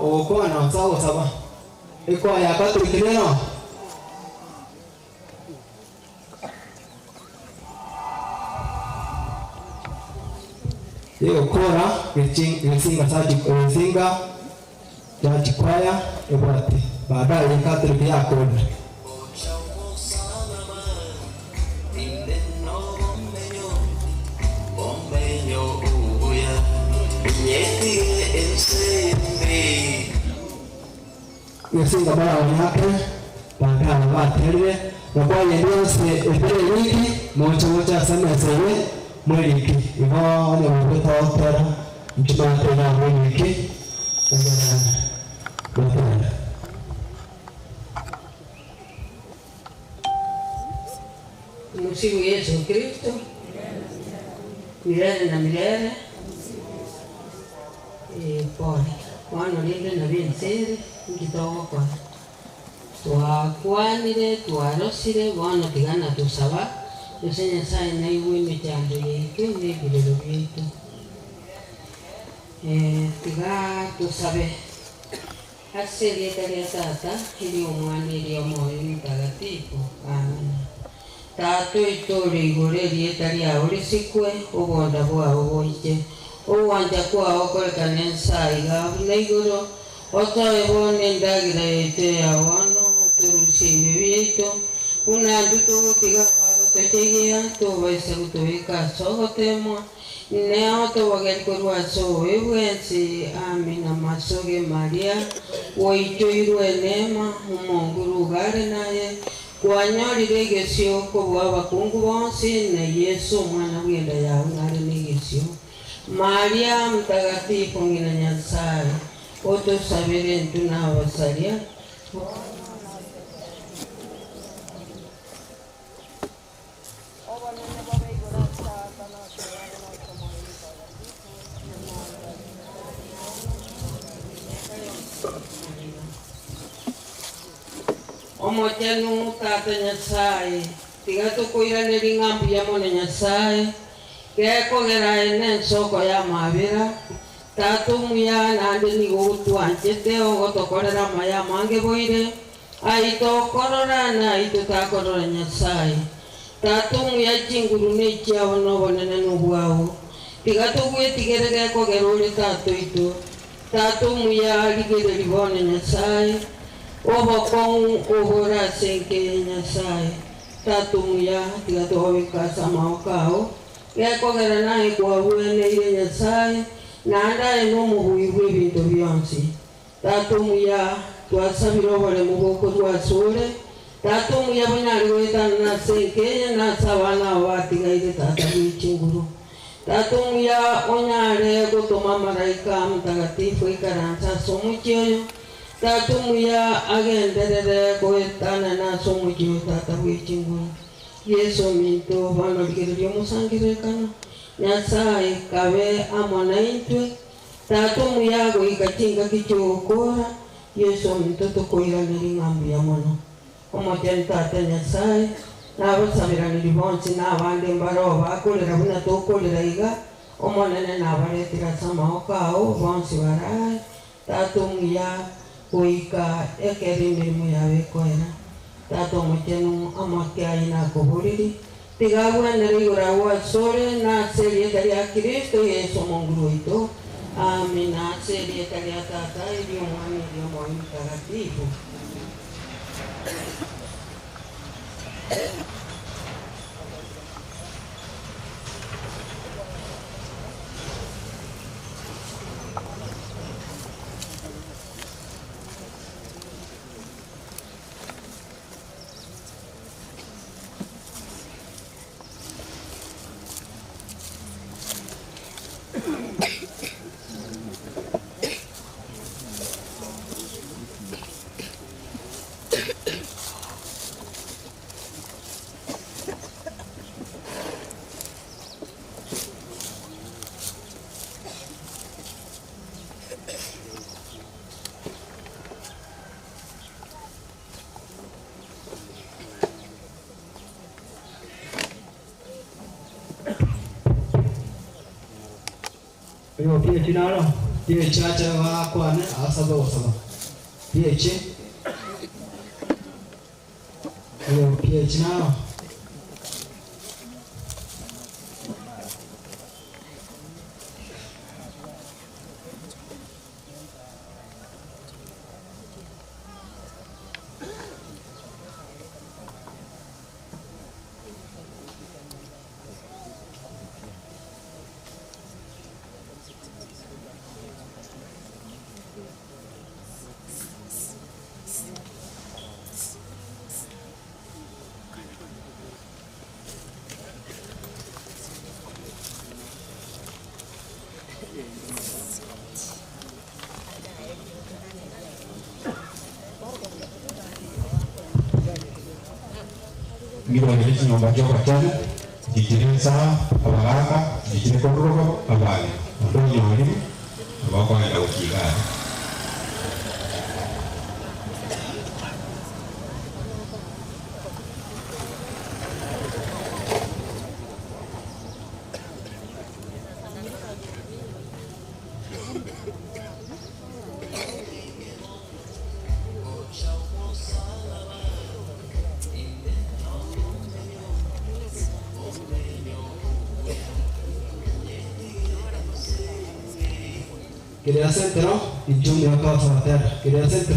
Ogokwana ase ogosaba. Ekwaya ya Catholic nero. Egokora Gesinga Gesinga Church Choir ebwate baadaye ye Catholic yakorire. Gesinga moragoni ake baadaye baterire na kwaya ende yonsi etari eriki moche gocha ase emesa eye mweriki igo onye goketa gotera nchimate iga mweriki egere gotere. Tumusifu Yesu Kristo milele na milele. Eh, pole. Bono rende nabio ense ere, inki togokora? Twakwanire, twarosire, bono tiga natosaba, gose Nyasae naigwe emechando yaito na ebirero biaito. Eh, tiga tosabe. Ase erieta ria Tata, eri'Omwana, eri'Omoyo Omotagatifu. Amina. Tata oito ore igoro, erieta riao risikwe, obonda bwao boiche, ogwancha kwao korekane ense aiga buna igoro. Otoe bono endagera yaito ya bono, otorusie ebibe biaito, buna intwe togotiga abagotochegia, tobaisa gotobeka ase ogoteemwa, Neo tobogeri korwa ase obobe bwensi. Amina. Masoge Maria, gwaitoirwe eneema, Omonguru iga are naye, kwanyorire egesio kobua abakungu bonsi, na Yeso omwana bw'enda yao nare negesio. Maria Mtakatifu, ng'ina Nyasae, otosabere intwe nabasaria, bono na Obonene bobe igoro ase Tata, na ase Omwana, na ase Omoyo Omotagatifu, Omochenu Tata Nyasae, tiga tokoiranerie ng'a mbuya mono Nyasae, gekogera aye nensoko y'amabera, Tata omuya, naende nigo ogotwanchete ogotokorera amaya amange boire, Aye tokorora, na aye totakorora Nyasae. Tata omuya, chinguru nechiao na obonene nobwao. Tiga togwetigere gekogera ore Tata oito. Tata omuya, rigereria bono Nyasae, obokong'u obore ase enka eye Nyasae. Tata omuya, tiga togobeka ase amaboko ao, gekogera naye kwagweneire Nyasae, naende aye nomobui bw'ebinto bionsi. Tata omuya, twasabire oboremu bokorua asore, Tata omuya bonyare goetanana ase enka eye na ase abana aba batigaire Tata bwe chinguru. Tata omuya, onyare gotoma Malaika Mtakatifu aikaranse ase omochie oyo, Tata omuya, agenderere goetanana ase omochie oyo Tata bwe chinguru. Yeso ominto, bono rigereria omosangererekano, Nyasae kabe amo naintwe, Tata omuya goika chingaki chi'ogokoora, Yeso ominto tokoiraneria ng'a mbuya mono. Omochenu Tata Nyasae, nabasaberaneri bonsi na abande mbaroo bakorera buna tokorera iga, Omonene nabaretire ase amaboko ao bonsi barae, Tata omuya, goika ekero emeremo yabo ekoera. Tata Omochenu, amake aye nakoboriri, tiga agwenere igoro agwo asore, na ase erieta ria Kristo Yeso Omonguru oito. Amina. Ase erieta ria Tata, eri'Omwana, eri'Omoyo Omotagatifu. Oyotiire chinaro. PH ache akwane asabe ogosaba. PH Oyo PH nao. Ngirwanire chinyomba chi'obochenu, nchichire insaa, abagaaka, nchichire korwa rogoro, abageni, onde onyorire, nabo okogenda gochia iga aria. Quería centro y Junior Causa Quería centro.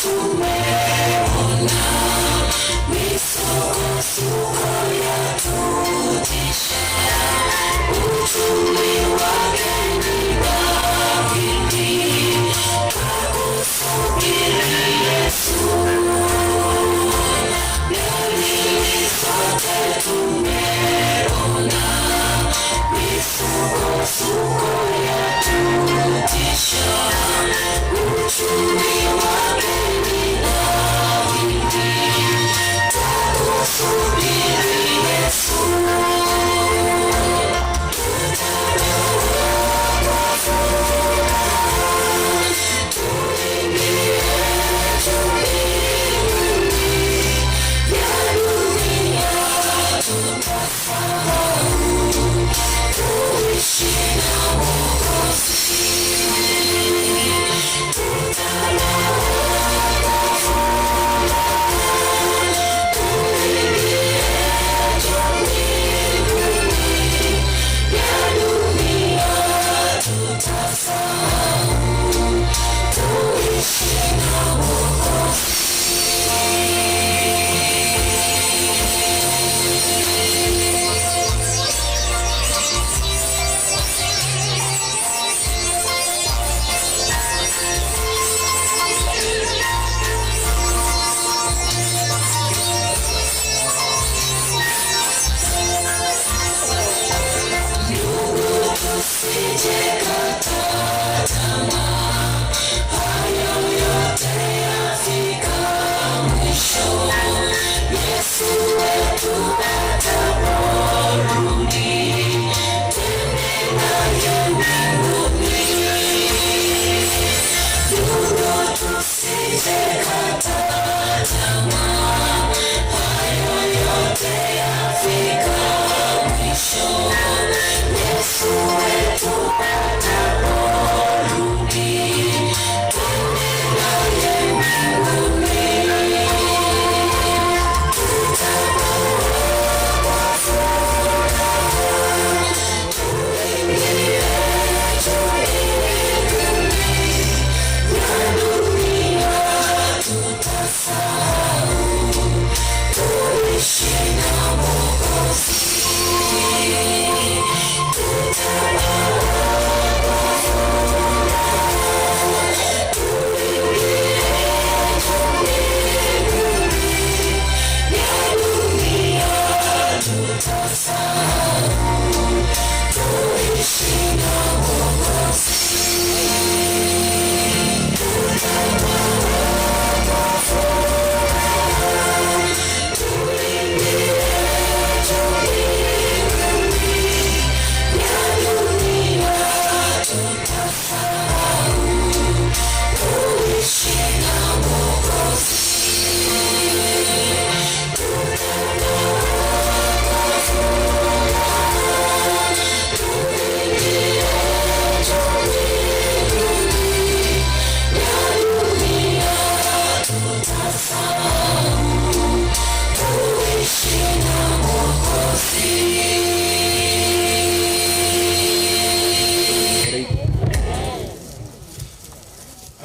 Tumeona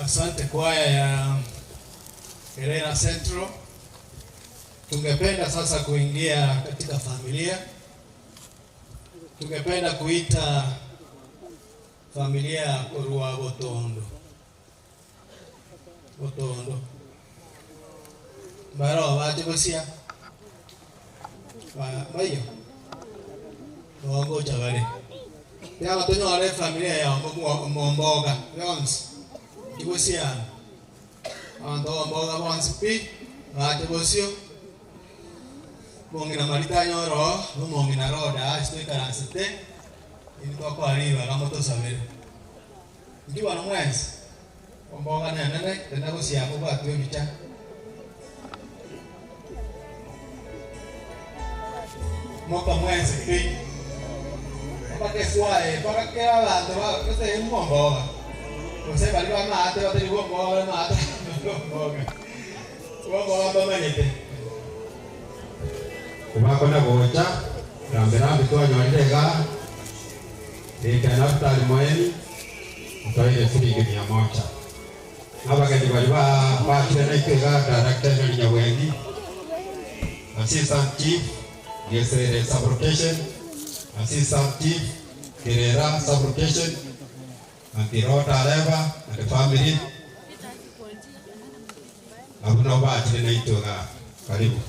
Asante kwaya ya Helena Central. Tungependa sasa kuingia katika familia. Tungependa kuita familia ya Korwa Botondo. Botondo. Baro bache bosia. Ba bayo. Bongo chabare. Ya batonyore familia ya Momboga. Yonsi. Ibosia. Abantu bomboga bonsi pi. Bache bosio. Mongina marita nyoro, mongina roda, estoy karansete. Ini twakwarira kamotosabere. Ndiwa no mwenzi. Omboga nenene, tena gosia kubwatwe ebicha. Moka mwenzi pi. Mpaka eswae, mpaka kera abantu ba, kese omboga. Gose bari bamaate batari bomboga bari maate bomboga. Bomboga bamanyete. Kubakona gocha rambirambi twanyorire iga rika Naftali Moeni ntwaire ciringi mia moja abageni bari bakire naitwe iga director Henry Nyabwengi assistant chief Gesere sub-location assistant chief Kirera sub-location Antirota Areva and the family abo nabo bakire naitwe iga karibu.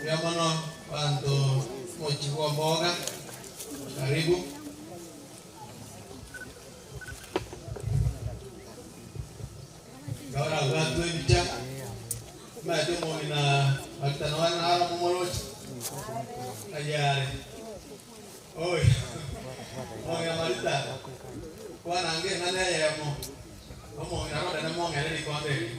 Yamono bantu mochi mboga. Karibu. Gawara watu ebicha. Maete mongina makitano na hala momorochi. Ayare. Oi. Mongina marita. Kwana ange nane yemo. Omongina roda na mongere likonde.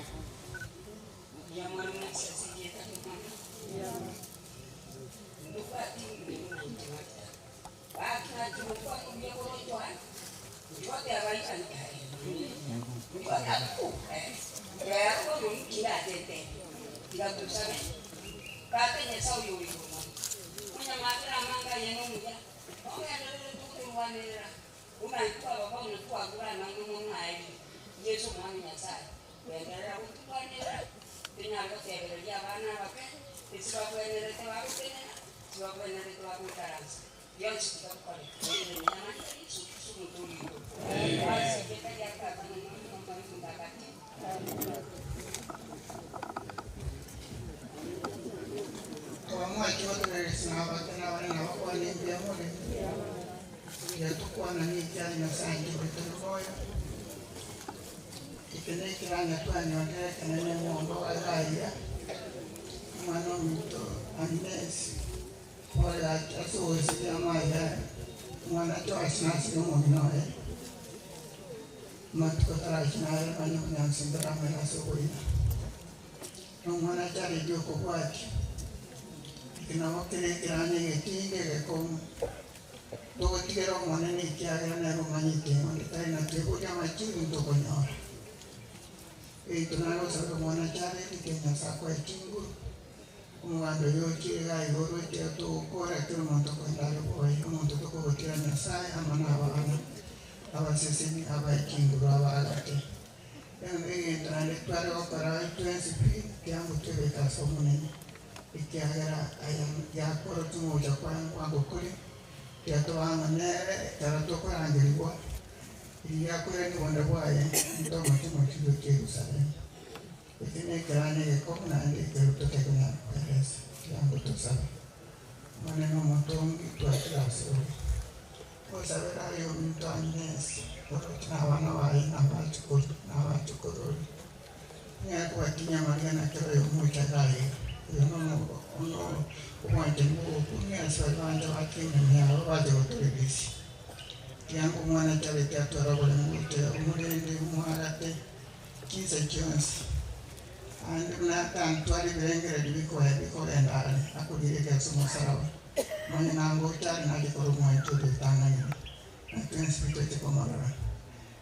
Na twensi bitoche komorora.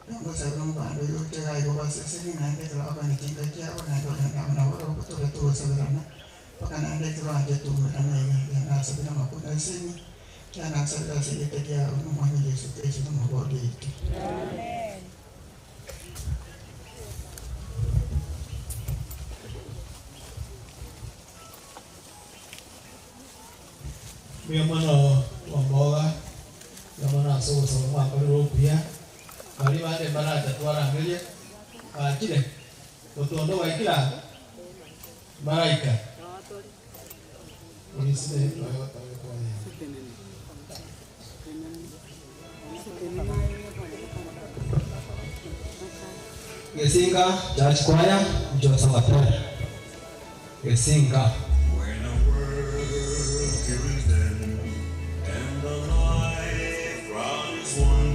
Nongosabira omobando oyo oche iga igo baseseni naende ekero bakogenda chinka chiabo naende bagenda amo nabo barabwo tobe togosabirana mpaka naende ekero anche toumerana iga. Mbuya nasabire amakuna aseni, mbuya nasabire ase erieta riao na Omwana Yeso Kristo na omobori oito. Mbuya mono Omboga, mbuya mono ase ogosaba mwakorire okuya, baria bande mbaracha twarangerie, bachire, otondo gwaikire aa, mbaraika. Gesinga Church Choir, Jose Watera. Gesinga. When our work here is done, and the life round is won,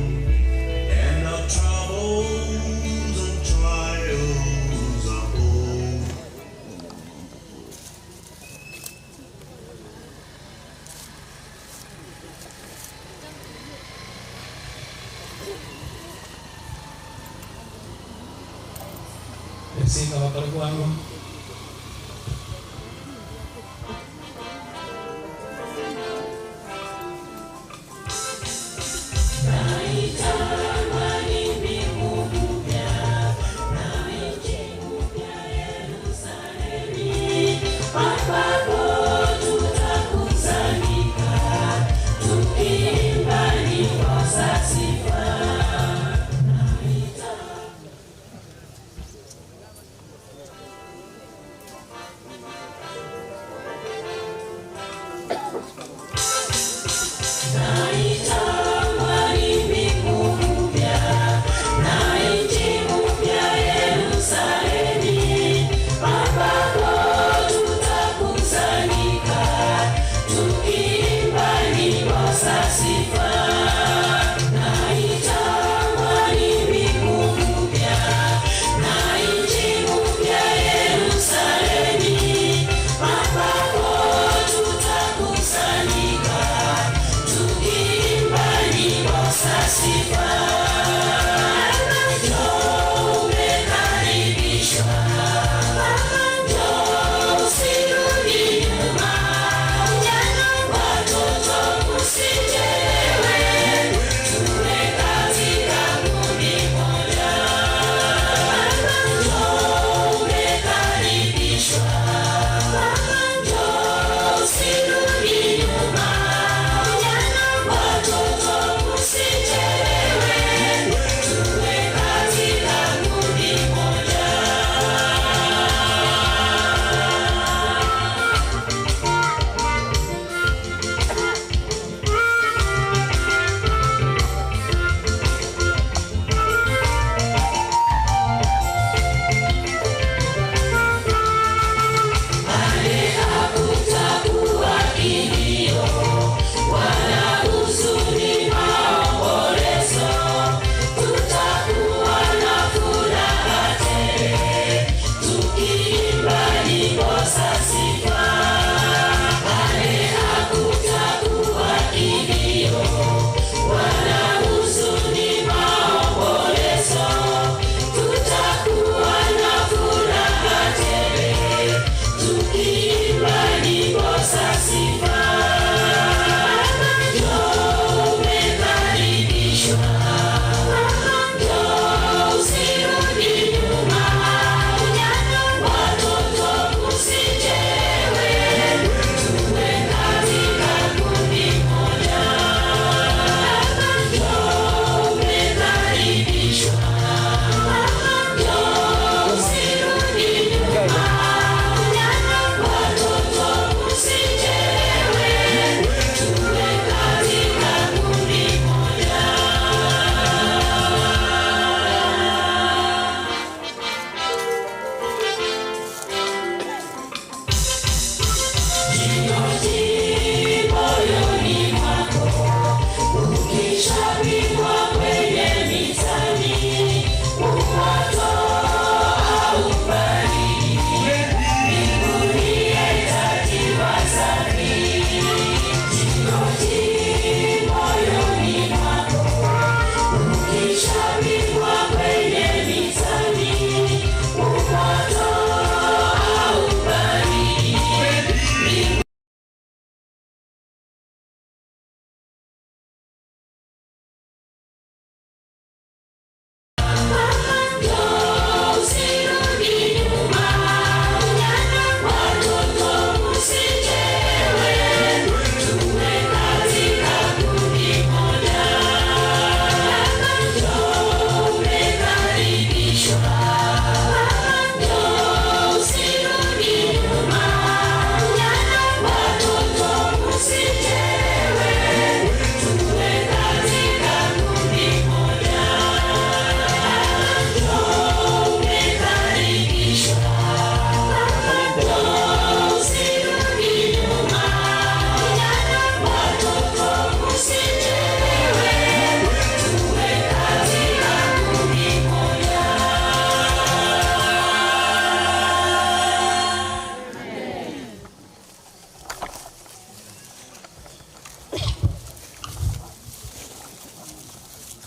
and our troubles and trials are o'er. Gesinga bakore bwango.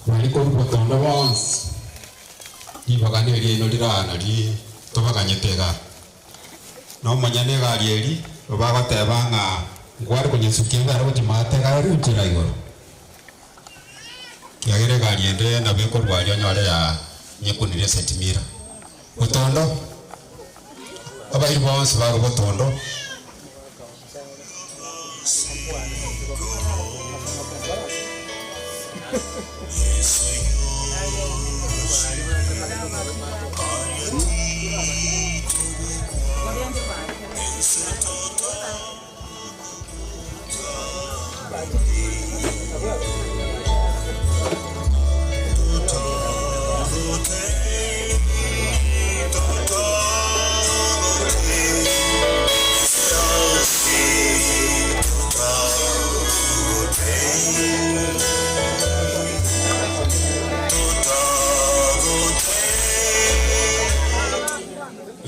Bari korwa botondo bonsi, ribaga neriaino riraa nari tobaganyete igaa. Na omonyene egari eri bagoteba ng'a nkware konyesukia egare gochia maate iga ere enchera igoro. Kiagera egari ende nabo ekorwa aria onyore ya nyekunire esetimira. Botondo, abairi bonsi barwa botondo.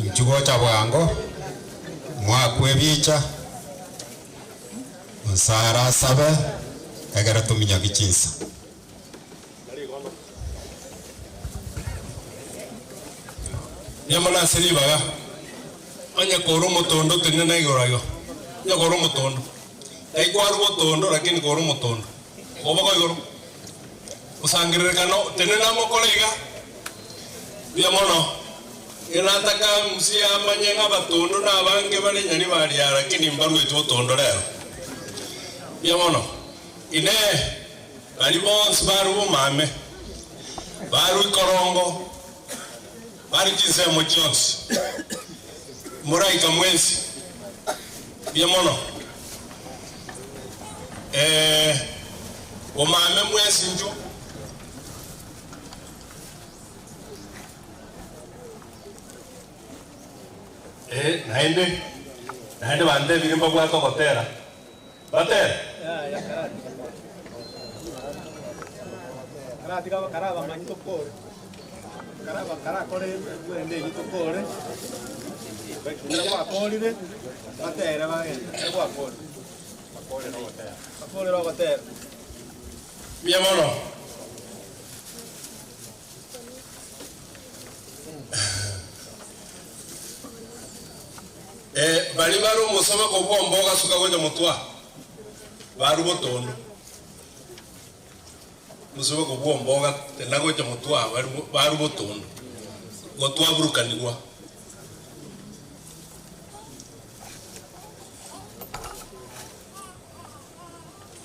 Inchuo gocha bwango, mwakwe ebicha, Nyasae arasabe, ekero tominyoki chinsa. Mbuya mono ase ribaga, onye kore omotondo tenena igoro igo, onye kore omotondo, tai kwarwa botondo lakini kore omotondo, koboko igoro, osangererekano tenena mokore iga, mbuya mono, ekero nataka mzee amanye ng'a abatondo na abange bare nyaribari aa lakini mbarweti botondo rero, mbuya mono. Inee! Baria bonsi barwe bomame, barwe ikorongo, bare chinsemo chionsi, moraika mwensi, mbuya mono. Ee, bomame mwensi inchuo. Ee, naende, naende bantebirie mbabwate ogotera. Batere. Mbuya mono. Eh, baria bare omosobeko bw'omba ogasuka gocha motwe aa, barwe botondo. Omosobeko bw'omba ogatena gocha motwe aa, barwe barwe botondo, gotwaburukanigwa.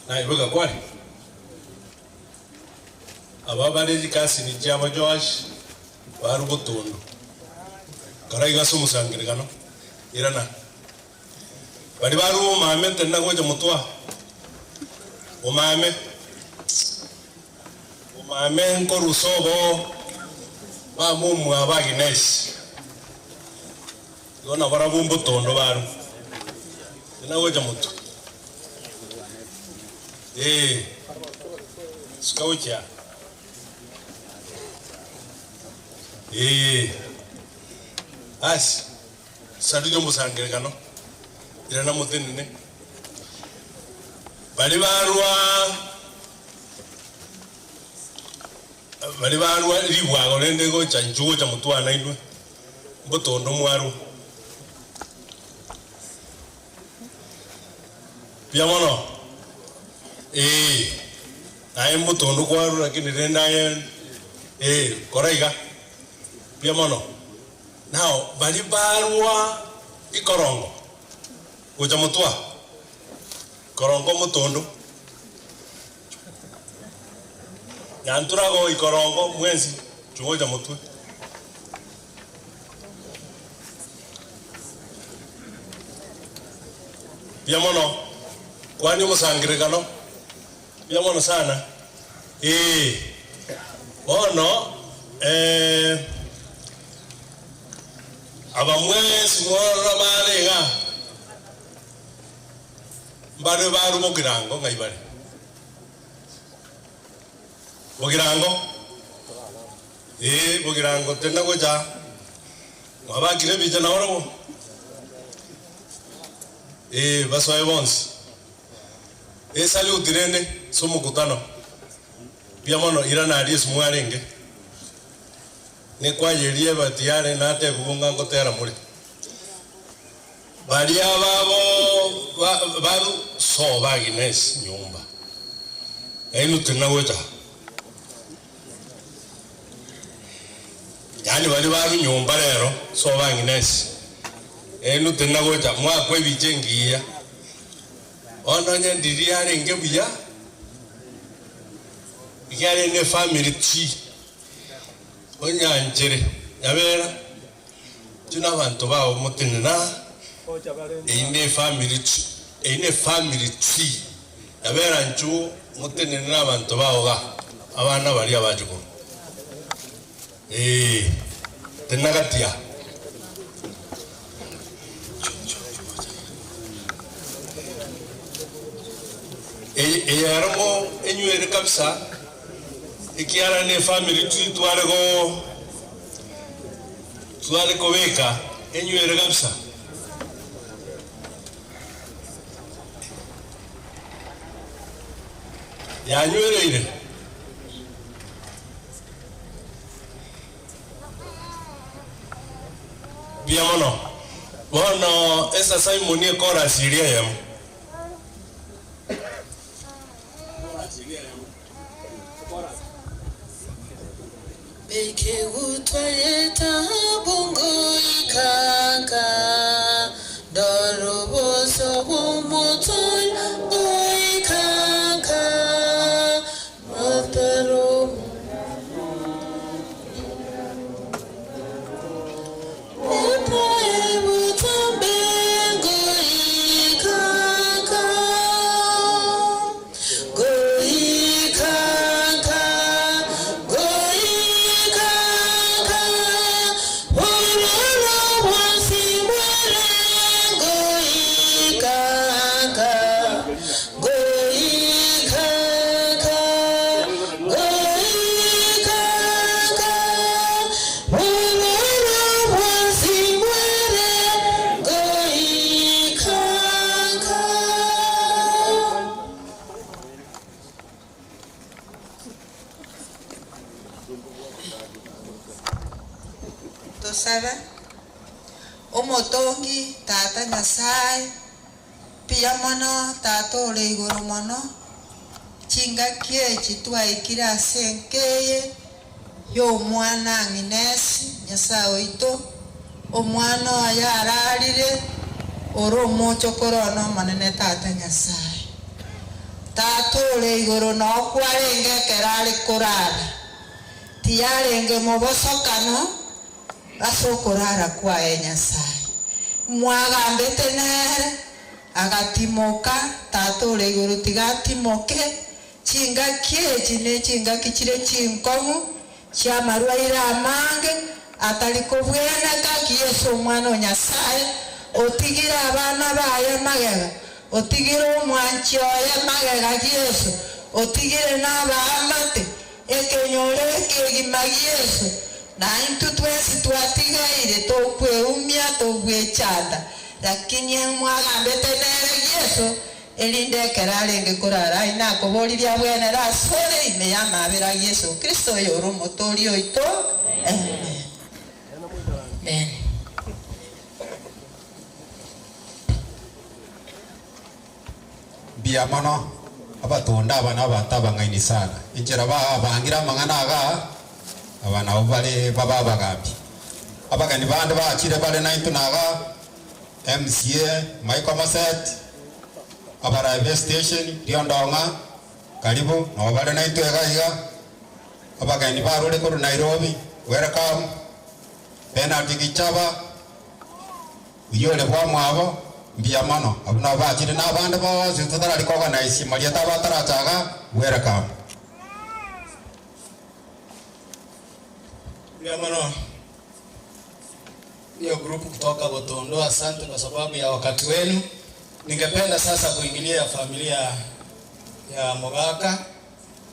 Naye bweka kware. Aba bare chikasini chiabo Joash, barwe botondo. Karaiga ase omosangererekano, irana. Baria barwe bomame ntenena gocha motwe aa, bomame, bomame nkorusa obo mama omwabo Agnes. Igo nabarabwo mbotondo barwe, tenena gocha motwe. Ee, suka gochia aa. Ee, basi, saruja omosangererekano, irana motenene. Baria barwa, Baria barua ribwago rende gocha inchuo gocha motwana inwe, mbotondo mwarwa. Mbuya mono, ee, naye mbotondo kwarwa lakini rende aye ee, kora iga, mbuya mono. Nao baria barwa ikorongo gocha motwa, ikorongo omotondo. Nyantura ikorongo mwensi chugocha motwe. Mbuya mono, kwania omosangererekano, mbuya mono sana, ee. Bono aba mwensi mworora bare igaa, mbare barwe bogirango ng'ai bare? Bogirango, ee, bogirango tenda gocha, mwabakire ebicha nabarabwo? Ee, basoe bonsi. Esaluti rende ase omokutano, mbuya mono, irana aria ase mwarenge. Nekwayeria ebati yare natebigwe ng'a ngotera more. Baria babo baru sobo Agnes nyomba, nainwe tinagocha. Yaani baria baru nyomba rero sobo Agnes, nainwe tinagocha mwakwa ebicha engiya. Bono onye ndiria arenge buya, iga arenge efamiri ti, onyanchere nyabera. Intwe nabanto bao motenena, eyio nefamiri eyio nefamiri tree, yabera inchuo motenene nabanto bao iga, abana baria abachukuru. Eeh, tenena gati aa. Eye eye ero mo enywere kabisa, ekiagera nefamiri tree tware go. Tware kobeka enywere kabisa. Yanywereire. Mbuya mono. Bono esa Simon ekorasi eria eyemo. Ekegutwa y'etaabu ngoika nka, ndora oboso bw'omoto goika nka, Mataro Tosabe, Omotongi Tata Nyasae, mbuya mono Tata ore igoro mono, chingaki echi twaikire ase enka eye y'omwana Agnes, Nyasae oito, omwana oye ararire, ore omochokoro one omonene Tata Nyasae. Tata ore igoro noo kwarenge ekero are korara, tiyarenge mobosokano ase okorara kwaye Nyasae. Mwagambete nere, agatimoka, Tata ore igoro tiga atimoke, chingaki echi ne chingaki chire chinkong'u, chi'amarwaire amange, atari kobweneka ki Yeso Omwana o Nyasae, otigire abana baye magega, otigire omwanchi oye magega Yeso, otigire nabaamate, ekenyoro ekegima Yeso, na intwe twensi twatigaire tokweumia togwechanda, lakini mwagambete nere Yeso. Erinde ekero arenge korara aye nakoboririe abwenere asore ime y'amabera a Yeso Kristo oyore Omotooria oito. Amen. Amen. Mbuya mono, abatonda aba nabanto abang'aini sana. Enchera babangire amang'ana igaa, aba nabo bare babe abagambi. Abageni bande bachire bare naintwe nagaa, MCA Michael Maset, abarai be station Riondong'a, karibu nabo bare naintwe iga iga. Abageni barure korwa Nairobi, welcome. Bernard Gichaba, Oyio ore bwamwabo, mbuya mono. Abwo nabo bachire na abande bonsi totarari koorganize marieta abo ataracha iga, welcome. Mbuya mono. Hiyo group kutoka Botondo, asante kwa sababu ya wakati wenu. Ningependa sasa kuingilia ya familia ya Mogaka,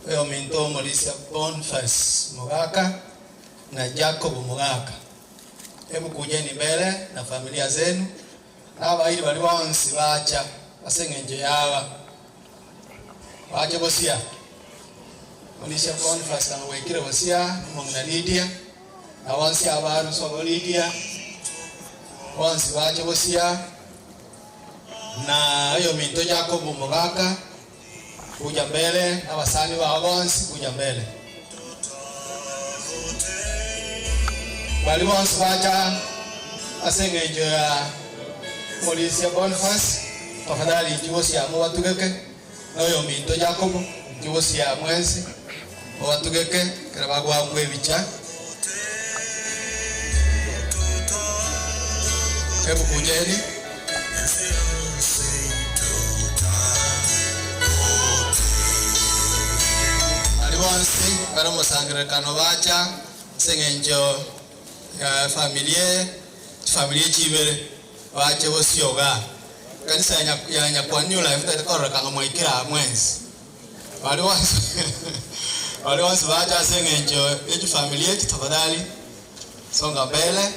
oyo Minto Morisia Boniface Mogaka na Jacob Mogaka. Hebu kujeni mbele na familia zenu na abairi bari bonsi bacha ase eng'encho yaba bache bosia Morisia Boniface na gwekire bosia omong'ina Lydia na bonsi abarusi obo Lydia bonsi bache bosia na oyo minto Jacob Mogaka kuja mbele na abasani bao bonsi kuja mbele bari bonsi bacha ase eng'encho ya Morisia Boniface tafadhali inchi bosia mobatugeke na oyo minto Jacob inchi bosia mwensi mobatugeke kera bagwakwa ebicha hebu kujeni bari bonsi bari omosangererekano bacha ase eng'encho ya familia chifamilia chibere bache bosioga kanisa ya ya Nyakwa New Life tete mwaikira mwensi bari bonsi bari bonsi bacha ase eng'encho ya chifamilia echi tafadhali songa mbele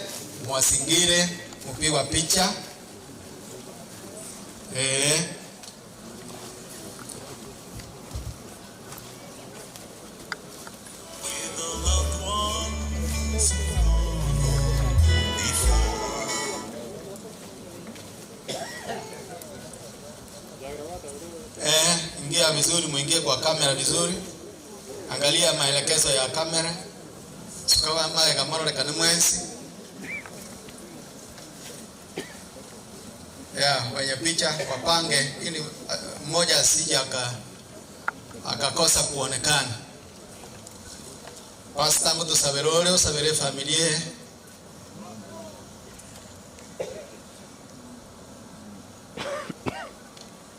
mwasingire mupigwa picha eh. Eh, ingia vizuri, muingie kwa kamera vizuri. Angalia maelekezo ya kamera. Sukawa maega mororeka ni mwensi. Ya, wenye picha wapange ili mmoja asije akakosa kuonekana. Pastor mutusabire usabire familia.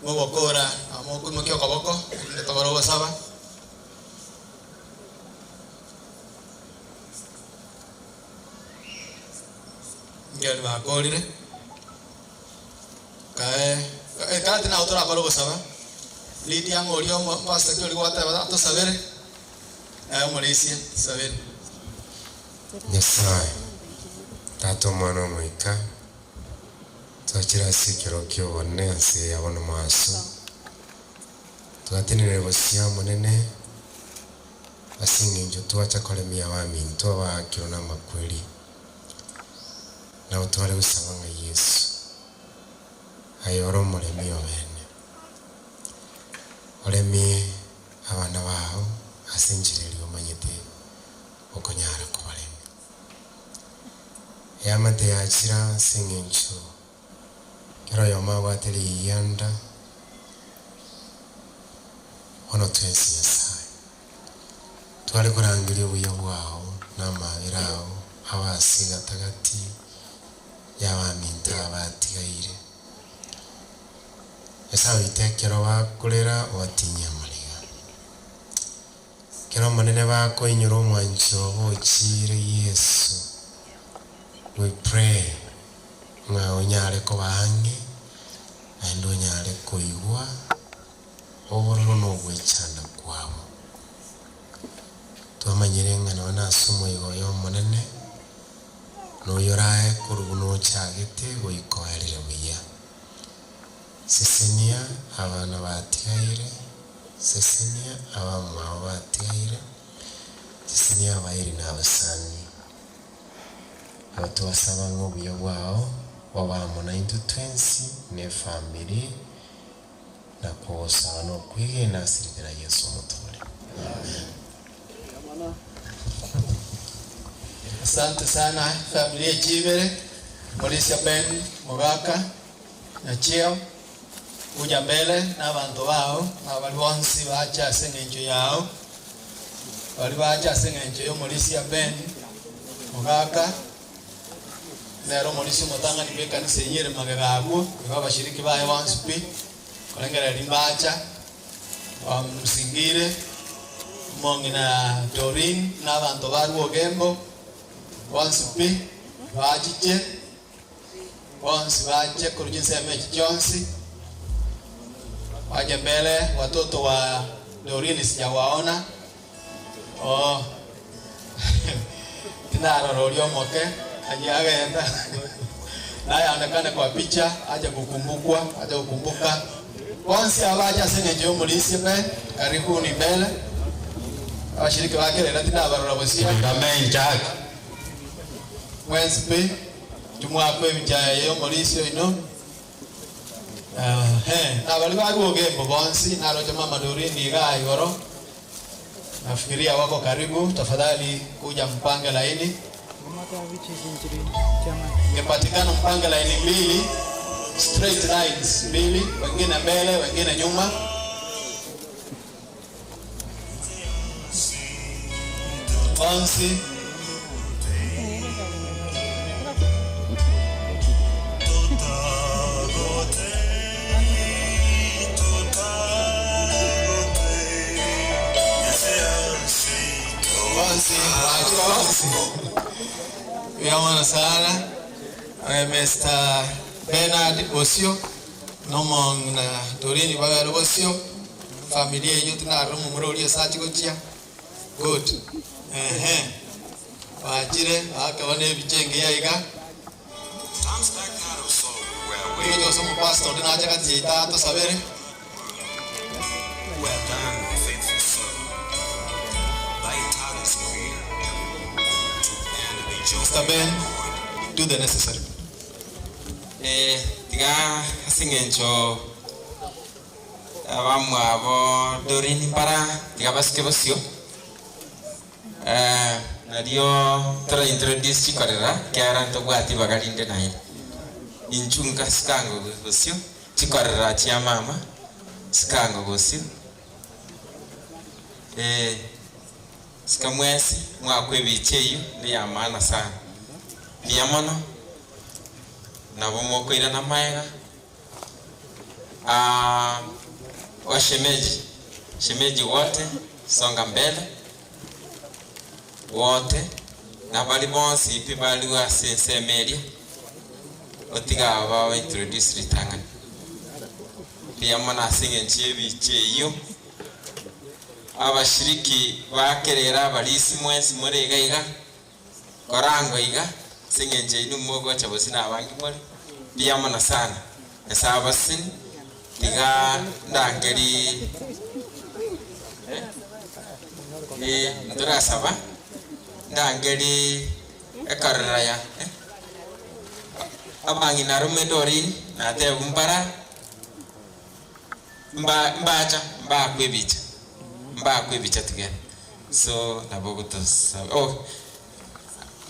Mugokora amokuimokia okoboko erinde tobare ogosaba. Ngeri bakorire kae kati nago torakora ogosaba Lydia ng'oria pastor ki ori gwateba atosabere omorisia tusabere. Nyasae, Tata Omwana Omoika, twachire ase ekero kia obonene ase yabo nomoaso, twatenenire bosio Omonene ase eng'encho twacha koremia abaminto abaakirwe namakweri, nabo tware gosaba ng'a Yeso aye ore omoremi obene, oremie abana bao ase enchera eria omanyete okonyara kobaremia. Eamate yachira ase eng'encho kera oyomo abwate riyianda bono twensi Nyasae tware korangeria obuya bwao na amabera ao abe ase gatagati y'abaminto aba batigaire. Nyasae oito ekero bakorera obatinyie amariga. Ekero Omonene bakoinyora omwanchi obo ochiire Yeso, we pray ng'a onyare koba ang'e naende onyare koigwa obororo na ogwechanda kwabo. Twamanyire ng'a nonya nase omoigo oyo Omonene, noyo orae korwa buna ochagete goika oerire buya. Sesenia abana batigaire, sesenia abamwabo batigaire, sesenia abairi na abasani. Nabo twasaba ng'a obuya bwao bobe amo naintwe twensi na efamiri, na kogosaba nokwegena ase rieta ria Yeso Omotooria. Amen. Asante sana efamiri echi ibere, Morisia Ben Mogaka na Chieo, kuja mbele na abanto bao na baria bonsi bache ase eng'encho yao, baria bache ase eng'encho y'omorisia Ben Mogaka, nere omorisia omotang'ani bw'ekanisa eyio ere magega abwo, igo abashiriki baye bonsi pi, korengereria mbacha, bamosingire, omong'ina Doreen na abanto ba Rwogembo bonsi pi, bachiche. Bonsi bache korwa chinsemo echi chionsi, bache mbele, watoto wa Doreen sijawaona. Oh, tinarora oria omoke aye agenda naye aonekane kwa picha ache kukumbukwa ache kukumbuka bonsi aba bache ase eng'encho y'omorisia be karibuni mbele abashiriki ba kerera tinabarora bosia Amen, Jack. mwensi pi Timwakwa ebicha eye y'omorisia oino. Ehe, na baria barua ogembo bonsi, naroche mama Doreen igaa igoro, nafikiria wako karibu, tafadhali kuja mpange laini. Ingepatikana mpange laini mbili, straight lines mbili, wengine mbele, wengine nyuma. Bonsi. Bonsi, bachire bonsi. Mbuya mono sana. Eh, Mr. Bernard Bosio, nomong'ina Doreen babere bosio. Familia eyio tinarora omomura oria ase achia gochia. Good. Ehe. Bachire bakaba ne ebicha engiya iga. Nigo gose omopastor onde nache gati yaito atosabere. Mister Ben, do the necessary. Eh, tiga ase eng'encho Abamwabo Doreen mbara tiga basuke bosio nario tora introduce chikorera ekiagera ntobwati ibaga rinde naende. Inchu nka sikango bosio chikorera chia mama sikango bosio eh sika mwensi mwakwa ebicha eyio neya maana sana. Mbuya mono nabo mokoirana maega. Ah, washemeji, shemeji wote songa mbele, wote na bari bonsi pi bariwe ase ensemo eria, otiga aba babe introduce ritang'ani. Mbuya mono ase eng'encho y'ebicha eyio, abashiriki ba kerera abarisi mwensi more iga iga, Korangwa iga, ase engencho yaino mogocha bosio nabange more, mbuya mono sana. Nyasae abasesenie, tiga ndangeri eh, ntorasaba, ndangeri ekorera ya eh, abang'ina arume Doreen, nateba mbara, mba mbacha mbakwe ebicha, mbakwe ebicha together. So nabo ogotosaba oh,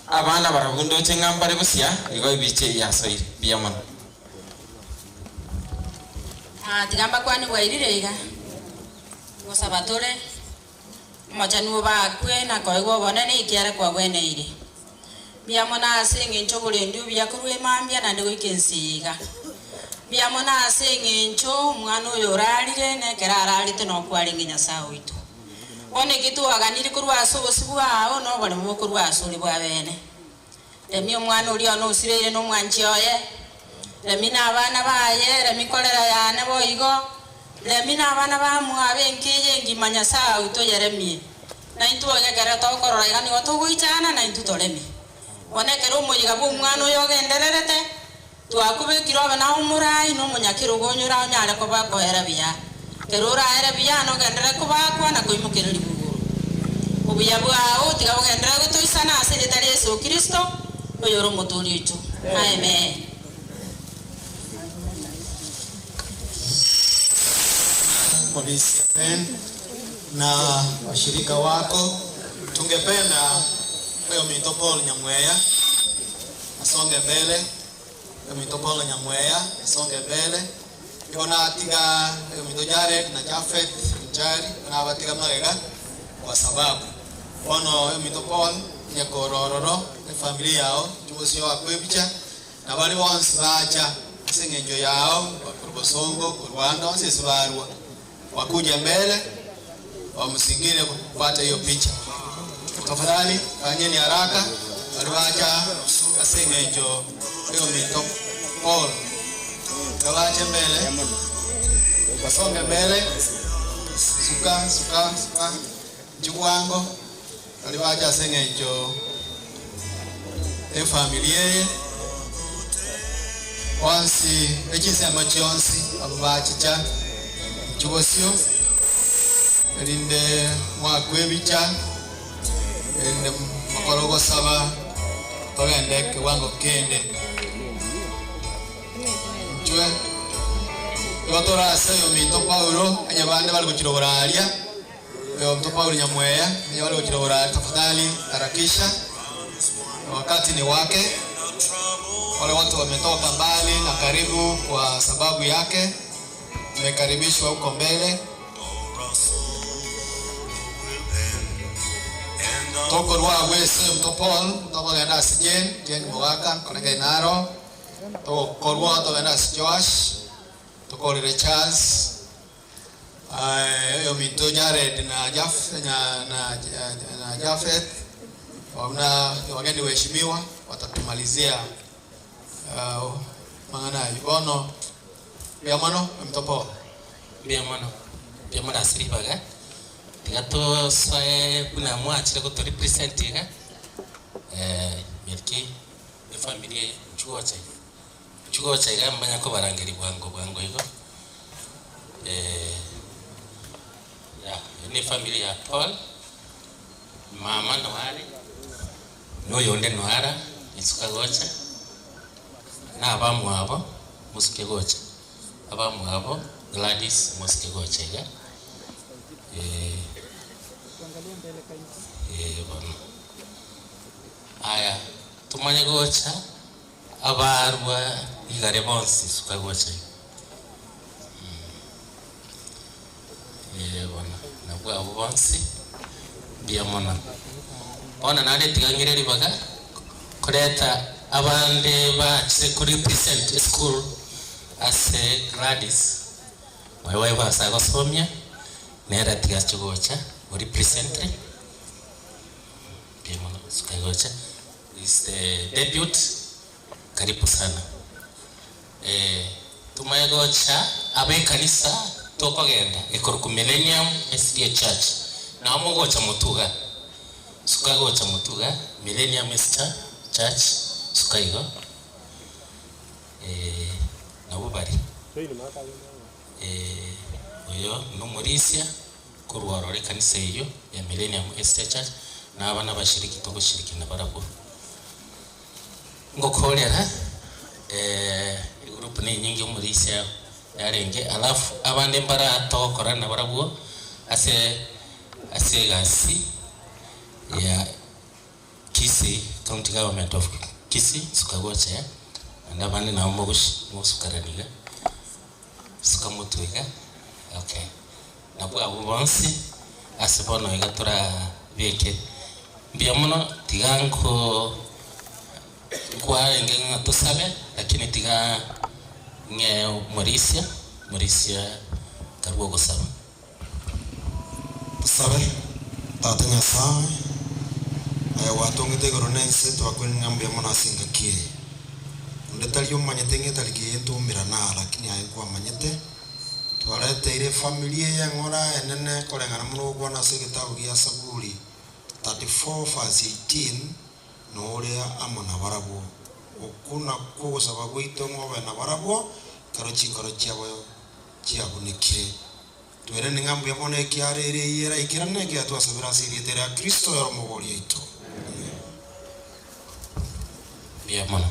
abana barabwo ndoche ng'a mbare bosia, igo ebicha eyio yasoire. Mbuya mono. Ah, tiga mbakwane bwairire iga, ngosaba tore, omochenu obakwe na koegwa obonene ekiara kwagweneire. Mbuya mono ase eng'encho oborendi obuya korwa emambia naende goika ense eye iga. Mbuya mono ase eng'encho omwana oyo orarire na ekero ararete nokwo arenge Nyasae oito. Bono eki twaganire korwa ase obosio bwao na oboremo bokorwa asore bwa bene. Remia omwana oria one osireire nomwanchi oye, remia na abana baye, remia korera yane boigo, remia na abana bamwabo enka eye engima Nyasae oito oyeremie. Naintwe onye ekero tokorora iga nigo togoichana, naintwe toremie. Bono ekero omoyega bw'omwana oyo ogendererete. Twakobekire obe na omorai na omonyakerogo onyore onyare koba koera buya. Ekero oraere buya nogenderere kobakwa na koimokererigwa igoro. Obuya bwao tiga bogenderere gotoisana ase erieta ria Yeso Kristo, oyore Omotoori oito. Amen. Polisi Ben na washirika wako, tungependa oyominto Paul Nyamweya asonge mbele, oyominto Paul Nyamweya asonge mbele, igo natiga oyominto Jared na Japhet Onchari nabatiga magega kwa sababu bono oyominto Paul onye kore ororo efamiri yao inche omosio akwebicha na baria bonsi bacha ase eng'encho yao korwa bosongo korwa ande onsi ase barwa wakuje mbele wamuzingire kupata hiyo picha. Tafadhali fanyeni haraka baria bacha ase eng'encho yominto Paul iga bache mbele basonge mbele suka suka suka inchu bwango baria bacha ase eng'encho efamiri eye bonsi echinsemo chionsi abwo bachicha inchu bosio erinde mwakwe ebicha erinde mokore ogosaba togende ekewango kende inchwe igo tore ase oyominto Paulo onye bande bare gochira oboraria oyominto Paulo Nyamweya onye bare gochira oboraria tafadhali harakisha wakati ni wake wale watu wametoka mbali na karibu kwa sababu yake mmekaribishwa huko mbele tokorwa agwo ase omonto Paul tokogenda ase Jane, Jane Mogaka nkorenge naro tokorwa togenda ase Joash tokorere Charles oyominto Jared na Jaf, na, na, na Jafeth na wageni waheshimiwa watatumalizia mang'ana ayio bono mbuya mono ominto Paul. Mbuya mono, mbuya mono ase ribaga, tiga tosoe buna mwachire goto represent iga, Melki, efamiri eye inchuo gocha iga, inchuo gocha iga mbanya kobarangeria bwango bwango igo, ya eye ne efamiri ya Paul, mama noare, na oyonde noara, insuka gocha, na abamwabo mosuke gocha, abamwabo Gladys mosuke gocha iga, eh bono. Aya, tomanye gocha abarwa igare bonsi suka gocha iga. Eh bono, nabwo abwo bonsi, mbuya mono. Bono naende tiga ng'ire ribaga koreta abande bachire ko represent eschool ase Gladys, my wife ase agosomia, nere tiga ache gocha o represent. Mbuya mono suka gocha, is the debut, karibu sana. Tomanye gocha abe ekanisa tokogenda ekorokwa Millennium SDA Church, nao mogocha motuga, suka gocha motuga Millennium SDA Church suka igo, nabwo baria. Oyo nomorisia korwa ororo ekanisa eyio ya Millennium SDA Church, na aba nabashiriki togoshiriki nabarabwo. Ngokorera egroup nenyinge omorisia yarenge alafu abande mbaratokorana nabarabwo ase ase egasi ya Kisii county government of Kisii suka gocha eh, naende abande nabo mogochi mogosukarani iga, suka motwe iga okay. Nabwo abwo bonsi ase bono iga torabeke mbuya mono tiga nko nkwarenge ng'a tosabe lakini tiga ng'ee omorisia, morisia karue ogosaba. Tosabe, Tata Nyasae, aye gwatongete igoro na ense, twakoirania ng'a mbuya mono ase engaki eye. Onde tari omanyete ng'a etariki eye ntoumerane aa, lakini aye nkwamanyete. Twareteire efamiri eye eng'ora enene koreng'ana buna ogokwana ase egetabu gia Saburi 34 verse 18, Nore amo nabarabwo. Okwo nakwo ogosaba gwaito ng'a obe nabarabwo, ekero chinkoro chiabo chiabunekire. Twerende ng'a mbuya mono ekiara ere eyio eraikerane, ekiagera twasabire ase erieta ria Kristo ere Omobori oito. Amen. Mbuya mono.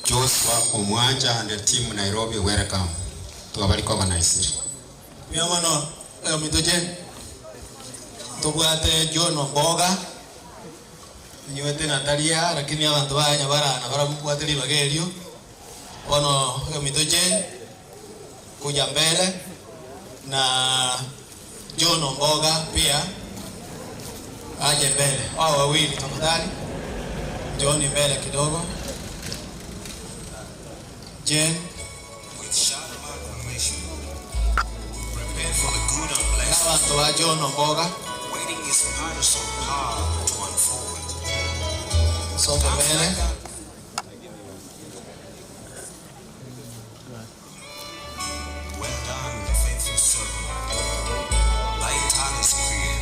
Joshua Omwancha and the team Nairobi welcome twabarikogonaisire. Mbuya mono oyominto Jane. Ntobwate John Omboga, inywete ng'a tari aa lakini abanto baye onye bare aa nabarabwo mbwate ribaga erio. Bono oyominto Jane kuja mbele na John Omboga pia aje mbele. Hao wawili tafadhali, njooni mbele kidogo. Jane. With shalom acclamation, prepare for the good and blessed. N'abanto ba John Omboga. Waiting his partial power to unfold. Songa mbele. Well done, faithful servant. Thy turn is here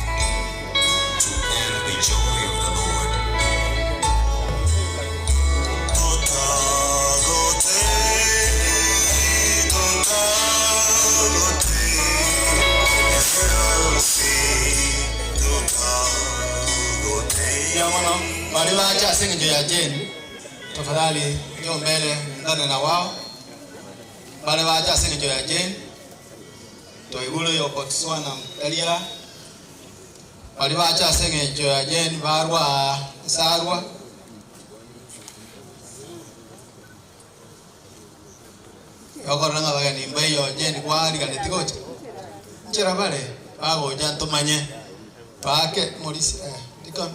to enter the joy of the Lord. Mbuya mono baria bacha ase engencho ya Jane, tafadhali njoo mbele ungane na wao. Baria bacha ase engencho ya Jane, twaigure oyo Botswana tari aa. Baria bacha ase engencho ya Jane barwa aa ase arwa. Okorora ng'a abageni mbaiyo Jane kwariganeti gocha, nchera bare bagocha ntomanye baake morisi eh, rikono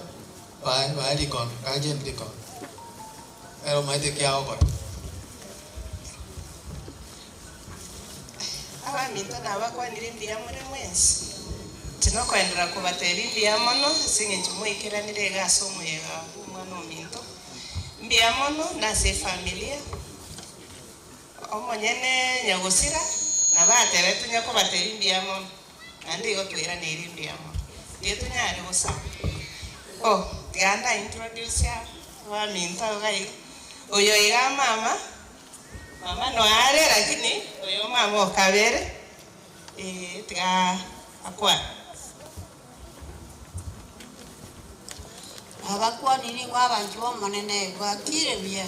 bae bae rikono kae Jane rikono ere omanyete eki agokora. Abaminto nabakwanire mbuya more mwensi. Tinokoenderera kobatebia mbuya mono ase eng'encho mwaikeranire iga ase omoyega bw'omwana ominto. Mbuya mono na ase efamilia, omonyene nyagosira nabo atebete onye kobatebia mbuya mono, naende igo twairaneirie mbuya mono. Tiga tonyare gosaba. Oh, tiga nda introduce abaminto iga iga, oyo iga mama. Mama noare lakini oyo omama okabere eh tiga akwane. Nabakwanire inwe abanchwa b'Omonene, bwakire buya.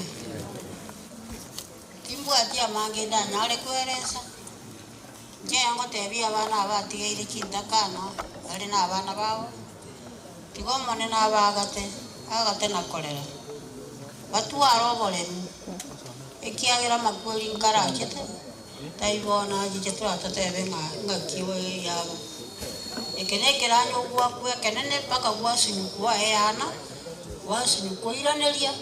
Timbwati amange ndanyare kweresa. Inche ngotebia abana aba batigaire chintakana bare nabana babo, tiga Omonene abaagate, aagate na korera, batware oboremu, ekiagera amakweri nkarachete, tai bono achiche toratotebe ng'a ng'aki yabo. Eke nekeranyo gwakwa ekenene mpaka gwasinyukwa eana, gwasinyukwa oiraneria,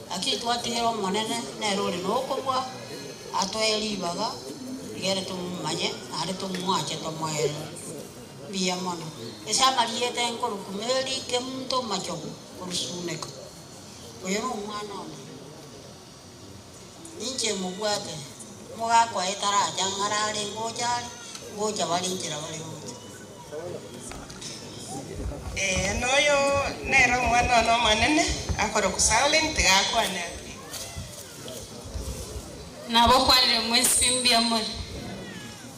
lakini twatigera Omonene nere ore nokobua. Atoe ribaga, rigere tomomanye, naende tomwanche tomoere. Mbuya mono. Ase amarieta enkoruku Meri Kemunto Machogu korusuneka. Oyo nomwana one. Ninche mobwate, omogaka oye taracha ng'arare ngocha are, ngocha bare inchera bare gocha. Ee, noyo nere omwana one omonene, akorokwa Saulo, tiga akwane ake. Nabakwanire mwensi mbuya more.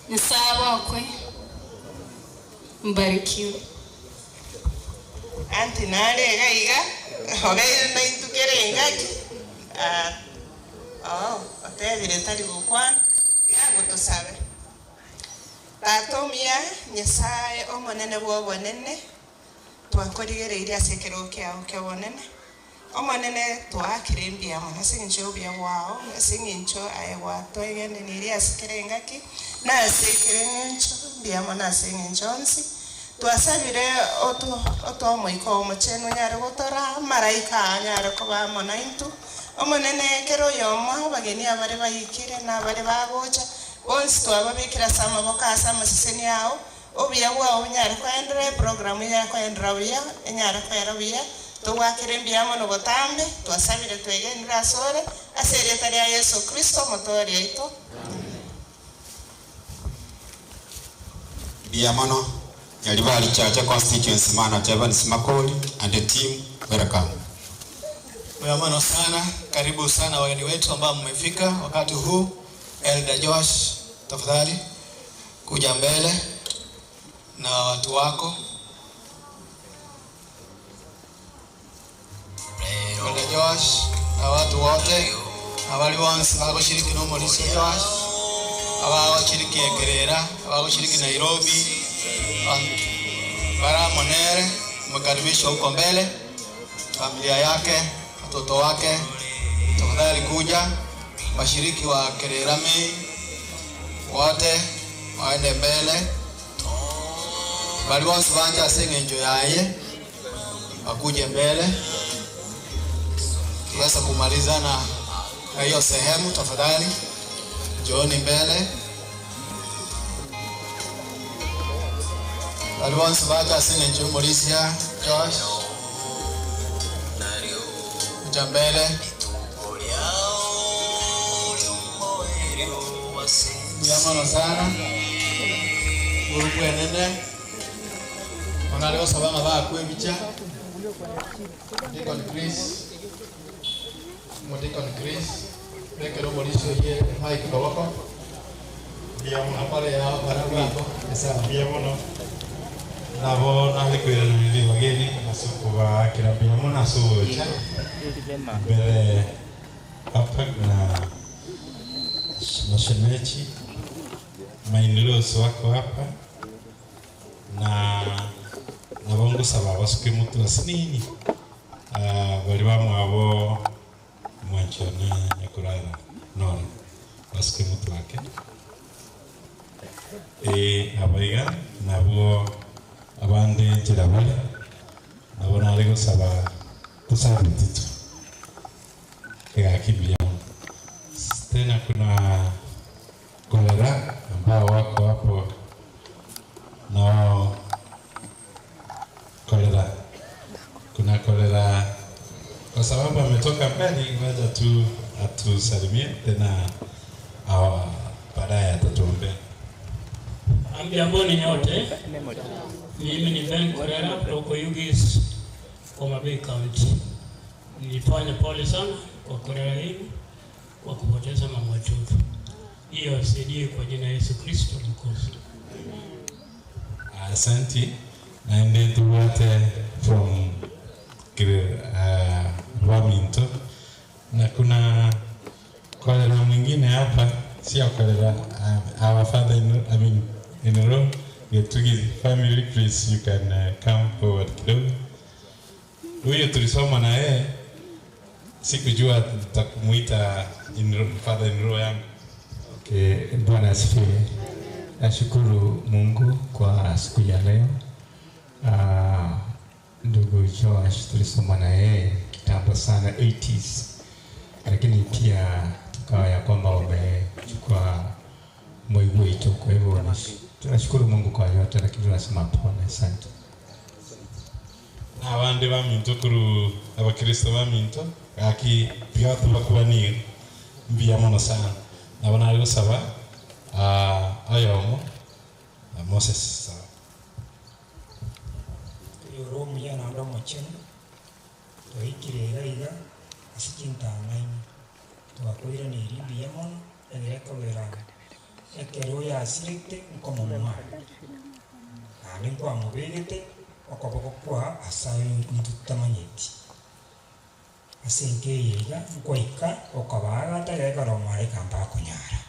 Nyasae abakwe. Mbarikiwe. Aunty nare iga iga, obeire naintwe kera engaki, ah oo otebire tari gokwana, tiga agotosabe. Tata omuya, Nyasae omonene bw'obonene, twakorigereirie ase ekerogo kiao ki'obonene. Omonene, twaakire mbuya mono ase engencho y'obuya bwao, ase engencho aye gwatoegenenirie ase kera engaki, na ase kera eng'encho, mbuya mono ase eng'encho onsi. Twasabire otoe Omoika oo Omochenu onyare gotoraa, amaraika ao anyare koba amo naintwe. Omonene, kera oyomo abageni abare baikire na abare bagocha, bonsi twababekire ase amaboko ase amaseseni ao. Obuya bwao bonyare koenderera, eprogramu enyare koenderera buya, enyare koera buya, Togwakera mbuya mono botambe, twasabire twegenire asore, ase erieta ria Yeso Kristo Omotoori oito. Amen. Mbuya mono Nyaribari Chache constituency manager Evans Makori and the team welcome. Mbuya mono sana, karibu sana wageni wetu ambao mmefika wakati huu. Elder Joash, tafadhali kuja mbele na watu wako. Elder Joash na watu wote abari bonsi bagoshiriki na omorisia Joash, abagoshiriki Ekerera, abagoshiriki Nairobi, bara amo nere, mmekaribishwa huko mbele, familia yake, watoto wake, tafadhali kuja. Washiriki wa Kerera Main wote waende mbele, bari bonsi banche ase eng'encho yaye wakuje mbele tuweze kumalizana na hiyo sehemu. Tafadhali njooni mbele, bari bonsi bache ase eng'encho y'omorisia Josh, kuja mbele. Mbuya mono sana, group enene, bono are gosaba ng'a baakwe ebicha, Deacon Chris, Omodeacon Chris, bekera omorisia oyio emic koboko, akore yao barabwo abwo. Mbuya mono. Nabo nare koiraneria ribaga eri ase okobaakera mbuya mono ase ogocha mbere hapa na mashemeji my in-laws wako hapa na nabo ngosaba basuke motwe asinini baria bamwabo omwanchi one nyakorara nore basuke motwe ake. Ee, aba iga nabwo abande enchera bare, nabo nare gosaba tosabe intwe egaki mbuya mono. Tena kuna kolera ambao wako hapo nao kolera, kuna kolera kwa sababu ametoka mbali, ngoja tu atusalimie tena awa, baadaye atatuombea. Hamjamboni nyote, mimi ni Ben Korera kutoka Oyugis, Homa Bay County. Nilifanya pole sana kwa Korera yenu kwa kupoteza mama watoto. Hiyo asaidie kwa jina la Yesu Kristo Mwokozi. Asante. Naende ntobwate from Rwaminto na kuna kolera mwingine hapa, sio kolera, our father in, I mean, in law Getugi family, please you can come forward kidogo. Huyo tulisoma na yeye, sikujua tutakumuita in, father in law yangu. Okay, Bwana asifiwe. Nashukuru Mungu kwa siku ya leo. Ndugu Joash tulisoma na yeye kitambo sana 80s, lakini pia tukawa ya kwamba wamechukua mwigu wetu. Kwa hivyo tunashukuru Mungu kwa yote, lakini tunasema pole, asante. Na abande baminto kuru abakristo baminto gaki tiga tobakwanie mbuya mono sana. Nabo nare gosaba oyomo Moses saba. Oyore omuya naende omochenu, twaikire iga iga ase chintang'ani, twakoiraneria mbuya mono, egere ekobera ekero oyasirete nkomomoa, naende nkwamobegete okoboko kwa ase aye intwe totamanyeti. Ase enka eye iga nkwaika okobaagata gekora omomalaika mbakonyara.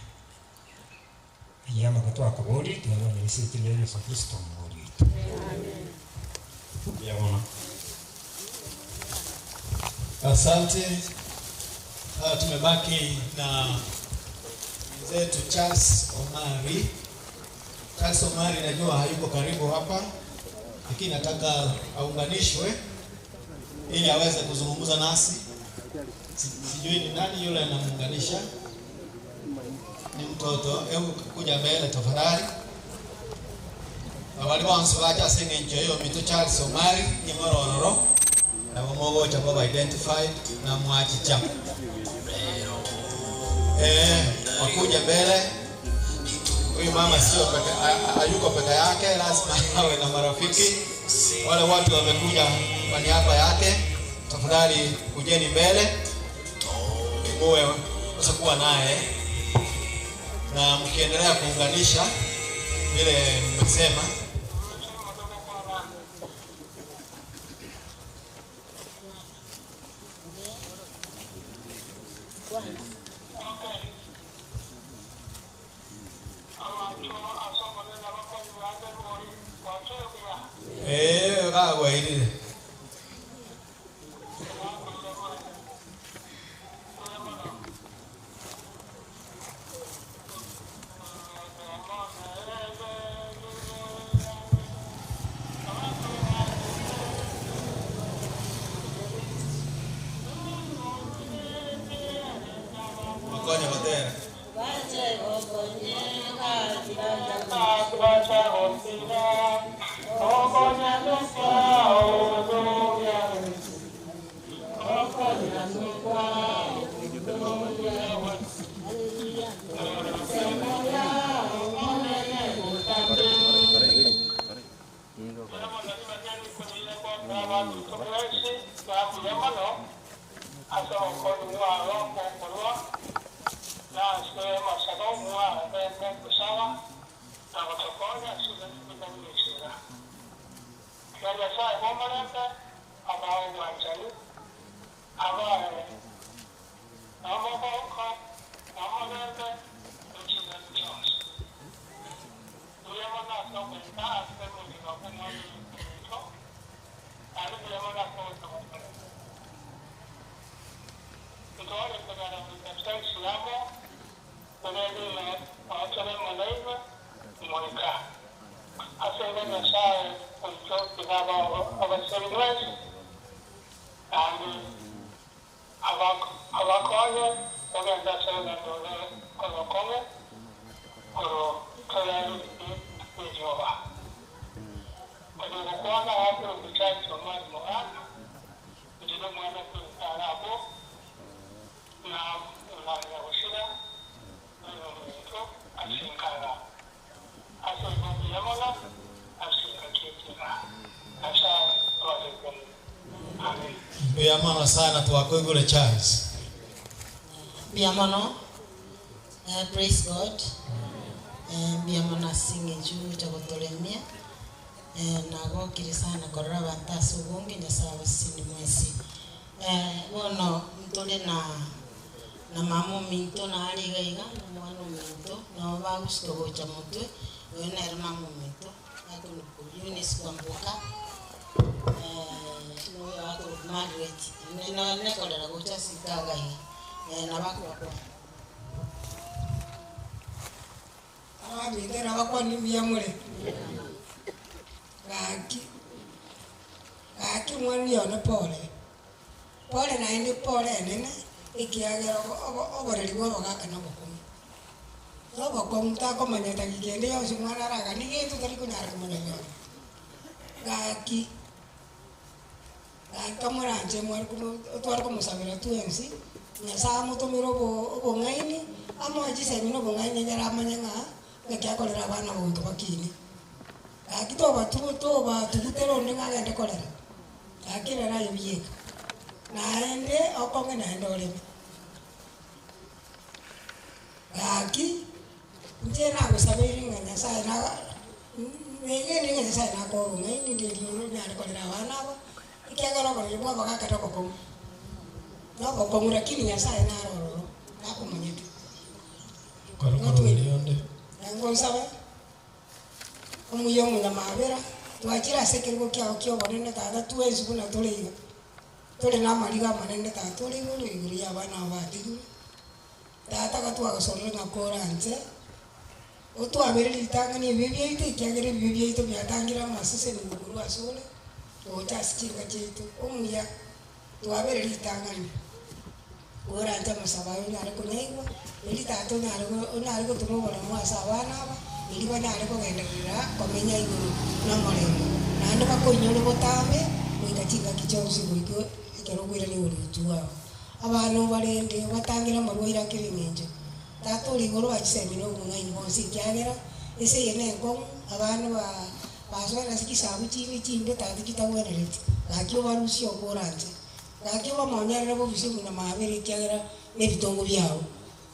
Ayio amaka twakoborie, tiga bono riseche ria Yeso Kristo Omobori oito. Mbuya mono. Asante. Tumebaki na mwenzetu Charles Omari. Charles Omari najua hayuko karibu hapa, lakini nataka aunganishwe ili aweze kuzungumza nasi. Sijui ni nani yule anamuunganisha. Ni mtoto. Hebu kuja mbele tafadhali. Abali bonsi bacha ase eng'encho eyo mito Charles Omari nyimorororo nabo mogocha boba identified na mwachicha eh, wakuje mbele. Huyu mama sio peke, hayuko peke yake, lazima awe na marafiki. Wale watu wamekuja kwa niaba yake, tafadhali kujeni mbele muwe kuwa naye na mkiendelea kuunganisha vile mmesema. Eh, gagwairire. Makonya batera. Mbuya sana twakoigure Charles. Mbia mono praise God. Mbia mono ase eng'encho gocha gotoremia nagokire sana korora abanto ase obonge Nyasaye abaseseni mwensi. Bono ntore na na mama ominto nare iga iga na omwana ominto nabo bagosika gocha motwe oyo nere mama ominto akoruka Eunice Kwamboka noyo akoroka Margaret nekorera gocha ase ikaga iga nabakobakwana. Abamite nabakwani mbuya more gaki gaki omwana one pole pole naende pole enene ekiagera oboreri bwa obogaka na obokong'u na obokong'u takomanyete gikende yonsi omwana aragani gento tari konyara komonyonyora gaki gaki omoranche otware komosabera twensi Nyasaye amotomere obong'aini amoe chisemi na obong'aini ekero amanye ng'a ng'aki akorera abana goika bakine gaki tobatugutere onde ng'agende korera gaki rero aye bieka naende okong'e naende oreme gaki inche nagosabeire ng'a Nyasaye negene ng'a Nyasaye nakoa obong'aini ndiri onyare korera abana aba ekiagera oboreri bwa obogaka na obokong'u na obokong'u lakini Nyasaye naro ororo nakomanyete. Korokoro onde. Ngonsabe omuya omunyamabera twachire ase ekerogo kiao kia obonene tata twensi buna tore iga tore na amariga amanene tata tore igoro igoro ya abana aba batigire tata gatwagasorire ng'a koranche otwabere ritang'ani ebibe biaito ekiagera ebibe biaito biatangire amaseseni korwa ase ore gocha ase chinka chiaito omuya twabere ritang'ani koranche amasabo aye onyare konyaigwa eri tata onyare onyare gotoma oboremo ase abana aba Erio banyare kogenderera komenya igoro nomorembe, naende bakoinyore botambe goika chingaki chionsi goika ekero okoirana igoro gochia ao. Abana obarende, obatangere amarwaire akere engencho. Tata ore igoro achisemi na obong'aini bonsi, ekiagera ense eye nenkong'u, abana ba basoire ase chisabu chinde chimbe tata chitagwenereti. Gaki obarusie oko oranche. Gaki obamonyerere bobisi buna maabera ekiagera nebitongo biao.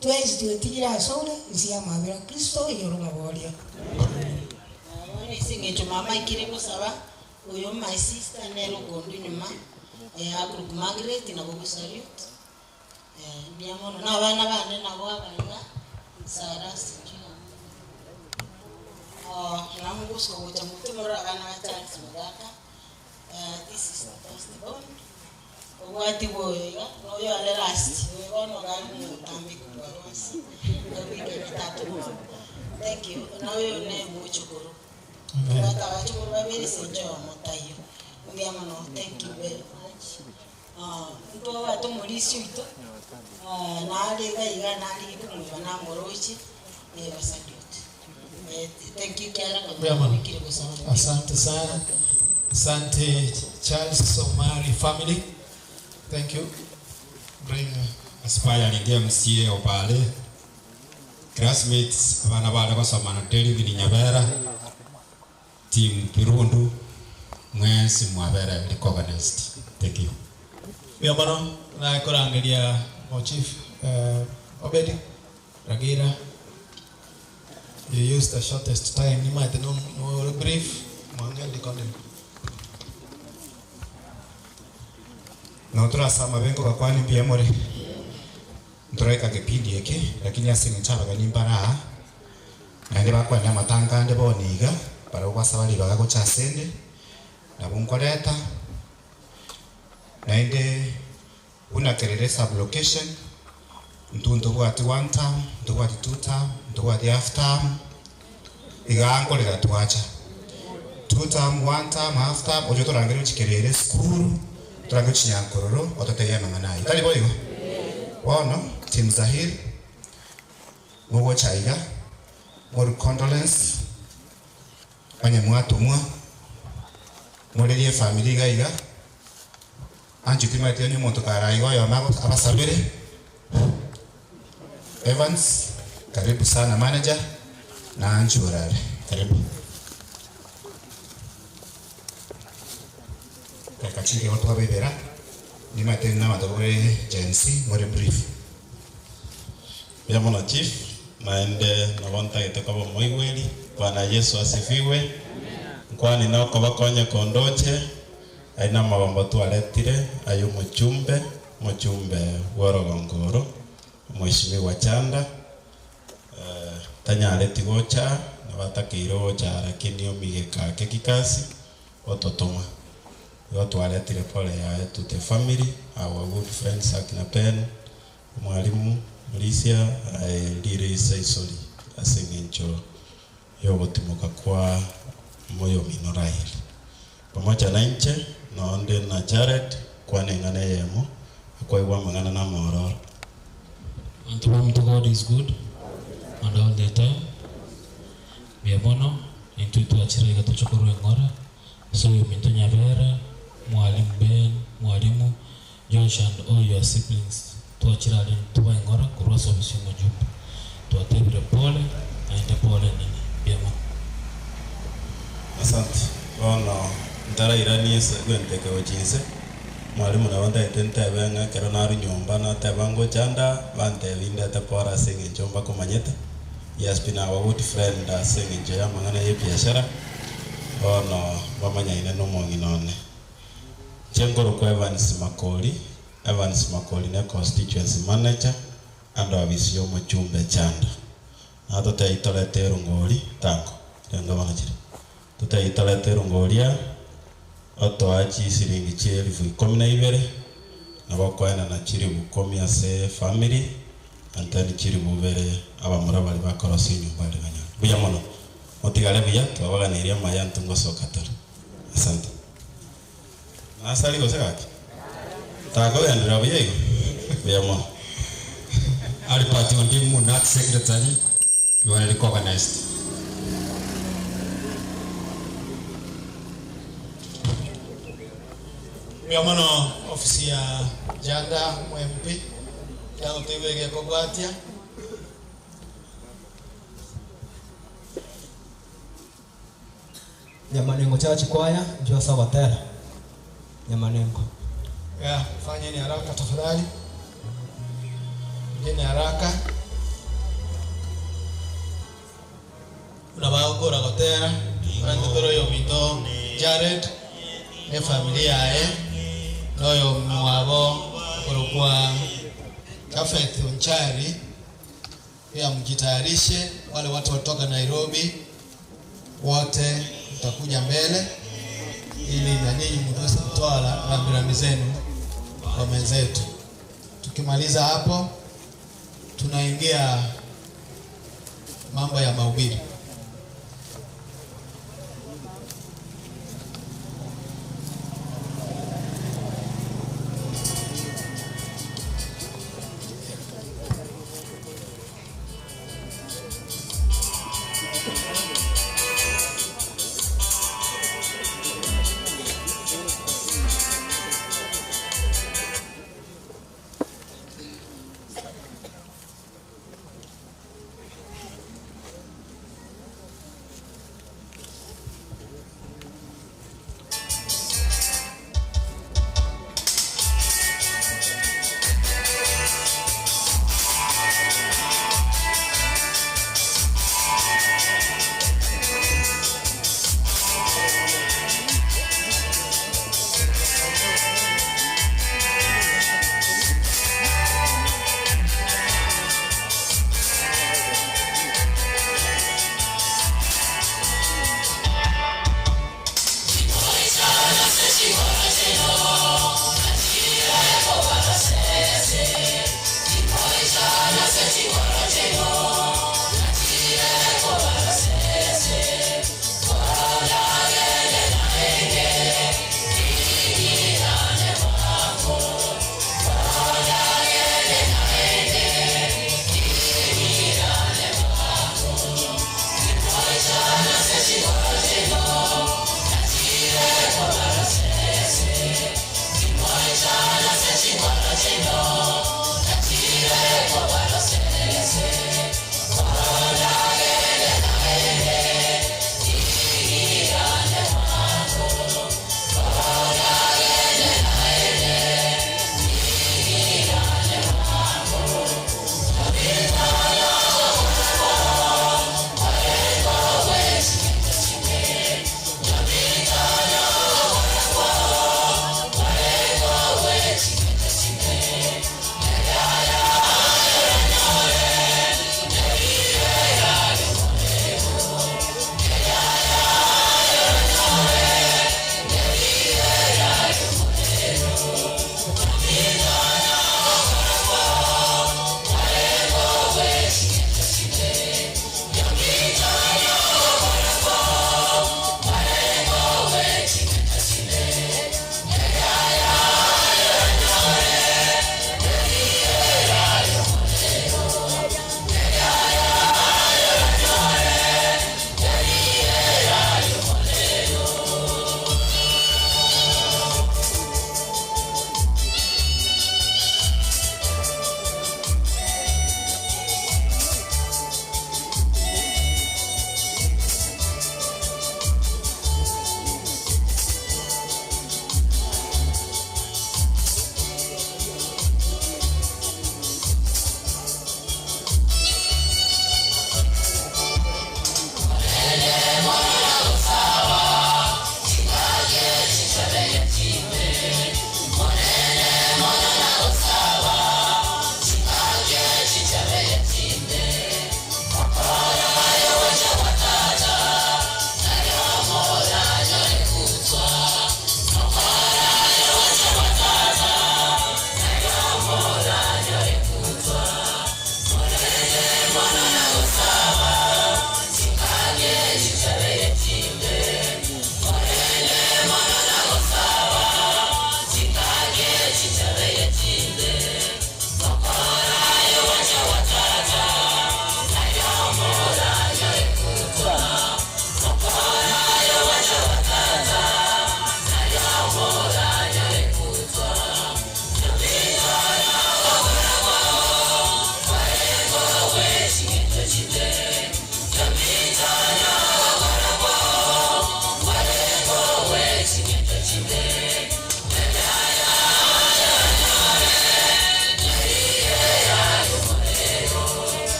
Twensi twetigire asore inse y'amabera a Kristo oyore omoboria. Bono ase eng'encho mama aikire gosaba, oyo my sister nere okondwa nyuma, akorokwa Margaret nabo gosalute, mbuya mono. Na abana bane nabo aba iga, Sarah sijui nabo ngosuka gocha motwe morore abana ba Charles Mogaka, this is the first born. Obwati bwa oyo iga, na oyo are last, oyo bono iga are omotambe kobua bonsi, abwekaine tata omwabo. Thank you. Na oyo ne omochokoro. Tobwate abachokoro babere ase inche oyomo taiyo. Mbuya mono, thank you very much. Ntwabwate omorisia oito, nare iga iga narigie komoiba namoroche, basalute. Thank you kiara Mbuya mono. konyora gosaba. Asante sana. Asante Charles Omari family. Thank you. Bring Aspiring MCA Obare, classmates abana bare gosoma na David Nyabera, team Birundu, mwensi mwabere recognized. Thank you. Mbuya mono nakorangeria mo chief Obedi Ragira. You used the shortest time nimaete no no brief mwang'endi konde. No turasama bengo bakwani mbuya more nturaika kipindi eke lakini ase eng'encho abageni mbara naende bakwane amatanga ande bono iga barabwo basaba ribaga gocha asende nabo nkoreta naende buna kerere sublocation ntu ntobwati one term ntobwati two term ntobwati half term iga nkorera twacha two term one term half term ocho torangere ochikerere school torange chinyankororo ototebia amang'ana aywo tari boigo bono team Zahir mogocha iga moru condolence onye mwatomwa morerie efamily iga iga anche timanyeti onye omonto kara iga oyomo abasabere Evans karibu sana manager na anche orare karibu Dakika chinke igo twabebera nimanyete na abanto bare Gen Z more brief. Mbuya mono chief, naende nabo ntagete koba omoigweri. Bwana Yeso asifiwe. Nkwani nokobakonya kondoche, aye namabombo twaretire aye omochumbe, omochumbe bw'orogongo oro, Omweshimiwa Chanda, tanyareti gocha, nabo atakeire gocha lakini omigeka ake kikasi, ototoma. Igo twaretire pole yaye to the family, our good friends akina Ben, Omwalimu Murisia, aye rire isaisori ase eng'encho y'ogotimoka kwa moyomino Raheli. Pamoja nainche, nonde na Jared, kwana eng'ana eyemo, akwaigwa amang'ana namororo. Unto whom to God is good and all the time. Mbuya mono, intwe twachire iga toche korwa eng'ora ase oyominto Nyabera, Mwalimu Ben, Mwalimu Josh and all your siblings twachire aria toba eng'ora korwa ase obosio omojumbe. Twatebire pole naende pole nene. Mbuya mono. Asante. Bono ntarairanie ase gwenteke gochia inse, mwalimu nabo ntagete ntebe ng'a ekero narwa nyomba nateba ngocha nda, bantebia ndete pore ase eng'encho mbakomanyete. He has been our good friend ase eng'encho y'amang'ana y'ebiashara, bono bamanyaine na omong'ina one. Inche nkorokwa Evans Makori, Evans Makori ne constituency manager ande ofisi y'omochumbe Chanda. Natotebia torete erongori tango, renga bono chire. Totebie torete erongori aa, otoa chisiringi chi'elifu ikomi na ibere, nabo okoenana chilifu ikomi ase efamiri, and then chilifu ibere abamura baria bakorosia enyomba aria banyore. Mbuya mono, motigare buya, twabaganeirie amaya intwe ngosoka tore. Asante. Nasari gose gaki? Takogenderera buya igo? Mbuya mono. Albert Ondimu, NAC Secretary, you are recognized. Mbuya mono ofisi ya Janda MP yagotebiwa egekobwatia. Nyamanengo Church Choir, njoo ase Nyamanengo. Yeah, fanyeni haraka tafadhali. Fanyeni haraka. Unabagokora gotera barante toro oyo minto Jared ne familia yaye noyo mwabo korokwa Jafeth Onchari. Pia mjitayarishe, wale watu watoka Nairobi wote mtakuja mbele ili na ninyi mweze kutoa rambirambi zenu kwa wenzetu. Tukimaliza hapo, tunaingia mambo ya mahubiri.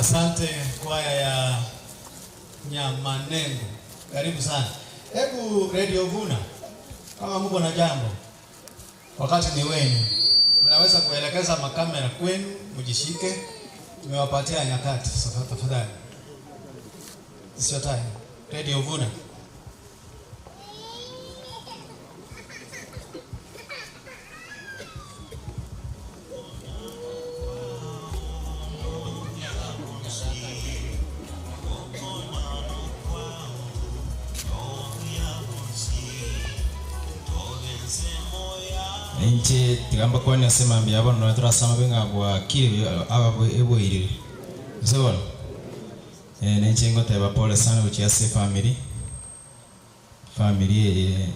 Asante kwaya ya Nyamanengo, karibu sana. Hebu Radio Vuna, kama mko na jambo, wakati ni wenu, mnaweza kuelekeza makamera kwenu, mjishike. Tumewapatia nyakati, sasa tafadhali. It's your time. Radio Vuna. Inche tigamba kwania ase mambia bono nonye torasama be ng'a bwakire aba eboirire. Gose bono? Eh, na inche ngoteba pole sana gochia ase efamiri, efamiri eye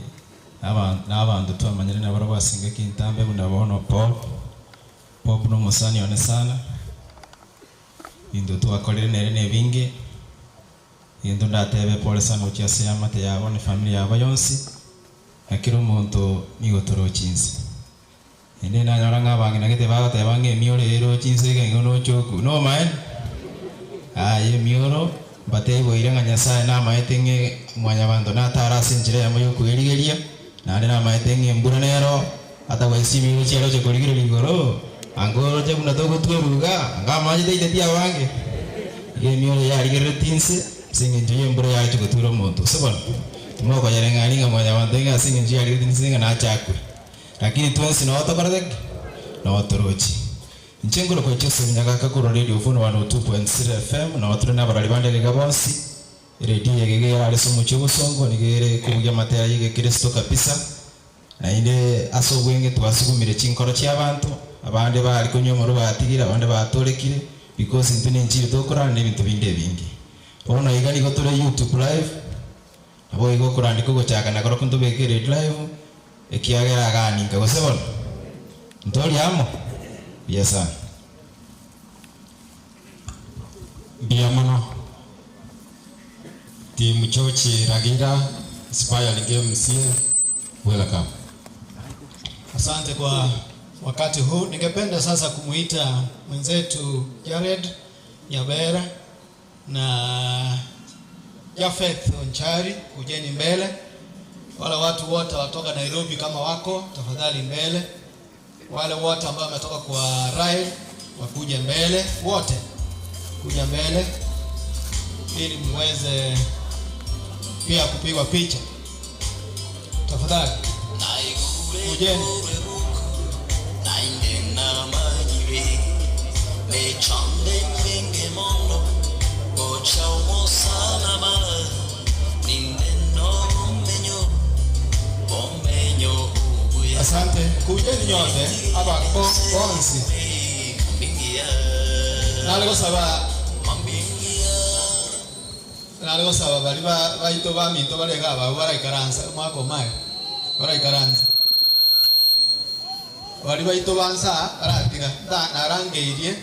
aba na abanto twamanyire nabarabwo ase engaki entambe buna bono Paul, Bob na omosani one sana, ebinto twakorire nere na ebinge, egento ndatebe pole sana gochia ase eamate yabo na efamiri yabo yonsi. Na kera omonto nigo toroche inse. Naende nanyora ng'a abang'ina gete bagoteba ng'a emioro eye eroche inse iga igo noche okwe. Nomaene? Aye emioro, mbatebie boire ng'a Nyasae namaete ng'a mwanyabanto natare ase enchera eyemo y'okwerigeria, naende namaete ng'a embura nero atagwaisia emioro chiaroche korigereria igoro, anga oroche buna togotwerwa iga, anga amache taiteti abange. Iga emioro eye yarigereretie inse. Ase engencho y'embura yareche gotwera omonto, gose bono timokoyereng'ania ng'a mwanyabanto ng'a ase engencho yarigetwe inse ng'a nache akwe. Lakini twensi noo tokorete ki? Noo toroche. Inche nkorokwa Joseph Nyagaka korwa Radio Vuno 102.0 FM, noo tore nabarari bande iga bonsi. Eredio eye iga erare ase omochie o Bosongo, nigo ere kobugia amatera y'egekristo kabisa. Naende ase obweng'e twasugumire chinkoro chi'abanto, abande bare konywa omorwo batigire, abande batorekire, because intwe nenchiri tokorara na ebinto binde ebinge. Bono iga nigo tore YouTube live, naboigo okorandika ogochaka nakorokwo ntobeke eredi live, ekiagera aganinka gose bono? Ntori amo? Mbuya sana. Mbuya mono Team George Ragira inspiring MCA welcome. Asante kwa wakati huu. Ningependa sasa kumuita mwenzetu Jared Nyabera na Jafeth Onchari, kujeni mbele. Wale watu wote watoka Nairobi kama wako, tafadhali mbele. Wale wote ambao wametoka kwa Rail wakuje mbele, wote kuja mbele ili muweze pia kupigwa picha. Tafadhali kujeni. Asante, kujeni nyote abako bonsi naligosaba naligosaba bari ba baito baminto barega aba baraikaransa omwaka omaye baraikaransa bari baito bansa baratiga nda narangeirie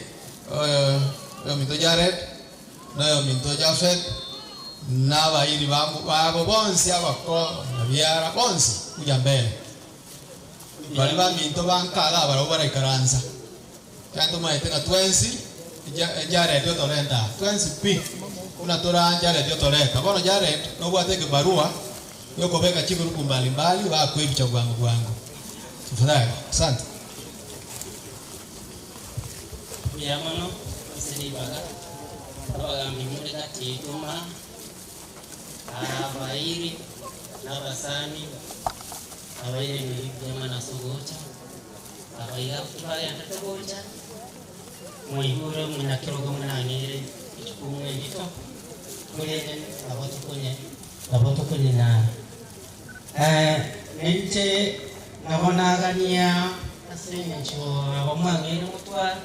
oyo minto Jared noyo minto Jafet n'abairi babo bonsi abako nabiara bonsi kuja mbele bari baminto bankaga abarabo baraikaransa Kianto maete ng'a twensi Jared otorenta twensi pi buna tora Jared otoreta bono Jared nobwate ekibarua yokobeka chigurupu mbalimbali bakwebicha bwangu bwangu tafadhali asante Mbuya mono ase ribaga, abagambi more gati yaito maa, abairi na abasani, abaire mbuya mono ase ogocha, abaiga tibagenderete gocha, mwaigure omonyakerogo buna ang'eire echukumu erito, korende nabo tokonye nabo tokonyenyara. Ninche nabo nagania ase eng'encho aba mwang'eire motware,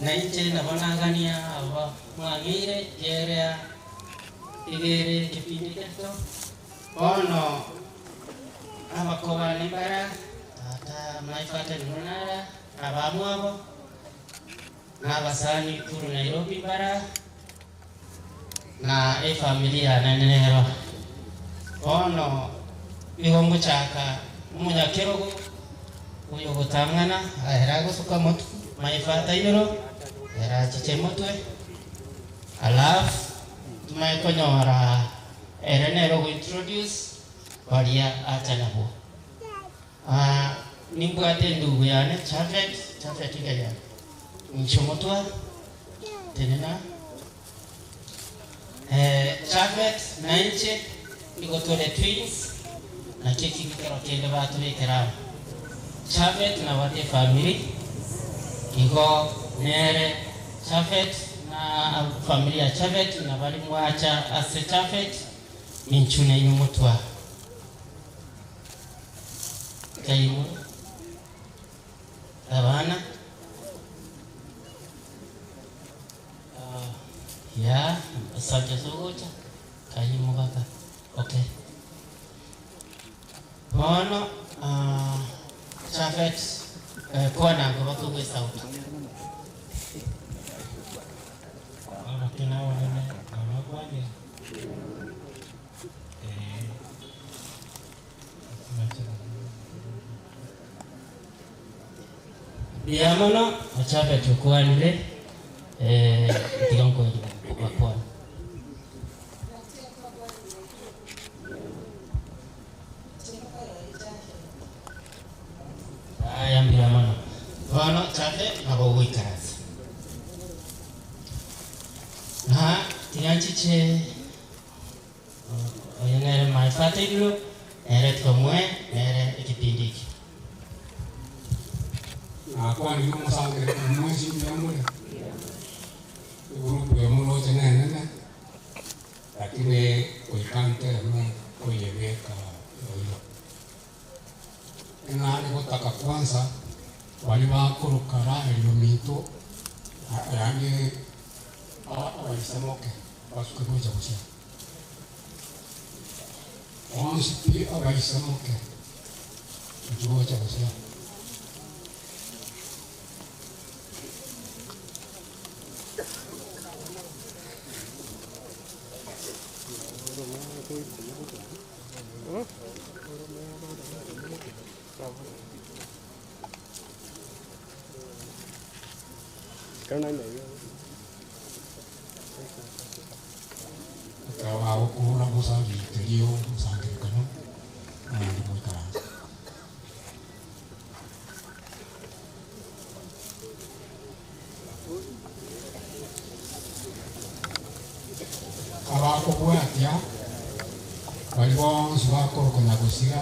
na inche nabo nagania aba mwang'eire ekiagera iga ere ekepindi giaito. Bono abakobani mbara, tata my father in law nara, abamwabo, na abasani korwa Nairobi mbara, na efamiri yane nero. Bono igo ngochaka omonyakerogo oyo ogotang'ana ere agosuka motwe. My father in-law erachiche motwe alafu tumanye konyora ere nere ogointroduce baria acha nabwo. Ah, nimbwate endugu yane Chafet, Chafet iga yane inche motwa tenena eh, Chafet na inche nigo tore twins nakio ekio kero kende batobekera amo. Chafet nabwate efamiri igo nere Chafet na famiri ya Chafet nabari mwacha ase Chafet ninchu nainwe motwa kaimwe abana Ah, ya asante sogocha kayimugaka okay bono ah, Chafet eh, kwanango bakogwe sauti Abakina abanene abakwane Biamono Chafet okwanire eh, tiga nkoyira bakwana aya mbiamono bono Chafet nabo ogoikaransa na tiga nchiche oyo nere my father in law nere tikamwe nere ekipindi iki nakwani omusangire omwezi mbyamule egurupu emuroche nenene lakini oikanteme oyebeka oyo enari gotaka kwanza bari bakorokara erio minto yaani abaisemoke basuke gocha gosia onsi pi abaisemoke gocha gosia Ekaba gukura gusabiterio musangirekano naende moikaransa abakobwatia bari bonsi bakorokonya gosiga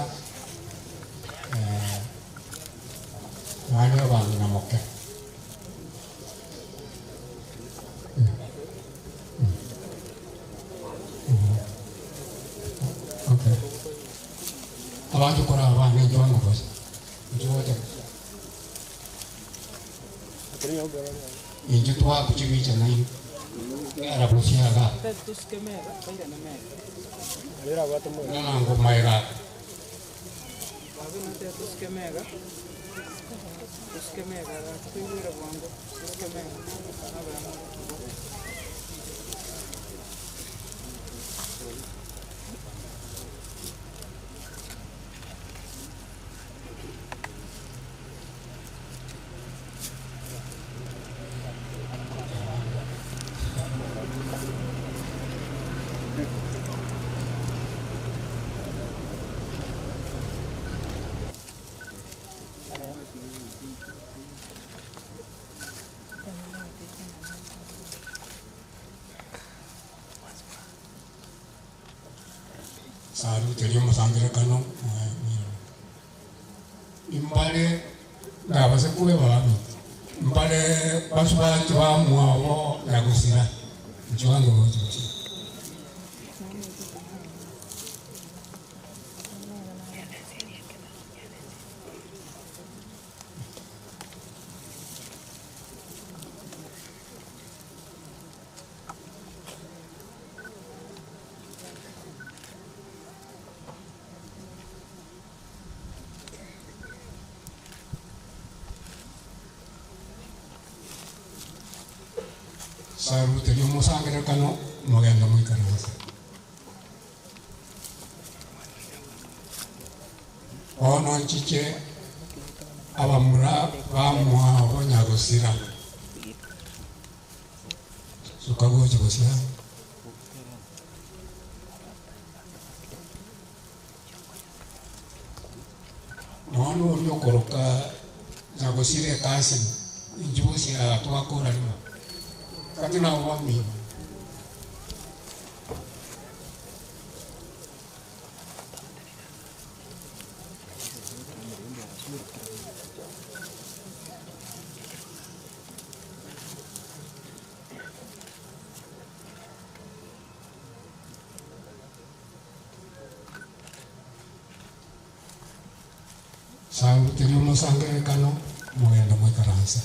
bari abang'ina moke Okay. Abantu kora abana enjwangu bose. Njoja. Inju twa kuchibicha nayo. Era busiaga. Nana ngomaira. Saruterio musangirekano. Imbale ngabase kube bami. Mbale basubati bamwabo yagusira. Nchiwango bochi. Saruterio musangirekano mugenda mwikaransa. Ono nchiche Abamura bamwabo nyagosira. Suka gocha gosira. Nono oria okoroka nyagosira ekasi inche gosira twakora rimo. Kati nabo bamino. Sauti omosangerekano mogenda mwikaransa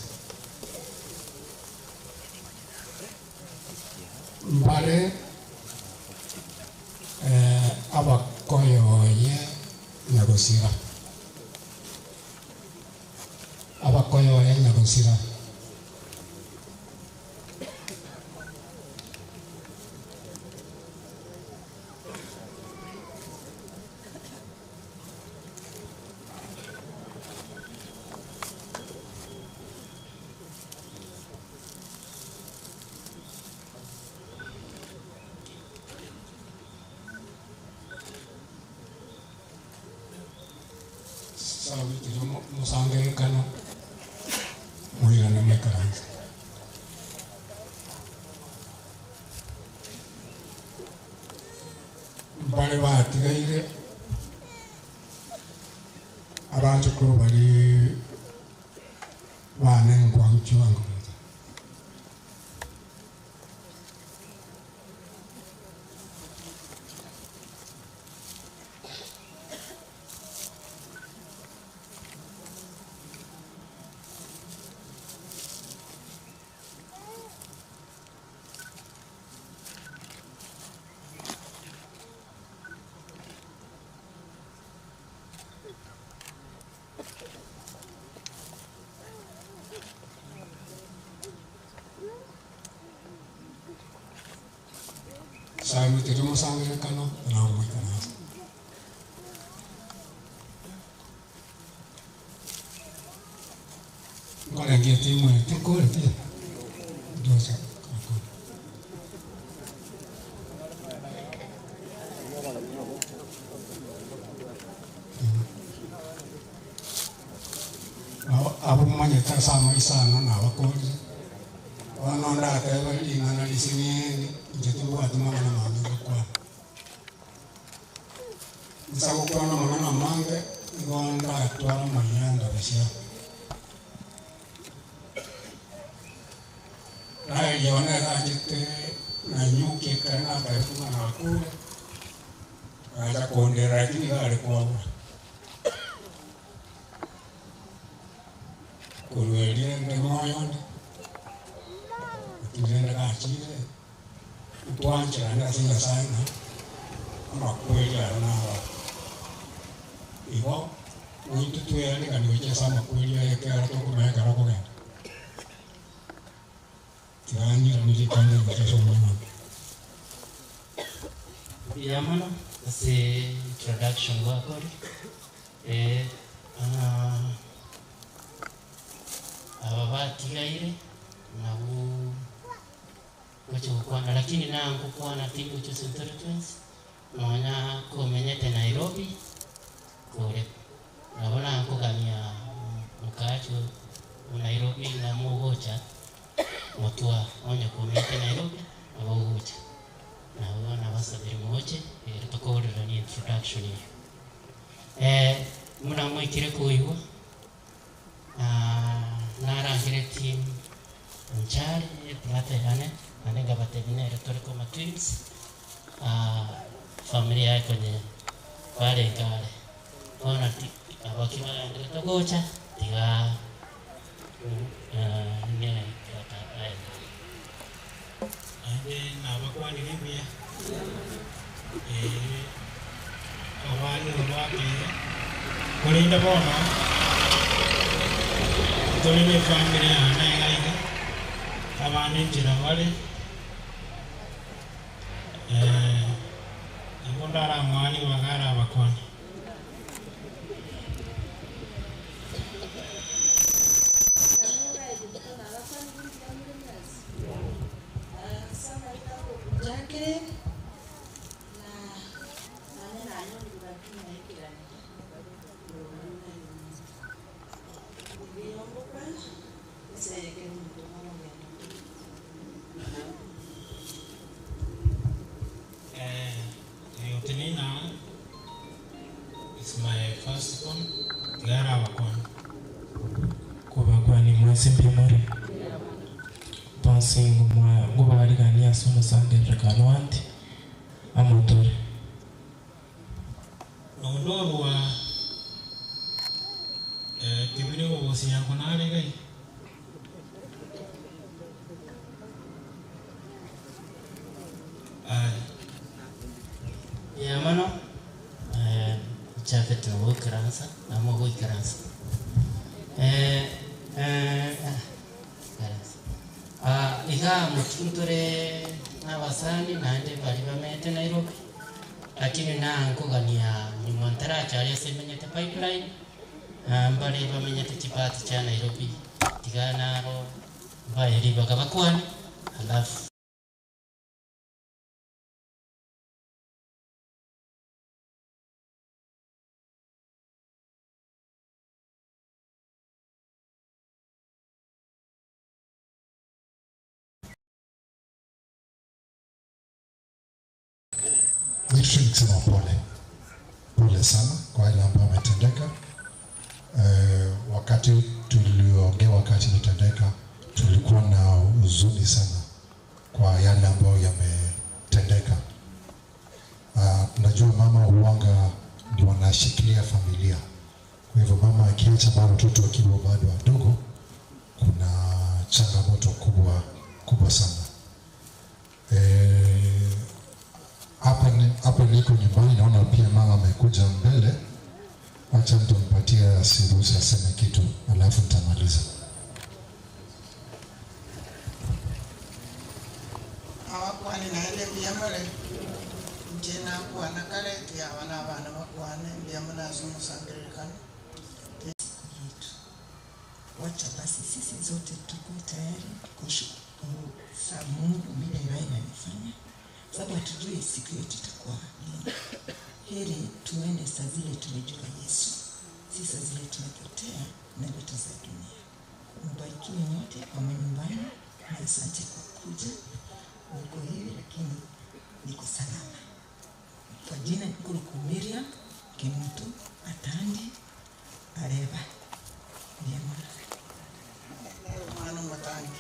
mbare abakoyoye nyagosira abakoyoye nyagosira Sauti omosangerekano moirane mwikaransa mbare batigaire abanjukuru bari bane nkwanguchiwango Sauti omosangerekano namwikaransa nkorengia timwe tinkoretie ndoca abo manyete ase amaisano nabakorire bono ndateba ring'ana rising'eni inche timbwati mang'ana mange gokwana nsa gokwana mang'ana mange nigo ndatwara amanyanda bosia raeriona erachete nanyuki ekero natari kung'ana akure agacha kondera lakini iga are kwabura korwa eria nde moyo onde lakini rende gachire ntwancherane ase Nyasaye ng'a amakweri aya naba igo gointwe twearekani gochia ase amakweri aya ekero tokomanya ekero okogenda tiganyiranirie ekanga gochia ase omwana one. Mbuya mono ase introduction gwakori aba batigaire nabo gocha gokwana lakini nangokwana tingocha ase ntore twensi nonya komenyete Nairobi kore nabo nankogania mokacho o Nairobi namogocha motwa onye komenyete Nairobi nabo ogocha nabo nabasabire mogoche ere tokoorerania introduction eyo. Muna mwikire koigwa narangire team nchari brother yane ande ngabatebi nere tore koma twins familia yaye konye barengare bono abaki bagenderete gocha tiga ng'e tata aende. Naende nabakwanire mbuya abana rwakire korende bono tore na efamily yane iga iga abana enchera bare nigo ndaramwani bagara abakwane. last born tigara abakwana. Kobakwani mwensi mbimore bonsi ngubarigania ase omosangererekano wanti amotore Nondorwa kibiri gogosinyango nare gai. Aye. Yamano chafete goikaransa amo goikaransa eh eh karansa ah iga mutuntore n'abasani nande bari bamete Nairobi lakini na nkugania nyuma ntaracharia semenyete pipeline mbari bamenyete chipati cha Nairobi tiganaro mbaeri bakabakwana alafu Mwisho ni kusema pole, pole sana kwa yale ambayo ametendeka. Wakati tuliongea, wakati ilitendeka, tulikuwa na huzuni sana kwa yale ambayo yametendeka. Tunajua mama huanga ndio wanashikilia familia, kwa hivyo mama akiacha bado watoto wakiwa bado wadogo, kuna changamoto kubwa kubwa sana. Hapa hapa niko nyumbani, naona pia mama amekuja mbele. Acha nitampatia siruhusu aseme kitu, alafu nitamaliza. Abakwani naende mbiamole nje nakwana kale tuyabana abana bakwane mbiamole ase omosangererekano. Yetu. Wacha basi sisi zote tukuwe tayari kumsa Mungu vile yeye anafanya, sababu hatujui siku yetu itakuwa lini. Heri tuende saa zile tumejua Yesu, si saa zile tumepotea na ndoto za dunia. Mbarikiwe nyote kwa manyumbani, na asante kwa kuja. Niko hivi lakini niko salama. Kwa jina Nkuruku Miriam Kimutu Atandi Areba Ndiamona. Mwana mutangi.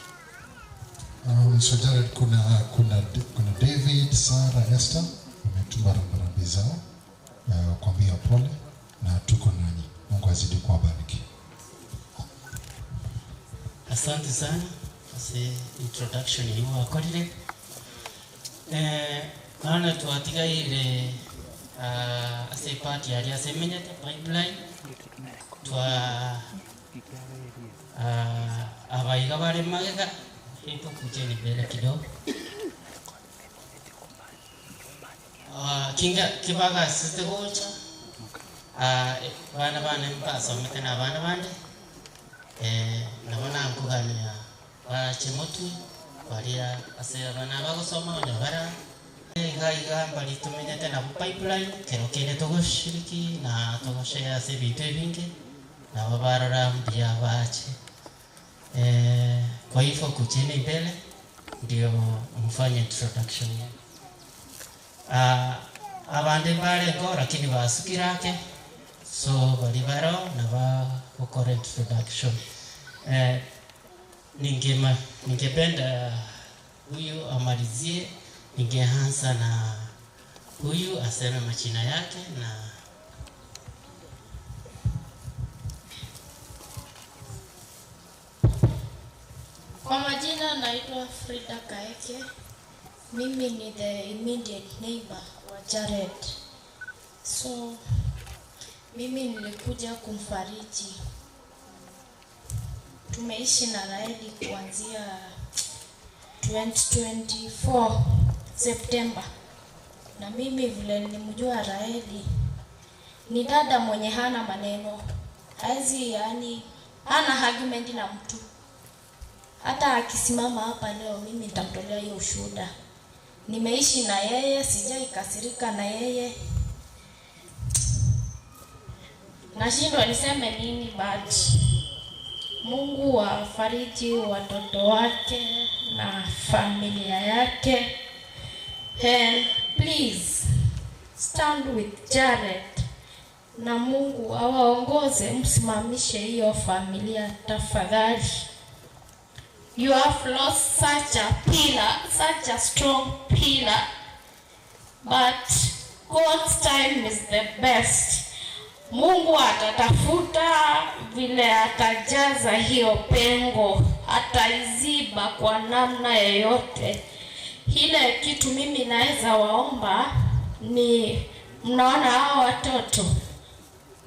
So Jared, kuna David, Sarah, Esther wametuma rambirambi zao kuambia pole na tuko nanyi. Mungu azidi kuwabariki. Asante sana ase introduction hiyo wakorire bana twatigaire ase party aria asemenyete pipeline twa abaiga bare magega hebu kujeni mbele kidogo kinga kibaga siste gocha bana bane mbasomete na abana bande nabona nkugania bache motwe baria ase abana bagosoma onya bara iga iga mbari tumenyete nabo pipeline kero kende tugoshiriki na tugoshare ase ebinto ebinge nabo barora mbuya bache kwa hivyo kujeni mbele ndio mfanye introduction yenu. Abande barengo lakini basukirake so bali baro na bagukora introduction. Ningependa huyu amalizie, ningeanza na huyu aseme majina yake na Kwa majina naitwa Frida Kaeke. Mimi ni the immediate neighbor wa Jared. So mimi nilikuja kumfariji. Tumeishi na Raheli kuanzia 2024 September. Na mimi vile nilimjua Raheli ni dada mwenye hana maneno. Haezi, yani hana argument na mtu. Hata akisimama hapa leo mimi nitamtolea hiyo ushuhuda. Nimeishi na yeye, sijaikasirika na yeye. Nashindwa niseme nini, but Mungu awafariji watoto wake na familia yake. And please stand with Jared. na Mungu awaongoze, msimamishe hiyo familia tafadhali. You have lost such a pillar, such a strong pillar. But God's time is the best. Mungu atatafuta vile atajaza hiyo pengo, ataiziba kwa namna yoyote. Ile kitu mimi naweza waomba ni mnaona hao watoto,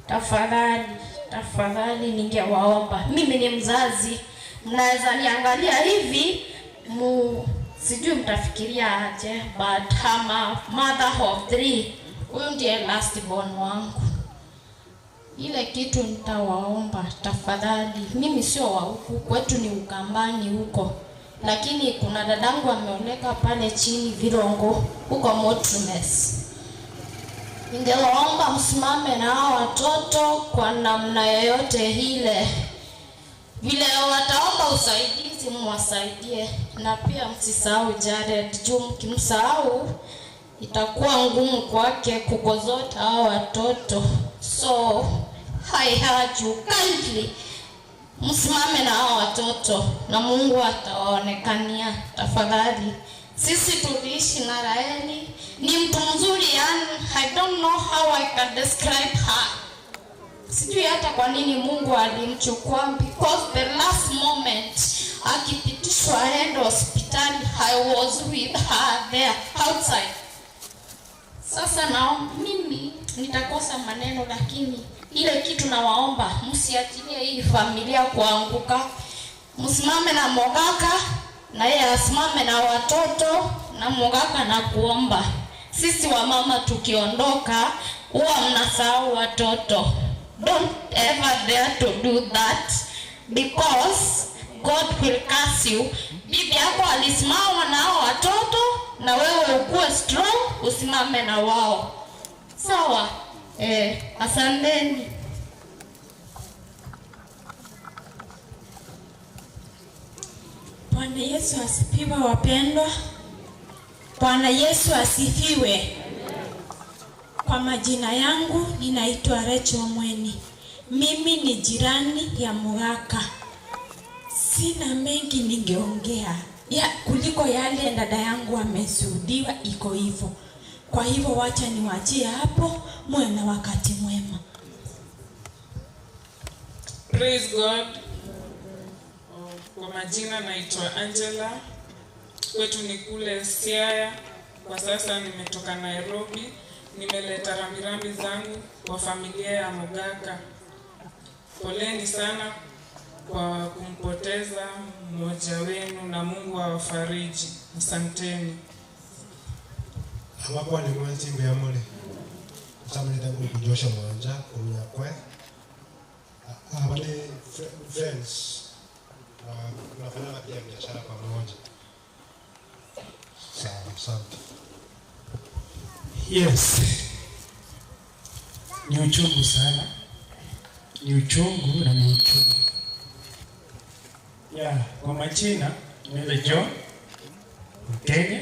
tafadhali tafadhali, ningewaomba. Mimi ni mzazi, mnaweza niangalia hivi mu sijui mtafikiria aje, but I'm a mother of three. Huyu ndiye last born wangu. Ile kitu nitawaomba tafadhali, mimi sio wa huku kwetu, ni Ukambani huko, lakini kuna dadangu ameoleka pale chini Virongo huko Motrumes. Ningewaomba msimame na hao watoto kwa namna yoyote ile, vile wataomba usaidizi mwasaidie, na pia msisahau Jared juu mkimsahau itakuwa ngumu kwake kukozota hao watoto. So I urge you kindly msimame na hao watoto na Mungu atawaonekania tafadhali. Sisi tuliishi na Raheli, ni mtu mzuri yani, I don't know how I can describe her. Sijui hata kwa nini Mungu alimchukua because the last moment akipitishwa aende hospitali, I was with her there outside. Sasa na mimi nitakosa maneno, lakini ile kitu nawaomba msiachilie hii familia kuanguka. Msimame na Mogaka na yeye asimame na watoto na Mogaka na kuomba. Sisi wamama tukiondoka huwa mnasahau watoto. Don't ever dare to do that because God will curse you. Bibi yako alisimama na hao watoto na wewe ukuwe strong usimame na wao. Sawa? Eh, asanteni. Bwana Yesu asifiwe wapendwa. Bwana Yesu asifiwe. Kwa majina yangu ninaitwa Rachel Mweni. Mimi ni jirani ya Mugaka. Sina mengi ningeongea ya kuliko yale dada yangu ameshuhudiwa, iko hivyo. Kwa hivyo wacha niwaachie hapo, muwe na wakati mwema. Praise God. Kwa majina naitwa Angela, kwetu ni kule Siaya. Kwa sasa nimetoka Nairobi, nimeleta rambirambi zangu kwa familia ya Mogaka. Poleni sana kwa kumpoteza mmoja wenu na Mungu awafariji. Asanteni. Amakwa ni mwanzi muyamule nsamaleta ngulu kujosha mwanja kumyakwe aba ni friends na tunafanya pia biashara pamoja. Sawa, asante. Yes, ni uchungu sana, ni uchungu na ni uchungu. Ya, kwa majina naitwa John Mkenya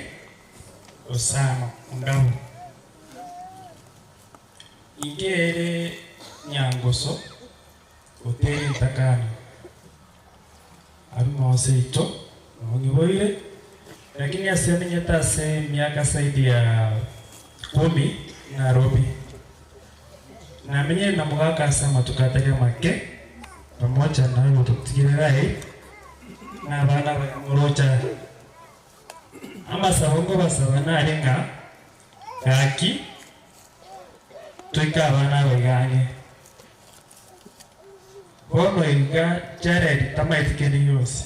Osama Mundau. Ingere Nyangoso Hoteli Ntakana abimoseito nongiboire lakini asemenyete ase miaka zaidi ya 10 Nairobi namenye na mugaka ase amatuko atari make pamoja nawe tutigirirai na abana bamurocha amasabo ngo basaba nari ng'a gaki twike abana abaigane bono iga Jared tamaitikeri yose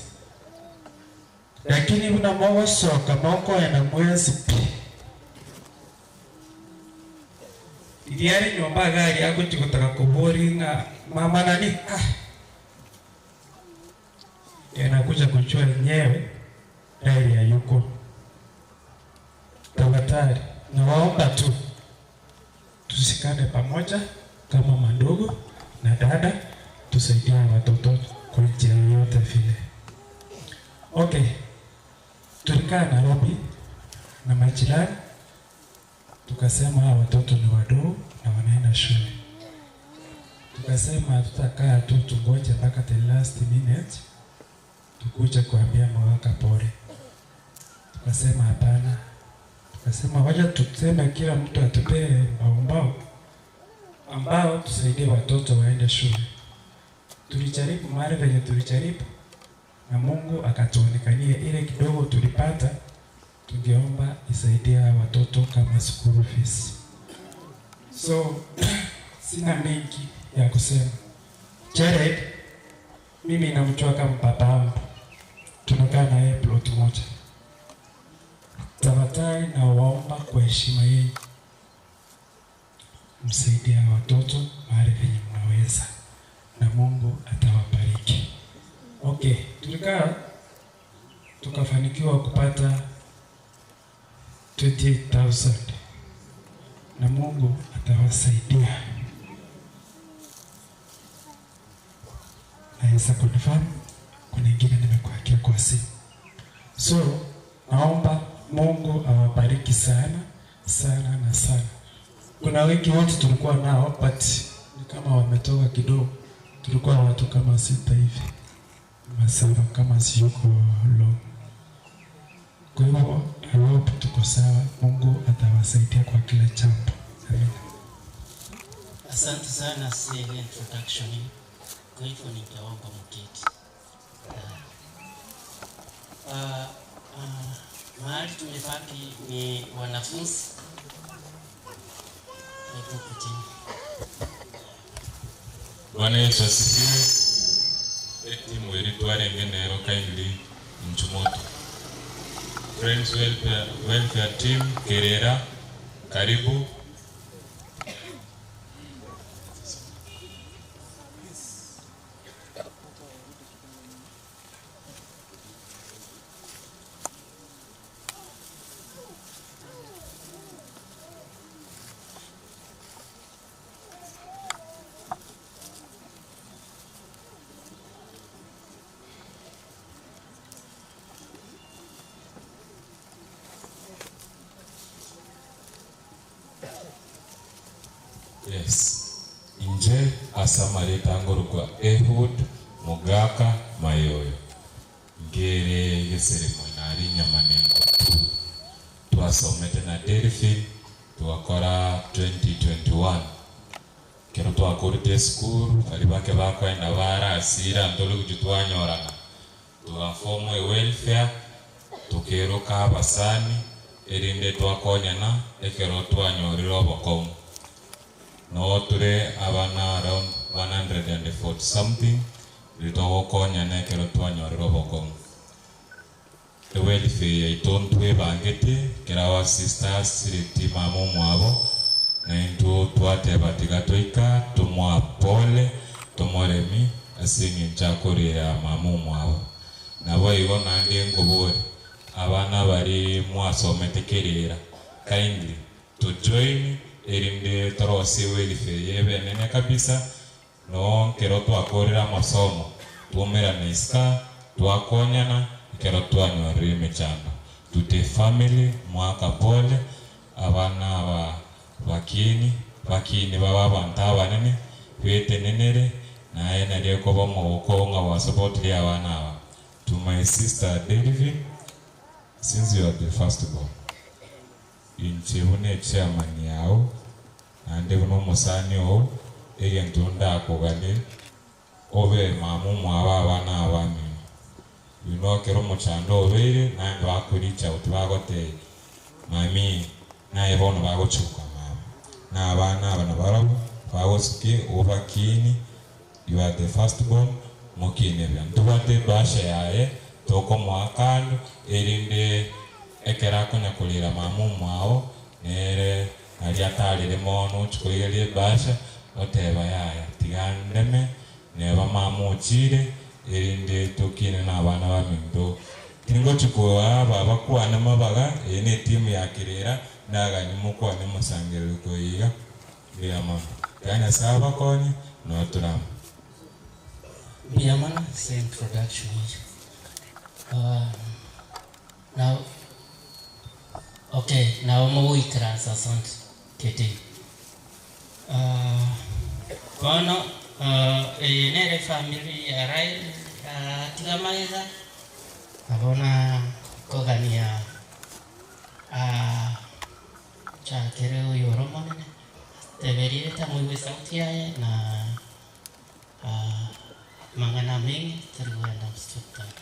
lakini buna mogosoka mokoenda mwezi pi iriari nyomba gari agochigotaka kubori ng'a mama nani ah yanakuja kujua yenyewe dairi hayuko. Tafadhali nawaomba tu tushikane pamoja kama mandugu na dada, tusaidiane watoto kwa njia yoyote vile. Okay, tulikaa Nairobi na majirani, tukasema hawa watoto ni wadogo na wanaenda shule. Tukasema hatutakaa tu tungoje mpaka the last minute tukuje kuambia Mogaka pole. Tukasema hapana, tukasema wacha tuseme kila mtu atupee mbao mbao ambao tusaidie watoto waende shule. Tulijaribu mahali venye tulijaribu, na Mungu akatuonekania ile kidogo tulipata, tungeomba isaidie hawa watoto kama school fees. So sina mengi ya kusema. Jared mimi namjua kama baba yangu, tunakaa na yeye plot moja. Tafadhali nawaomba kwa heshima yenu msaidie hawa watoto mahali venye mnaweza, na Mungu atawabariki. Okay, tulikaa tukafanikiwa kupata 28,000 na Mungu atawasaidia. Naweza confirm, kuna ingine nimekuwekea kwa simu. So naomba Mungu awabariki sana sana na sana. Kuna wengi wote tulikuwa nao but ni kama wametoka kidogo. Tulikuwa watu kama sita hivi, masaba kama siyuko long. Kwa hivyo I hope tuko sawa. Mungu atawasaidia kwa kila jambo. Amina. Asante sana si ile introduction. Kwa hivyo ningeomba mketi. Ah, ah, mahali tumebaki ni wanafunzi. Hebu kutini. Bwana Yesu asifiwe. Etimu eritwarenge nero kindly nchumoto. Friends Welfare, Welfare Team Kerera, karibu. Yes. Inje asamarita ngorokwa Ehud Mugaka Mayoyo. Ngere geseremo nari nyamanengo tu. Twasomete na Delphine twakora 2021. Kero twakorete school bari bake bakwenda barasira ntoli kuju twanyorana. Tugaform a welfare tukeruka abasani erinde twakonyana ekero twanyorire obokomu no ture abana around 140 something ritogokonyana ekero twanyorire obokomu ewelfare yaito ntwebangete kera our sisters reti mama omwabo naintwo twateba tiga twaika tomwa pole tomoremi ase eng'encho akorera mama omwabo nabo igo naende nkobore abana bari mwasomete kerera kindly to join erinde torose welfare yebenene kabisa no nkero twakorera amasomo twaumerana isika twakonyana ekero twanyorire emechando tute family mwaka pole abana aba bakini bakini baba abantu abanene betenenere naye nario koba omogoko ng'a wasupportire abana aba. To my sister Delvin, since you are the first born, inche buna echairman yao naende buna omosani oo egento ndakoganie obe mama omwabo abana abamino. You know ekero omochando obeire naende bakoricha out bagotebia mami naye bono bagochuka mama na abana aba nabarabwo bagosukia obakini you are the first born mokine bia ntobwate ebasha yaye tokomoa kando erinde ekero akonya korera mama omwabo nere nari atarire mono ochikorigereria ebasha oteba yaya tiga ndeme neba mama ochire erinde tokine na abana baminto tingochikoa aba bakwane mabaga eye na etimu ya Kerera ndagani mokwane mosangerereko iga mbuya mono tiga Nyasaye abakonye noturama. Mbuya mono ase introduction eyo. Now, okay, now mogoikaransa asante kete. Bono Eye nere efamiri ya Rael atiga magega, nabo na kogania chakere oyore omonene, ateberie tamoigwe esauti yaye na amang'ana amenge tari kogenda msituni.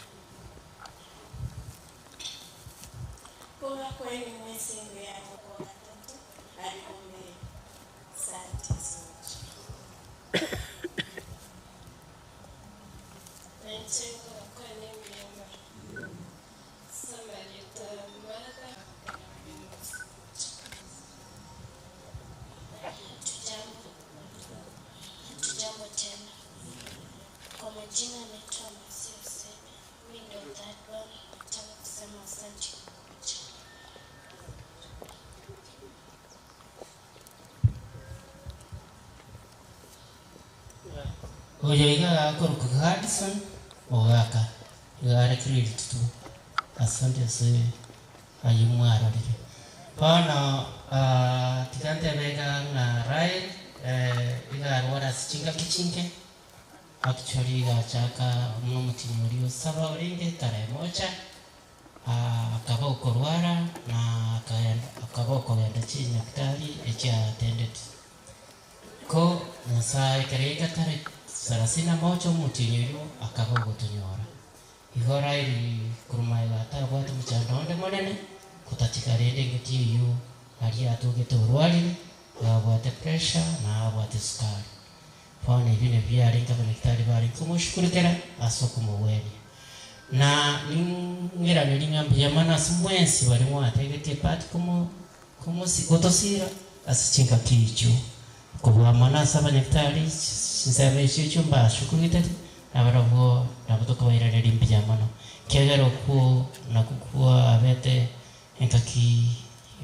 Kuba kwenu mwezi yako kwa watoto aliombe asante sana. Hatujambo tena. Kwa majina naitwa Mercy Hussein. Mimi ndio third born. Nataka kusema asante kwa kuja. Oyo iga akoruka Hudson ogaka iga arekire ritutu asante ase aye mwarorire bono tiga ntebe iga ng'a Rael iga arwara ase chingaki chinke actually iga achaka buna omotinyi oria osaba orenge tarehe moja akaba okorwara na akaenda akaba okogenda chinyagitari echiatendeti ko Nyasaye ekero yaika tarehe sarasini na moja omotienyi oyio akaba ogotonyora. Igo Raeli korwa magega atabwate omochando onde monene, kotachika rende engaki eyio aria atogete orwarire, iga abwate pressure na abwate sukari. Bono ebio nabio biarenge abanyagitari barenge komoshugulikera ase okomogwenia. Na ning'iranerie ng'a mbuya mono ase mwensi baria mwategetie part komo komosi gotosira ase chingaki echio. Kobua mono ase abanyagitari, chinsemo echio echio mbashukurigete, nabarabwo nabo tokobairaneria mbuya mono, ekiagera okwo nakwo kwabete engaki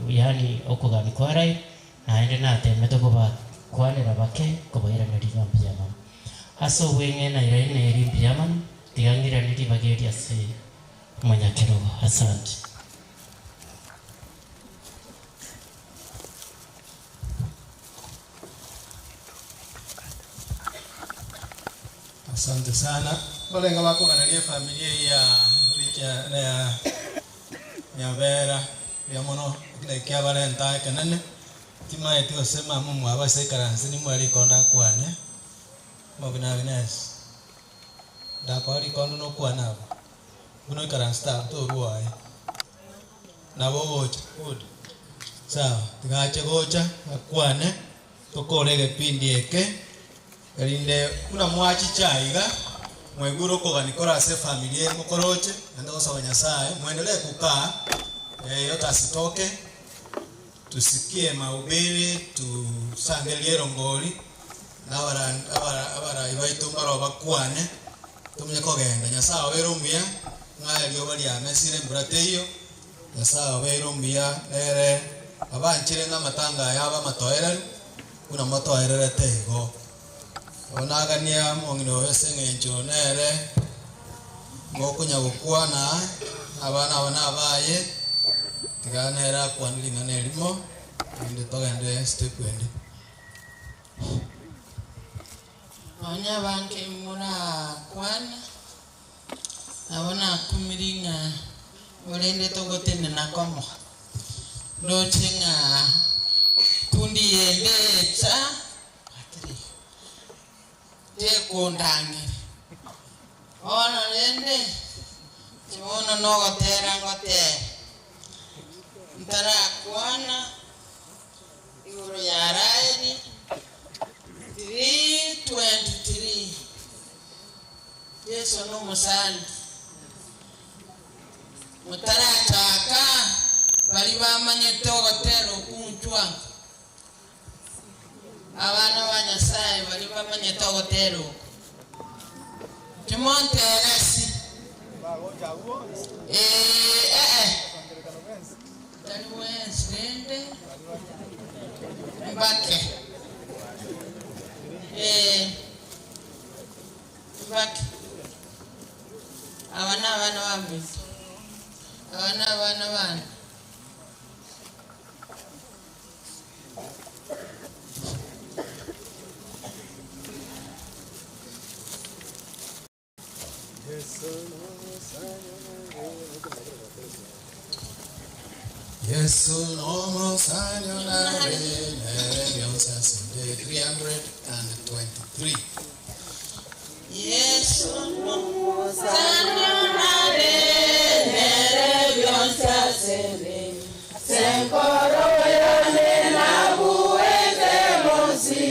yaani okogania kwa Raila, naende natemete kobakwanera bake kobairaneria ng'a mbuya mono. Ase obweng'e nairaneiri mbuya mono, tiga ng'irane ribaga eri ase omonyakerogo. Asante. Asante sana. Balenga bakoganeria efamilia eye ya Richard na ya Nyabera mbuya mono ekina kiabarenta ekenene timaeti gose mama omwabo ase ekaranse nimwe rikondo akwane omobina Agnes ndakoa rikondo nokwane abwo buna oikaransete abwo torwa aye nabo ogocha good sawa tiga ache gocha akwane tokore egepindi eke erinde buna mwachicha aiga mwaigure okogania kore ase efamiri eye mokoroche naende gosaba Nyasaye mwendelee kukaa yeyote asitoke tusikie mahubiri tusangererie erongori na abara abara abarai baito mbaro bakwane tomenye kogenda. Nyasaye obeire omuya ng'a erioba riamesire embura teiyo Nyasaye obeire omuya nere abanchire ng'a amatanga aya abe amatoereru buna motoererete igo. Bono nagania omong'ina oyo ase eng'encho nere ngokonya gokwana abana aba nabaye, tiga nere akwane ring'ana erimo, naende togende step ende. Nonya abange morakwane, nabo nakumirie ng'a orende togotenena komo. Ndoche ng'a kundi yende echa tekondang'eria. Bono rende, inche bono nogotera ngotera, ntarakwana igoro ya Raeli 3:23, Yeso nomosani. Motarachaka, baria bamanyete ogotera okwo inchwa, abana ba Nyasaye baria bamanyete ogotera oko, inche monteresi. Ee, ee, tari bwensi rende mbake. Ee, mbake. Aba nabana baminto, aba nabana bane. Yesu nomusanyo nare nere byonse asinde 323. Yesu nomusanyo nare nere byonse asinde senkoro yane nabuwete bonsi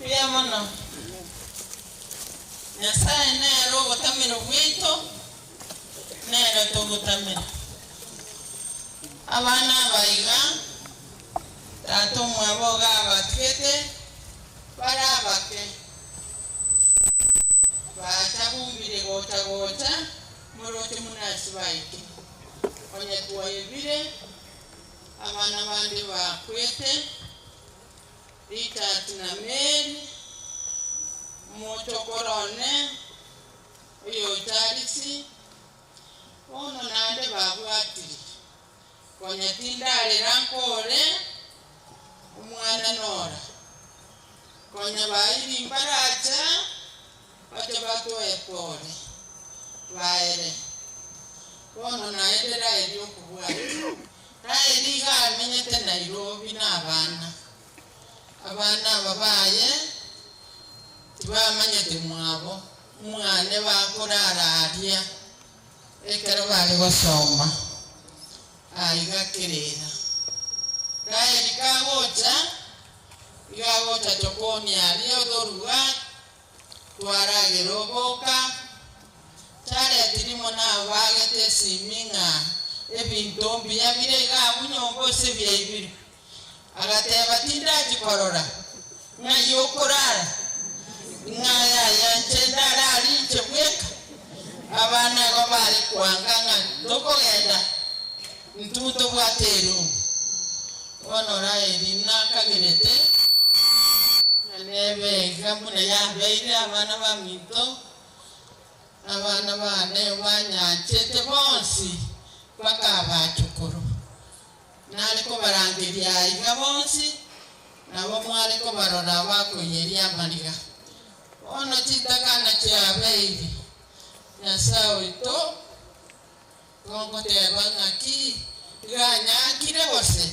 Mbuya mono. Nyasaye nere ogotamera bwito, nere togotamera. Abana abaiga, tata omwabo iga abatwete, bare abake. Bacha bumbire gocha gocha, moroche muna ase baike. Onye twaebire, abana bande bakwete, Richard na Mary, omochokoro one, oyo Charles, bono naende babwatire. Konya tindarera nkore, omwana nora. Konya bairi mbaracha, bache batoe pore, baere. Bono naende Raeli okobwatia. Raeli iga amenyete Nairobi na abana. Abana aba baye tibamanyete mwabo, mwane bakorara aria ekero bare gosoma aiga kerera. Raeli kagocha, iga agocha chokoni aria otoruga, twaragera oboka, Jared rimo nabagete esimi ng'a ebinto mbuya bire iga abwo nyomba ase ebiaibirwe. Agateba, Tindachi korora ng'ai okorara, ng'a yaya inche ndarare inche bweka. Abana igo bare kwanga ng'a tokogenda intwe tobwate eroom. Bono Raeli nakagerete ng'a nebe iga buna yabeire abana baminto. Abana baane banyanchete bonsi mpaka abachukuru. Nare kobarangeria aiga bonsi, nabo mware kobarora bakoiyeria amariga. Bono chitakana chiabeire, Nyasae oito, gongoteba ng'aki, iga anyakire gose?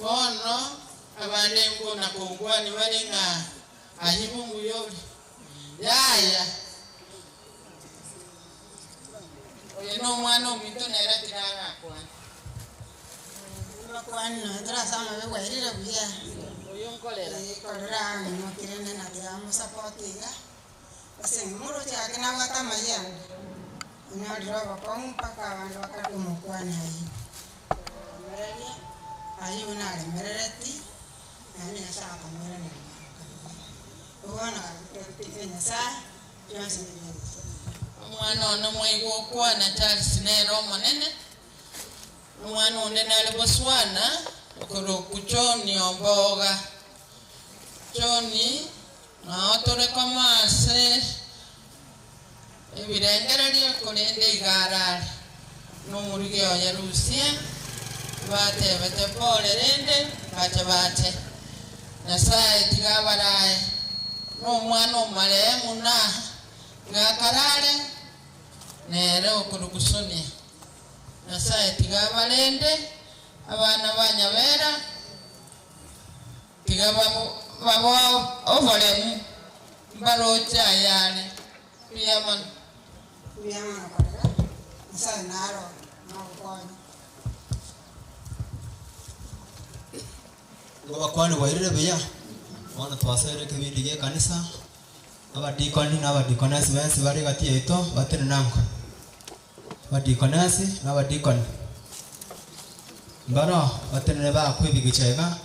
Bono abande mbuna kongwani bare ng'a aye mbuya ore. Yaya, oyo nomwana ominto nere tiga arakwane. Bakwani nonya tore ase amabe bwairire buya. Oyo nkorera. Eh, korera ang'imokire nene tiga amosupport iga. Ase moroche gaki nabwate amayia ande. Onyorire obokong'u mpaka abanto bakare komokwana aywo. Aremereria, aywo buna aremerereti, naende Nyasaye akamoiraneria kabisa. Bono gaki totige Nyasaye, bionsi ne bia Nyasaye. Omwana one mwaigwa okwana Charles nere omonene, omwana onde nare Botswana, okoroku John Omboga. John nao tore komo ase ebirengererio korende iga arare na omorugi oye Lucia, batebete pole rende bache bache. Nyasaye tiga abarae, na omwana omarehemu na iga akarare nere okoroku Sonia. Nyasaye tiga abarende, abana ba Nyabera, tiga babo oboremu mbaroche ayare. Mbuya mono. Mbuya mono korera, Nyasaye naro nogokonya. Nigo bakwani bwairire buya, bono twasoire ekebindi gia ekanisa, abadikoni na abadikonesi bensi bare egati yaito batenene ango. Abadikonesi na abadikoni mbaro batenene bakwa ebigicha iga.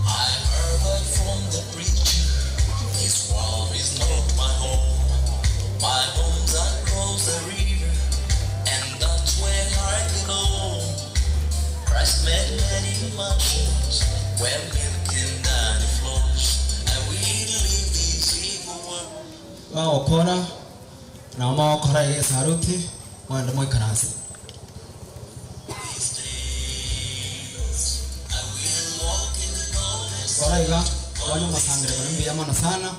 I've heard from the preacher, this world is not my home. My home's across the river, and that's where I belong. Christ made many mansions where milk and honey flows. I will leave this evil world. Bagokora, nabo mogokora iga esaruti, mwende moikaranse. Kora iga, kwani omosangererekano mbuya mono sana,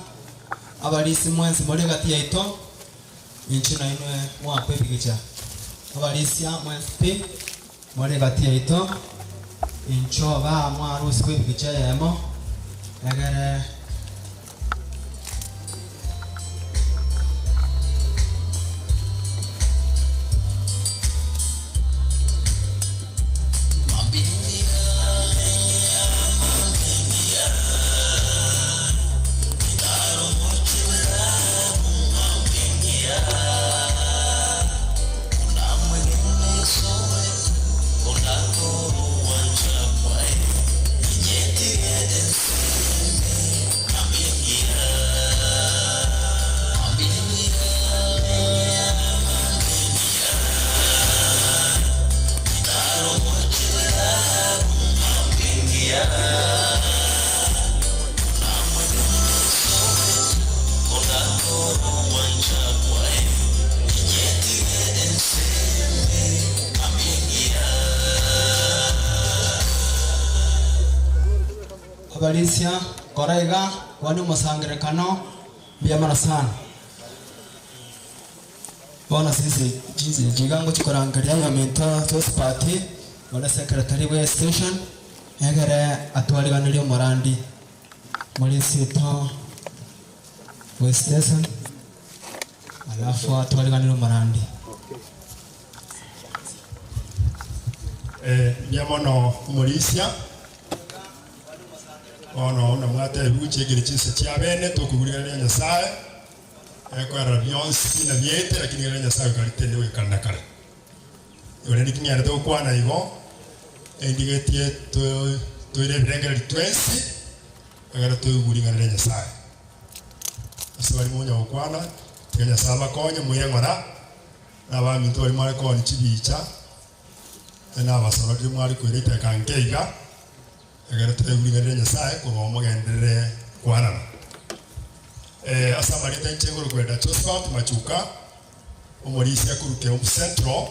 abarisi mwensi more egati yaito, inche nainwe mwakwa ebigicha. Abarisia mwensi pi, more egati yaito, inche oba mwarusigwa ebigicha eyemo, egere. Abarisia, kora iga, kwani omosangererekano mbuya mono sana. Bono sisi chinse echi iga ngochikorangeria oyominto Josephat ore secretary bwe station egere atwariganerie omorandi morisia oito bwe station alafu atwariganerie omorandi. Eh, mbuya mono omorisia bono buna mwatebiwa gochiegera chinsa chia bene tokogurigereria Nyasaye ekoerera bionsi na biete lakini rigereria Nyasaye goika ritende goika na kare. Ore niki ng'erete gokwana igo. Endigetie toire ebirengererio twensi, ekero toigure ring'ana ria Nyasae. Ase baria monya gokwana, tiga Nyasae abakonye, moire ng'ora, na abaminto baria mware koonia chibicha, na abasorori mware koira eteka nke iga, ekero toraigure ring'ana ria Nyasae korwa omogenderere kwanana. Ase amarieta inche ngorokwa Elder Josephat Machuka, omorisia korwa Keumbu Central,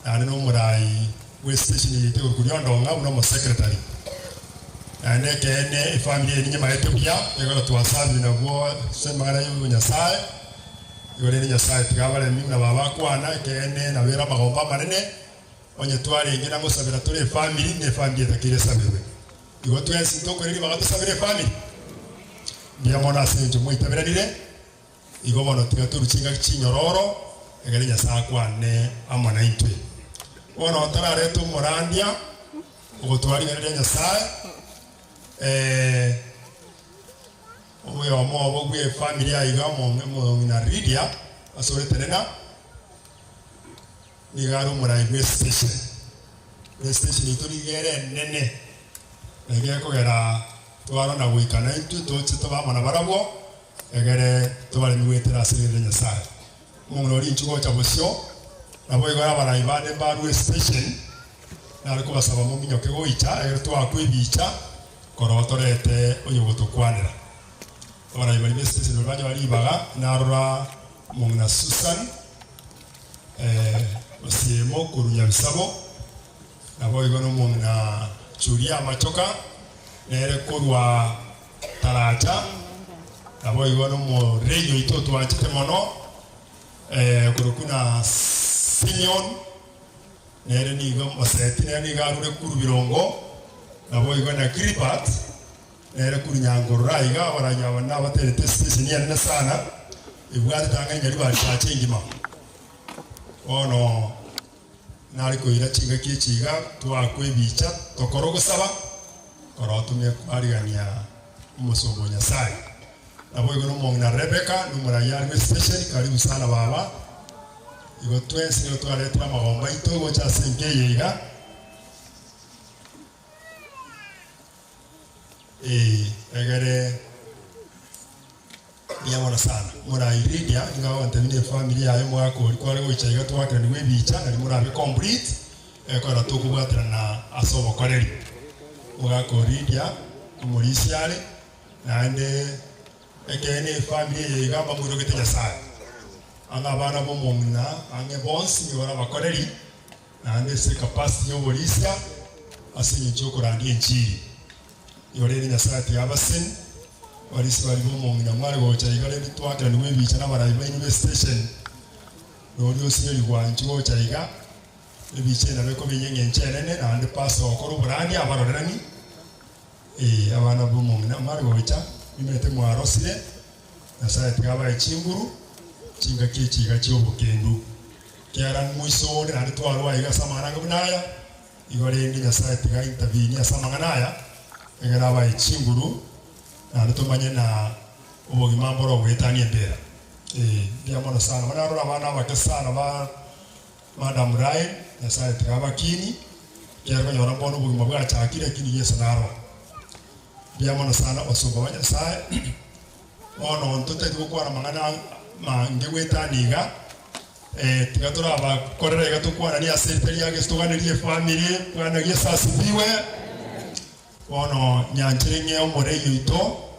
Naende nomoraai bw'esitesheni yaito igoro koria Ondong'a buna omosecretary. Naende ekeene efamiri eye ninyemaete buya, ekero twasabire nabwo ase amang'ana y'obonyasae, igo rende Nyasae tiga abaremi buna baba akwana, ekeene nabere amagombo amanene, onye twarenge nagosabera tore efamiri, na efamiri etakeire esaberwe. Igo twensi ntokoira ribaga tosabere efamiri. Mbuya mono ase eng'encho mwaitaberanire. Igo bono tiga torue chingaki chinyororo, egere Nyasae akwane amo naintwe. Bono ntararete omorandia ogotwara ring'ana ria Nyasae, eh, oyomo obo bw'efamiri aiga omong'ina Lydia ase ore tenena, nigo are omorai bw'estation. Estation yaito nigo ere enene, na iga ekogera twarona goika naintwe toche tobe amo nabarabwo, Egere tobaremie goetera ase ring'ana ria Nyasae. Omong'ina oria inchuo gocha bosio, naboigo abarai bande mbarue station, nare kobasaba mominyoke goicha, egere toakwe ebicha korwa torete oyogotokwanera. Abarai baria be station baria banyora ribaga, narora omong'ina Susan Osiemo korwa Nyabisabo, naboigo nomong'ina Julia Machoka, nere korwa Taracha, naboigo nomorei oito otwanchete mono, okorokwa na Simeon, nere nigo Moseti, nere nigo arure korwa birongo, naboigo na Gilbert, nere korwa Nyankorora aiga, abarai aba nabaterete esitesheni enene sana, ebwate tang'ani Nyaribari Church engima. Bono nare koira chingaki echi iga, twaakwa ebicha, tokore ogosaba, Korotumia kwarigania omosomba o Nyasae. Naboigo nomong'ina Rebeka, nomoraia are bw'esitesheni, karibu sana baba. Igo twensi nigo twaretire amagombo aito gocha ase enka eye iga. Ee, egere mbuya mono sana. Morai Lydia nigo agontebia na efamiri yaye omogaka oria kware gocha iga twakeranigwe ebicha nari morabe complete. Ekero tokobwaterana ase obokoreri, omogaka o Lydia omorisia are, naende ekeene efamiri eye iga mbamoirogete Nyasae. Ang'e abana b'omong'ina ang'e bonsi nigo bare abakoreri, naende ase ecapacity y'oborisia ase eng'encho y'okorandia enchiri. Igo rende Nyasae tiga abaseni, abarisia baria b'omong'ina mware gocha iga rende twakeranigwe ebicha nabarai baino b'estation, noria osirerigwa inchuo gocha iga. Ebicha nabo ekoba ey'engencho enene, naende Pastor ogokora oborandia abarorerani, ee, abana b'omong'ina mware gocha, nimanyete mwarosire, Nyasaye tiga abae chinguru, chingaki echi iga chi'obokendu. Ekiagera moiso onde naende twarwa aiga ase amang'ana ange buna aya, igo rende Nyasaye tiga a-intervene ase amang'ana aya, egere abae chinguru, naende tomanye na obogima mboro ogoetania embera. Ee, mbuya mono sana. Bono narora abana abake sana ba. Madam Rael, Nyasaye tiga abakini, ekiagera konyora mbono obogima bwachakire lakini Yeso naro. Mbuya mono sana abasomba ba Nyasaye, bono ntotagete gokwana amang'ana mange goetania iga, tiga torabakorera iga tokwananie ase erita ria Yeso toganerie efamiri, Bwana Yeso asifiwe. Bono nyanchere ng'e omorei oito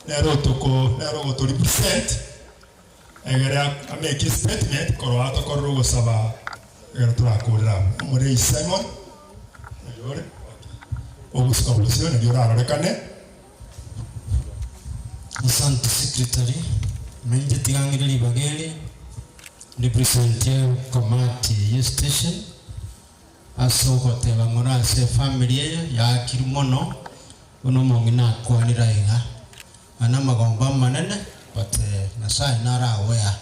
nere otoko nere ogoto represent. Egere ameke statement korwa atokorere ogosaba ekero torakorere abwo. Omorei Simon, oyo ore ogosuka bosio nario orarorekane. Asante secretary, nainche tiga ng'ire ribaga eri representie committee ye station ase ogoteba ng'ora ase efamiri eye yaakirwe mono buna omong'ina akwanire aiga. Aya namagombo amanene, but Nyasaye nare aware.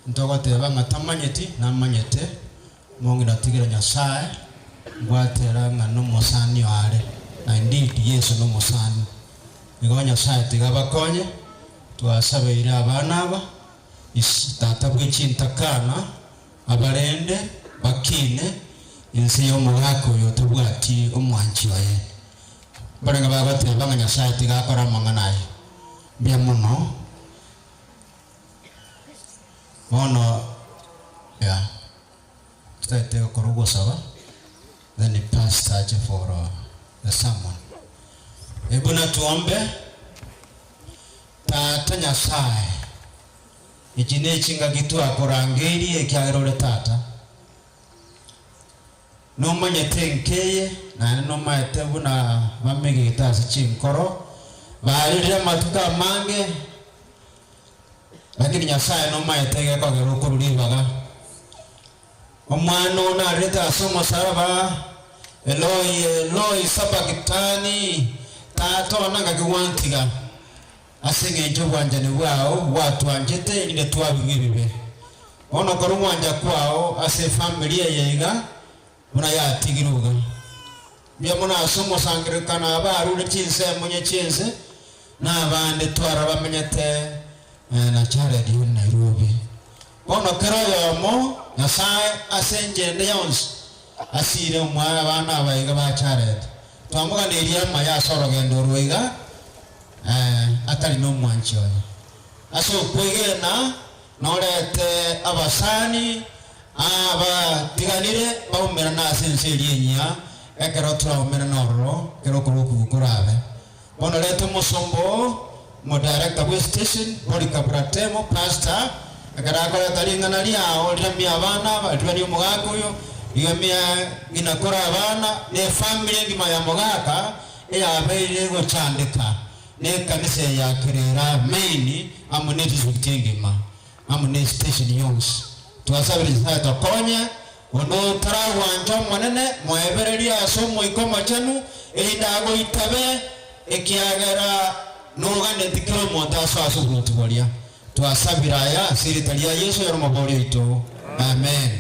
Ntogoteba ng'a tamanyeti, namanyete, mong'ina tigera Nyasaye, mbwatera ng'a nomosani oo are, na indeed Yeso nomosani. Igo Nyasaye tiga abakonye, twasabeire abana aba, is tata bwe chintakana, abarende, bakine. Inse y'omogaka oyo otabwati omwanchi oye. Mbarenge bagoteba ng'a Nyasae tiga akore amang'ana aya. Mbuya mono. Bono yeah, totagete gokora ogosaba then pastor ache for the sermon. Ebu natuombe, Tata Nyasae, echi nechingaki twakorangeirie ekiagera ore Tata. Nomanyete enka eye, naende nomaete buna bamegete ase chinkoro, barerire amatuko amange, lakini Nyasae nomaete egekogera okorwa ribaga. Omwana oo narerete ase omosaraba, Eloi, Eloi, sabakitani, Tata one ngaki gwantiga? Ase engencho y'obwanchani bwao gwatwanchete erinde twabirwe ebibe. Bono kora ogwancha kwao ase efamiri eye iga buna yatigirwe iga. Mbuya mono ase omosangererekano abarure chinsemo onye chi'ense, na abande twara bamenyete na Jared Nairobi. Bono kera oyomo Nyasae ase enchera ende yonsi asire omwana abana aba iga ba Jared. Twamoganeirie amaya ase orogendo orwo iga atari nomwanchi oye. Ase okwegena norete abasani abatiganire baumerane ase ense eria enyia, ekero toraumerane ororo, ekero okorokigwa korabe. Bono reta omosomba oo, omodirector bwe station, Polycarp Ratemo, pastor, ekero akoreta ring'ana riao riramie abana aba, ribe ri'omogaka oyo, rigamie ng'ina kore abana, na efamiri engima ya mogaka, eyabeire gochandeka nekanisa eye ya Kerera main amo ne district engima amo ne station yonsi. Twasabire Nyasaye tokonye onde otaragwancha Omonene moebererie ase Omoika Omochenu erinde agoitabe ekiagera noganeti kera omonto asoe ase oboruoti boria. Twasabire aya ase erieta ria Yeso oyore Omoboria oito. Amen.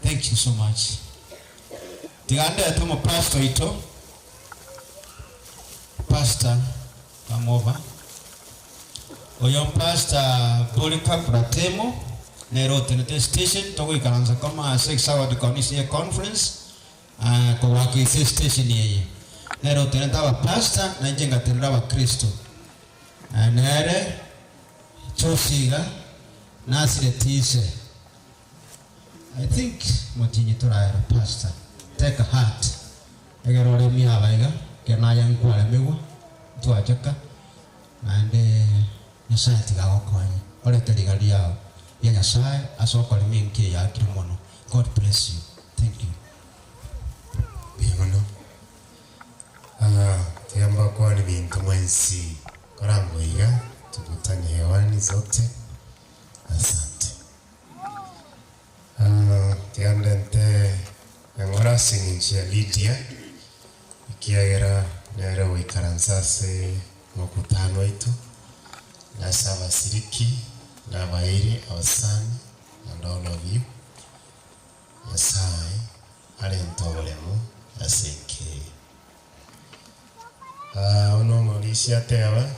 Thank you so much. Tiga ndete omopastor oito, Pastor, come over. Oyo Pastor Polycarp Ratemo, nere otenete station, togoikaransa koma ase esawa dikonisi ye conference, ah, kobaka ase station eye. Nere otenete abapastor, na inche ngatenera abakristo. Ah, nere chosi iga, nasireti ise. I think motinyi toraera pastor take heart egere oremie aba iga ekero naye nkwaremigwa ntwachaka naende Nyasaye tiga agokonye orete riga riao ria Nyasaye ase okorema enki eye akire mono God bless you thank you. Mbuya mono. Ah, tiga mbakwane binto mwensi korangwa iga tukutane hewani zote. Asante. Ah, tiga ndente eng'ora ase eng'encho ya Lydia, ekiagera nere ogoikaransa ase omokutano oito, na ase abasiriki, na abairi, abasani, and all of you. Nyasae arente oboremu ase enka eye. Ah, buna omorisia ateba,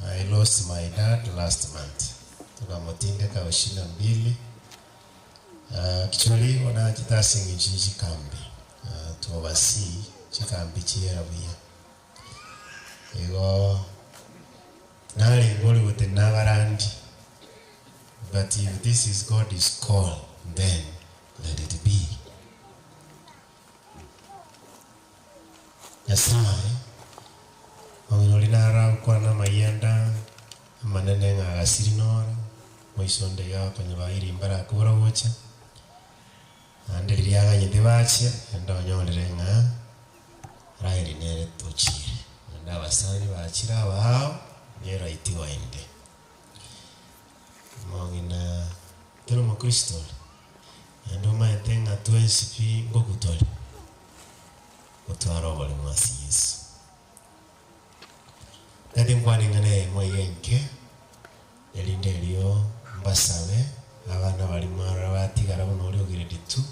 I lost my dad last month. Tokamotindeka oshina mbili. Ah, actually bono nachete ase eng'encho ye chikambi. Ah, to oversee chikambi chiera buya. Igo narenge ore gotenena abarandi, but if this is God's call, then let it be. Nyasae, omong'ina oria naragokwane amayianda amanene ng'a agasiri noro, moiso onde iga agokonya bairi mbarakobora gocha, naende riria aganyete bachia, naende onyorire ng'a Raeli nere tochiire, naende abasani bachire abaao, neraiti goende. Omong'ina tari omokristo ore, naende omanyete ng'a twensi pi ngoku tore, gotwara oborimo ase Yeso. Tari nkwane ing'ana eyemo iga enke, erinde erio mbasabe abana baria mwarora batigara buna oria o grade two,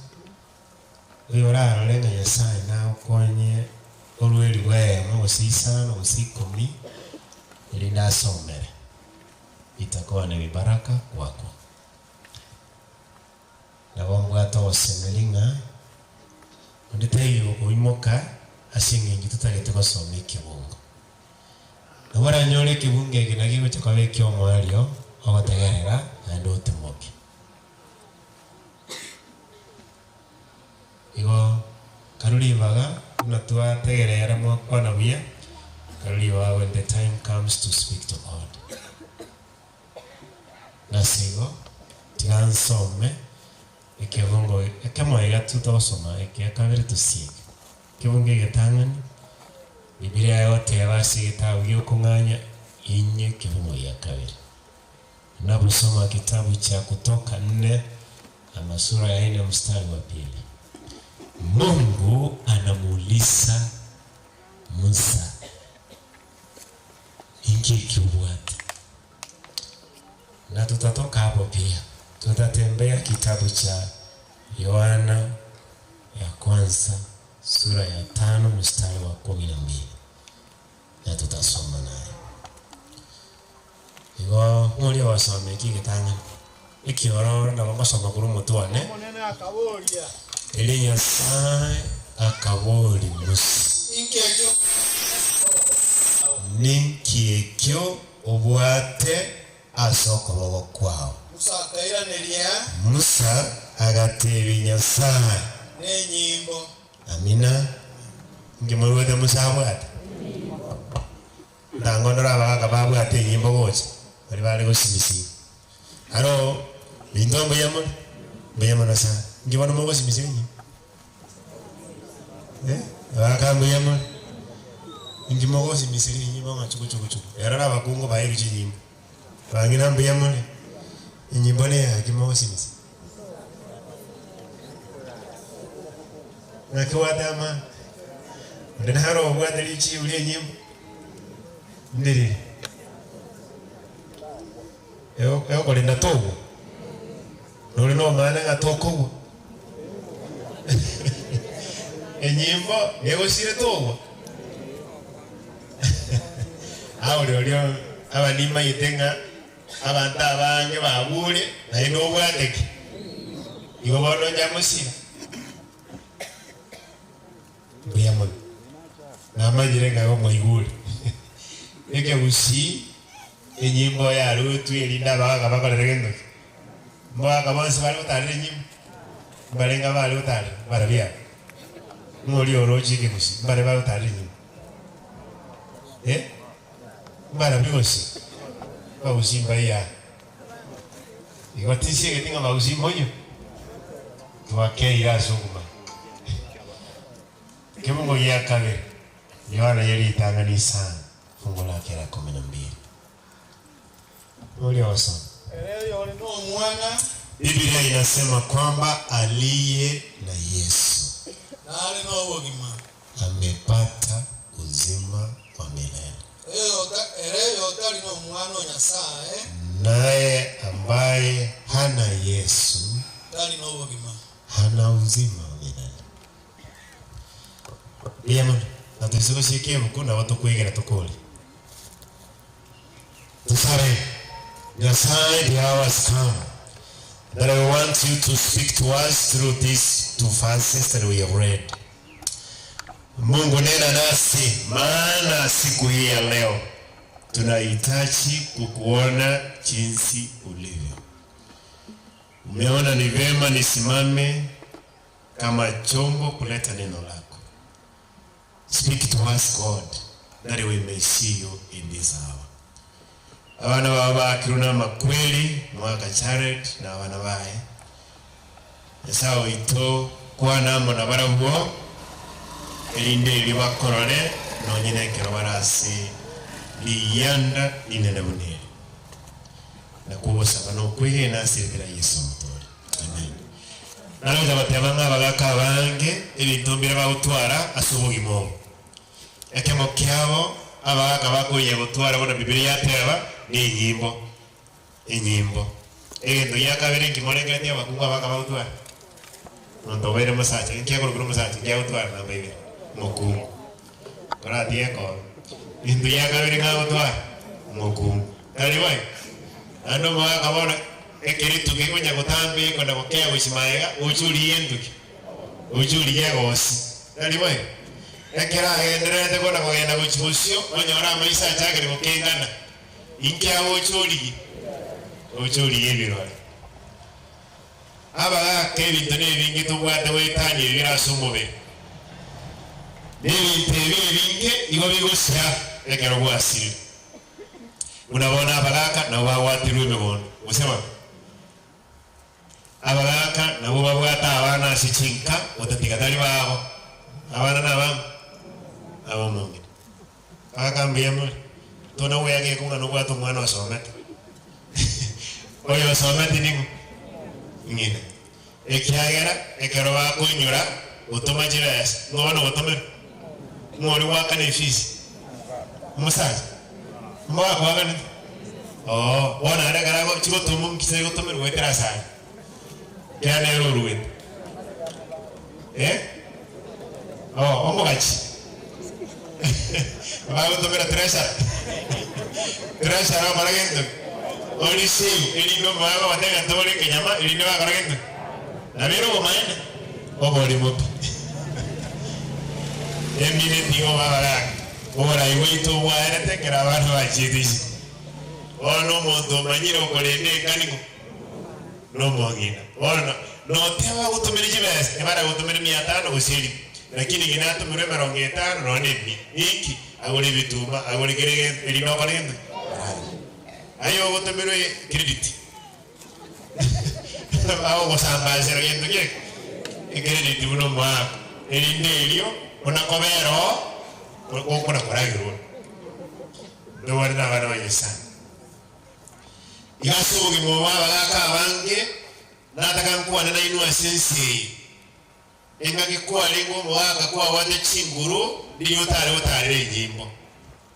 oyo orarore ng'a Nyasaye nagokonye orwe eribu eyemo gose isano gose ikomi, erinde asomere. Itakuwa ni baraka kwako. Nabo mbwate ogosemeria ng'a onde taiyo okoimoka ase eng'encho totagete gosoma ekebungo. Nabo oranyore ekebungo eke naki gegocha koba eki'omoerio ogotegerera naende otimoke. Igo karue ribaga buna twategerera mwakwana buya, karue ribaga when the time comes to speak to God. Nase igo, tiga nsome ekebungo ekemo iga tu togosoma ekia kabere tosieke. Ekebungo egetang'ani, Bibilia egoteba ase egetabu gi'okong'anya inye ekebungo gia kabere. Unaposoma kitabu cha Kutoka nne ama sura ya nne mstari wa pili, Mungu anamuuliza Musa, inki eki obwate? Na tutatoka hapo pia tutatembea kitabu cha Yohana ya kwanza sura ya tano mstari wa 12 na tutasoma naye. Igo ng'oria ogosoma eki egetang'ani, ekiororo nabo ngosoma korwa omotwe one. Omonene akaboria. Erio Nyasae akaboria Musa. Inki ekio obwate? Ninki ekio obwate ase okoboko kwao? Musa akairaneria. Musa agatebia Nyasae. Nenyimbo. Amina. Inki moigwete Musa abwate? Ntango ndore abagaka babwate enyimbo gocha, baria bare gosimisiwa. Aro, binto mbuya more? Mbuya mono sana. Inki bono mogosimisiwa enyimbo? Eh, abagaka mbuya more? Inki mogosimisiria enyimbo ng'a chuku chuku chuku? Rero na abakungu bairwe chinyimbo. Bang'ina mbuya more? Enyimbo neyaki mogosimisia? Naki obwate amani? Onde naro obwate richibu ri'enyimbo? Ndiriri? Egokorenda togwa? Nore nomana ng'a tokogwa? Enyimbo negosire togwa? Aore oria aba nimanyete ng'a abanto abange babure naende obwate ki? Igo bono onye amosira. Mbuya mono. Namanyire ng'a igo mwaigure. Ekegusii, enyimbo yaruetwe erinde abagaka bakorere gento ki? Mbagaka bonsi bare gotarera enyimbo? Mbarenge abare gotarera? Mbarabwo aba? Ng'a oria oroche ekegusii, mbare bagotarera enyimbo? Eh? Mbarabwo gose? Abagusii mbaiyo aa. Igo tinsiegeti ng'a bagusii moyio, twakeire ase okomanya. Ekemungo gia kabere, Yohana ye ritang'ani isano, fungu lake la kumi na mbili. Oria osoma. Ere oyore n'Omwana. Biblia inasema kwamba aliye na Yesu. Nare nobogima. Amepata uzima wa milele. Ere oyotari n'Omwana o Nyasae. Naye ambaye hana Yesu. Tari nobogima. Hana uzima wa milele. Mbuya mono. Na toise gosieka ebuku nabo tokwegera tokore. Tosabe. Nyasae the hour has come that I want you to speak to us through these two verses that we have read. Mungu nena nasi, maana siku hii ya leo tunahitaji kukuona jinsi ulivyo. Umeona ni vema nisimame kama chombo kuleta neno lako. Speak to us God, that we may see you in this hour. Abana baba bakirwe namakweri, Mwaka Jared na abana baye. Nyasae oito, kwana amo nabarabwo, erinde erio bakorore nonye nekero bare ase riyianda rinene buna eri. Nakwo ogosaba nokwegena ase erieta ria Yeso Omotooria. Amen. Nare gocha goteba ng'a abagaaka abange ebinto mbire bagotwara ase obogima obo. Ekemo kiabo abagaaka bakoyia gotwara buna Bibilia yateba, nenyimbo. Enyimbo. Egento gia kabere inki morengeretie abakungu abagaaka bagotwara? Omonto obeire mosacha, inki akorokwa omosacha? Inki agotwara namba ibere? Omokungu. Koratige ekobe. Egento gia kabere ng'a agotwara? Omokungu. Tari boigo? Naende omogaka bono. Ekero etuki ekonya gotambekwa na gokea gochia magega, gocha origie entuki, gocha origie egosi. Tari boigo? Ekero agendererete kona kogenda gochia bosio, onyore amaiso achakire gokengana. Inki agocha origie? Gocha origie ebirore. Abagaaka ebinto nebinge tobwate goetania ebire ase omobere. Na ebinto ebi ebinge igo bigosira ekero gwasirire. Buna bono abagaaka nabo bagwaterwe emegondo, gose bono? Abagaaka nabwo babwate abana ase chinka gotatiga tari babo. Abana nabang'o? Ab'omong'ina. Abagaaka mbuya more? Tona goeaka ng'a nobwate omwana osomete. Oyo osomete ning'o? Ng'ina. Ekiagera ekero bakoinyora gotoma chibesa, ng'o bono ogotomerwa? Ng'o oria goakana efees? Omosacha? Mbagoakanete? Oo, bono aria ekero ago chigotomwa nki chigotomerwa goetera ase aria? Ekiagera nere oruete. Eh? Oo, omogachi. Bagotomera treasurer. Treasurer okora gento ki? O receive erinde omoe bagoteba ng'a ntobore ekenyama erinde bakora gento ki? Nabo ere obomaene, oborimo pi. Emineti igo babarake. Oborai bwaito bwaerete ekero abana bachiete isiko. Bono omonto omanyire okorenda enka nigo nomong'ina. Bono noteba bagotomere chibesa, ebaragotomere mia tano gose elifu, lakini ng'ina atomerwe emerongo etano nonya na emia. Ninki? Agore ebituma, agore kera egento, erinde okore gento ki? Orarye. Aye ogotomerwa ecredit, bagogosambasera gento ki eke? Ecredit buna omoaka, erinde erio buna kobera oo, gokona koragerwa. Ntobwate na abana ba Nyasaye. Iga ase obogima obo abagaaka abange nataka nkwane nainwe ase ense eye. Engaki kwarenge omogaaka kwabwate chinguru, riria otare gotaarera enyimbo.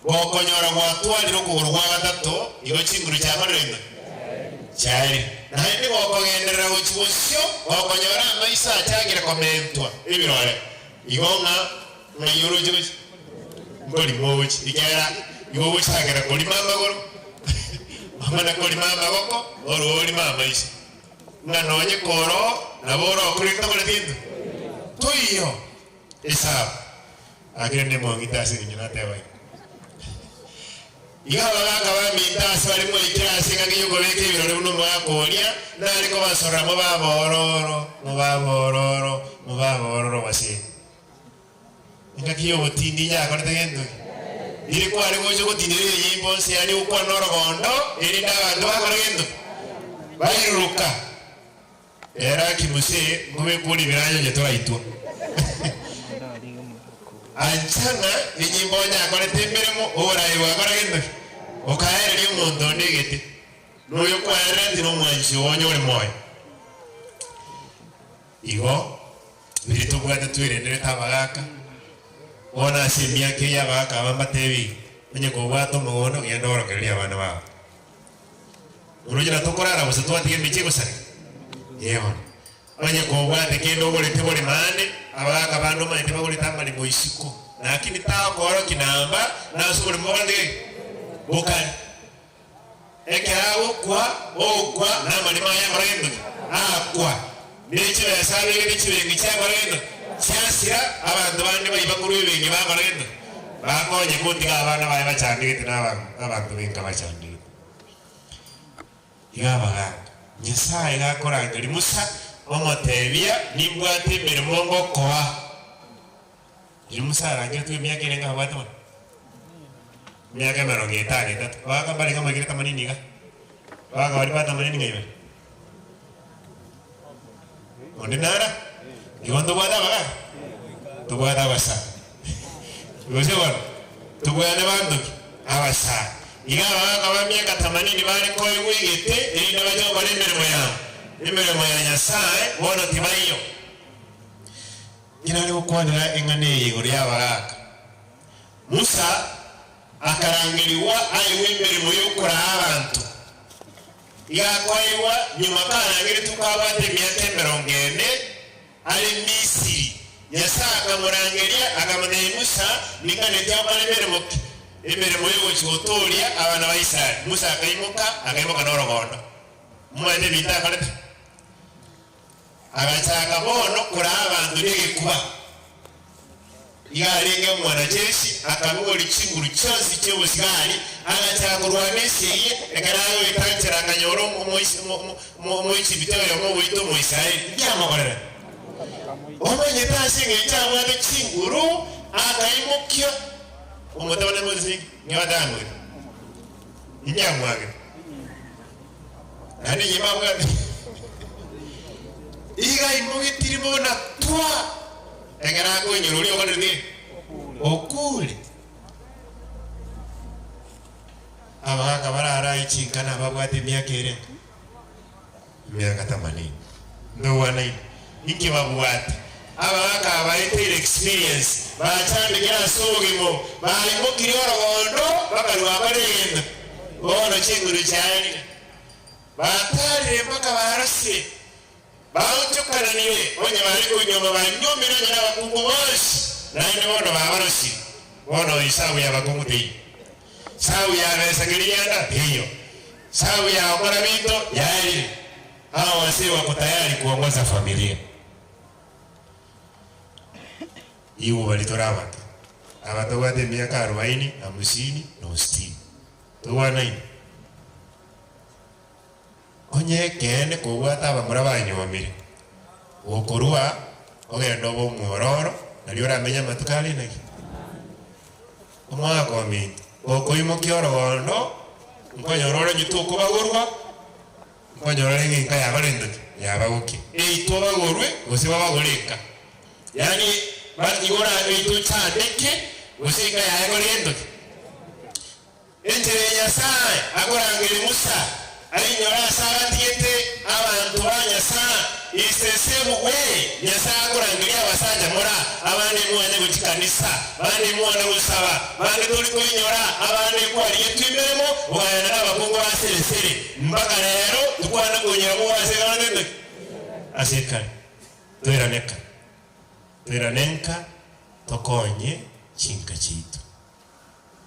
Gokonyora gwatwarire okogoro gwa gatato, igo chinguru chiakorire ng'a? Chiaerire. Naende gokogenderera gochia bosio, gokonyora amaiso achakire komentwa ebirore, igo ng'a ng'ai oroche gochia? Nkorima ogochia, ekiagera igo ogochakera korima amagoro, omana korima amagoko, orue orime amaiso. Ng'a nonye koroo nabo orokore tokoreti gento? Toiyo! Esabu. Akire nemong'ite ase eng'encho nateba iga. Iga abagaaka baminto ase bare mwaikire ase engaki y'okobeka ebirore buna omogaka oria, nare kobasorora mobe abororo, mobe abororo, mobe abororo gose. Engaki y'obotindi yakorete gento ki? Riria kware gocha ogotinderia enyimbo onsi yaani gokwana orogondo, erinde abanto bakore gento ki? Bairuruka. Ere akimuse, nkobekwa ore ebiranyo onye toraitwa. Ancha ng'a enyimbo onye akorete emeremo, oboraai bwakora gento ki? Okaereria omonto onde egete, na oyo kwaerereti nomwanchi oo onye ore moyo. Igo, riria tobwate twerenderete abagaaka, bono ase emiaka eye abagaaka aba mbatebi iga, onye kobwate omogondo, genda orokererie abana bao. Oroche na tokorara gose twatiga emechie egosareka? Ee bono. Onye kobwate kende ogorete boremo ande, abagaaka bande omanyete bagorete amaremo isiko, lakini takoorokia namba nase oboremo bokorete geki? Bokare. Ekero agokwa, ogokwa namaremo aye akora gento ki? Akwa. Ne chibesa abegete chibengi chiakora gento ki? Chiasira, abanto bande baiba korwa ebengi bakora gento ki? Bakonye gotiga abana baye bachandegete na abanto benka bachandegete. Iga abagaaka, Nyasae gakorangeria Musa, omotebia, Nimbwate emeremo ngokoa. Riria Musa arangeretwe emiaka erenge abwate bono? Emiaka emerongo etano etato. Abagaaka mbarenge amaikire tamanini iga? Abagaaka baria ba tamanini ng'a ibere? Onde nara? Igo ntobwate abagaaka? Tobwate abasae. Gose bono, tobwate banto ki? Abasae. Iga abagaaka ba miaka tamanini bare koegwa egete erinde bache gokora emeremo yabo, emeremo ya Nyasae, bono tibaiyo. Inki nare gokwanera eng'ana eye igoro y'abagaaka? Musa akarangerigwa aegwe emeremo y'okoraa abanto. Iga akoegwa nyuma karangeretwe kabwate emiaka emerongo ene are Misiri. Nyasae akamorangeria, akamotebia, Musa, ninganetie okore emeremo ki? Emeremo y'ogochia gotooria abana ba Israeli. Musa akaimoka, akaimoka norogondo. Omanyete ebinto akorete? Agachaka bono koraa abanto negekuba. Iga arenge omwanajeshi, akabogoria chinguru chionsi chi'obosigari, agachaka korwana esegi, ekero agoetanchera akanyora Omoejipito oyomo ogoita Omoisraeli. Inki amokorera? Omanyete ase engencho abwate chinguru, akaimokia omotabani Mose inki atamwete? Inki amwagete? Naende inye mbabwate. Iga aimogetiri bono twa, ekero akoinyora oria okorire ki? Okure. Abagaaka bararae chinkana ababwate emiaka ere emiaka themanini. Ndogwanaine. Inki babwate? Abagaaka abaeteire experience, bachandekire ase obogima, baimokirie orogondo bakarua bare egento, bono chinguru chiarire. Batarire mpaka barosire, baonchokananire, onye bare konyuoma banyuomire onye nabakungu bonsi, naende bono babarosire. Bono esabu y'abakungu teiyo. Sabu ya besa kerianda teiyo. Sabu ya gokora binto yaerire. Hao wasee wako tayari kuongoza familia. Igo bari tore abake, aba tobwate emiaka arubaini, hamsini, na sitini. Togwanaine? Onye ekeene kobwate abamura banyuomire, gokorua ogende obe omwororo, nario oramenye amatuko are naki? Omwaka ominto, gokoimokia orogondo, nkonyora ore onye tokobagorwa, nkonyora ore ng'a enka yabarentwe ki? Yabagokia. Eitwe bagorwe gose babagore enka. Yaani igo orabe ochandeke gose enka yaye korentwe ki? Enchera ya Nyasae akorangeria Musa ainyore ase abatigete abanto ba Nyasae is the same way Nyasae akorangeria abasacha mora abande mwanye gochia kanisa bande mwana gosaba bande tori koinyora abande kwarigetwe emeremo ogayana nabakungu ba sere sere mpaka rero tokwana konyora mogwase gento ki ase kare toiraneka toirane nka tokonye chinka chiaito.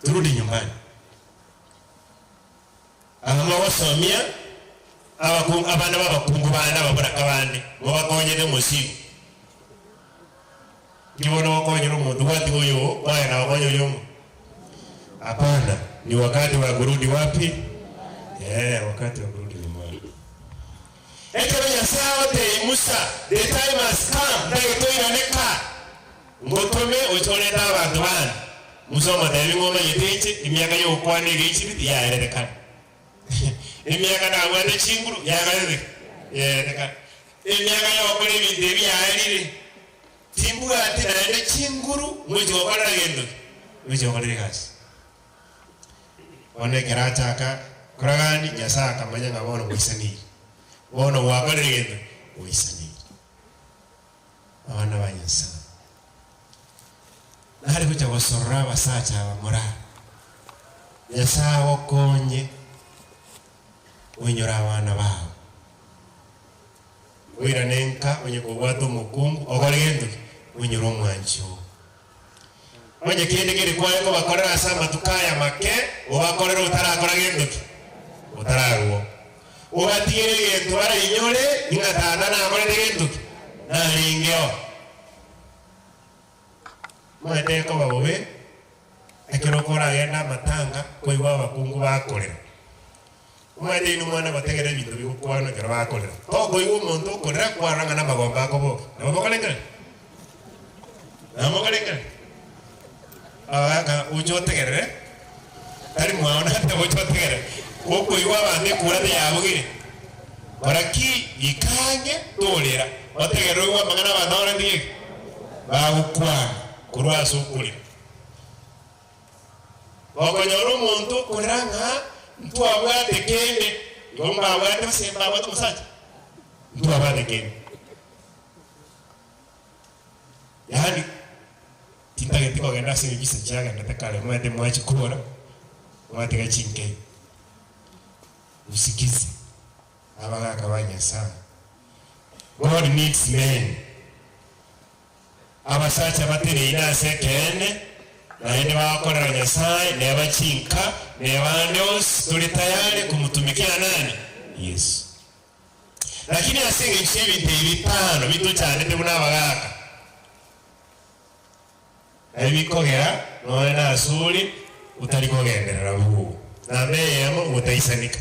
Turudi nyumbani. Aba mogosomia abakungu, abana b'abakungu bande ababoraka bande, mobakonyete omosigo. Inki bono ogokonyera omonto gwatiga oyo oo, kwagenda gokonya oyo omo? Hapana, ni wakati wa kurudi wapi? Eh, wakati wa kurudi nyumbani. Ekero Nyasae agotebia Musa, the time has come, ntagete oirane ka. Ngotome oche orete abanto bande. Musa omotebi, Ng'a omanyete inche, emiaka y'ogokwana egeichire tiyaerete kare. Emiaka nabwate chinguru yagarete ki? Yaerete kare. Emiaka y'ogokora ebinto ebi yaerire. Timbwati naende chinguru ngochia gokorera gento ki? Ngochia gokorera egasi. Bono ekero achaka koragani, Nyasae akamanya ng'a bono gwaisaneire. Bono gwakorire gento ki? Gwaisaneire. Abana ba Nyasae. Nare gocha gosorora abasacha aba morare. Nyasae agokonye oinyore abana bao. Oirane nka onye kobwate omokungu okore gento ki? Oinyore omwanchi oo. Onye kende keri kware kobakorera ase amatuko aya make, obakorere otarakora gento ki? Otararua. Obatigere egento barainyore, ing'a tata nakorete gento ki? Narengeo. Omanyete ekoba bobe, ekero okoragenda amatanga, koigwa abakungu bakorera. Omanyete inwe mwana gotegerera ebinto bigokwanwa ekero bakorera. Tokoigwa omonto okorera kwarora ng'a namagomba akoboka. Nabo mokoreng'ana? Nabo mokoreng'ana? Abagaka oche otegerere, tari mwao nateba oche otegerere. Okoigwa abanto ekura teyabugire, kora ki? Ika ang'e torera. Otegerere oigwe amang'ana abanto bakorete geki? Bagokwana korwa ase okorera. Gokonyora omonto okorera ng'a ntwabwate kende, igo mbabwate gose mbabwate omosacha? Ntwabwate kende. Yaani tintageti kogenda ase ebisa chiagendete kare omanyete mwachikora, mwatiga chinkei. Usikize abagaka ba Nyasaye. God needs men. Abasacha bateneine ase ekeene, naende bagokorera Nyasae, neba chinka, neba ande onsi, tore tayari komotumikia nani? Yeso. Lakini ase engencho y'ebinto ebi bitano bitochandete buna abagaaka, nabi bikogera nonya nasore otari kogenderera bwogo. Namba eyemo, gotaisanika.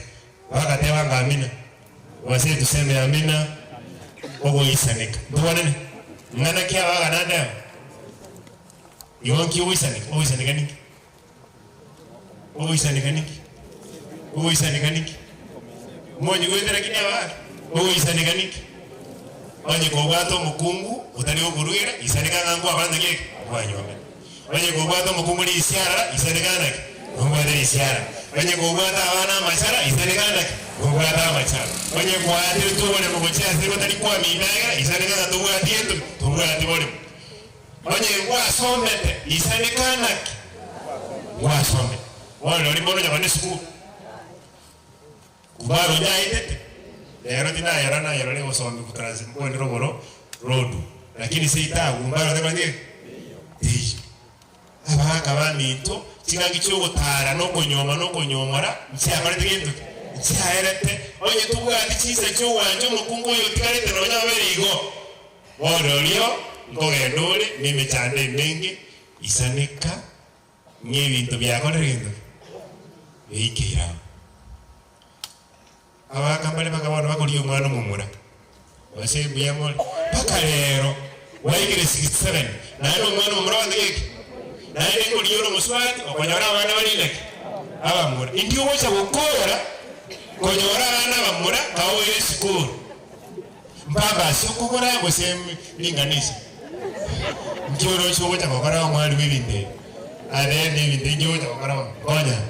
Bagateba ng'a amina. Gose tuseme amina, ogoisaneka. Ntobwanane? Ng'ana ki abaga nande aba? Igo nki ogoisaneka? Ogoisaneka ninki? Ogoisaneka ninki? Ogoisaneka ninki? Monyigwete lakini abagaaka? Ogoisaneka ninki? Onye kobwate omokungu otari gokorugera, isaneka ng'a nkwakorete ki eke? Nkwanyuomete. Onye kobwate omokungu risiarara, isaneka ng'a naki? Nobwate risiarara. Onye kobwate abana amachara, isaneka ng'a naki? Nobwate amachara. Onye kwaateretwe oboremo gochia ase gotari kwamia endagera, isaneka ng'a tobwati gento ki? Tobwati boremo. Onye gwasomete, isaneka ng'a naki? Gwasomete. Bono rirorio mbono onye nesukuru. Kubaro nyaetete, rero tinayora nayerora egosomigwa trans mbwene rogoro road, lakini seita agwo mbaro teba ng'e teiyo. Abagaka baminto chingaki chiogotara na okonyuoma na okonyuomora nchiakorete gento ki? Nchiaerete. Onye tobwati chinsa chiogwancha omokungu oyo otigarete nonya babere igo, bono orio nkogenda ore na emechando emenge, isaneka ng'a ebinto biakorire gento ki? Biaikeire amo. Abagaaka mbare baka bono bakorigia omwana omomura, gose mbuya more, mpaka rero gwaikire 67 naende omwana omomura gose geki? Naende nkorigia ore omosubati okonyora abana bare inaki? Abamura. Inki ogocha gokora konyora abana abamura kaoire esukuru? Mpaka ase okogora gose ring'ana ise? Nki oroche ogocha gokora omwalimu ebinto ebi? Ande nebinto inki ogocha gokora bono? Konya.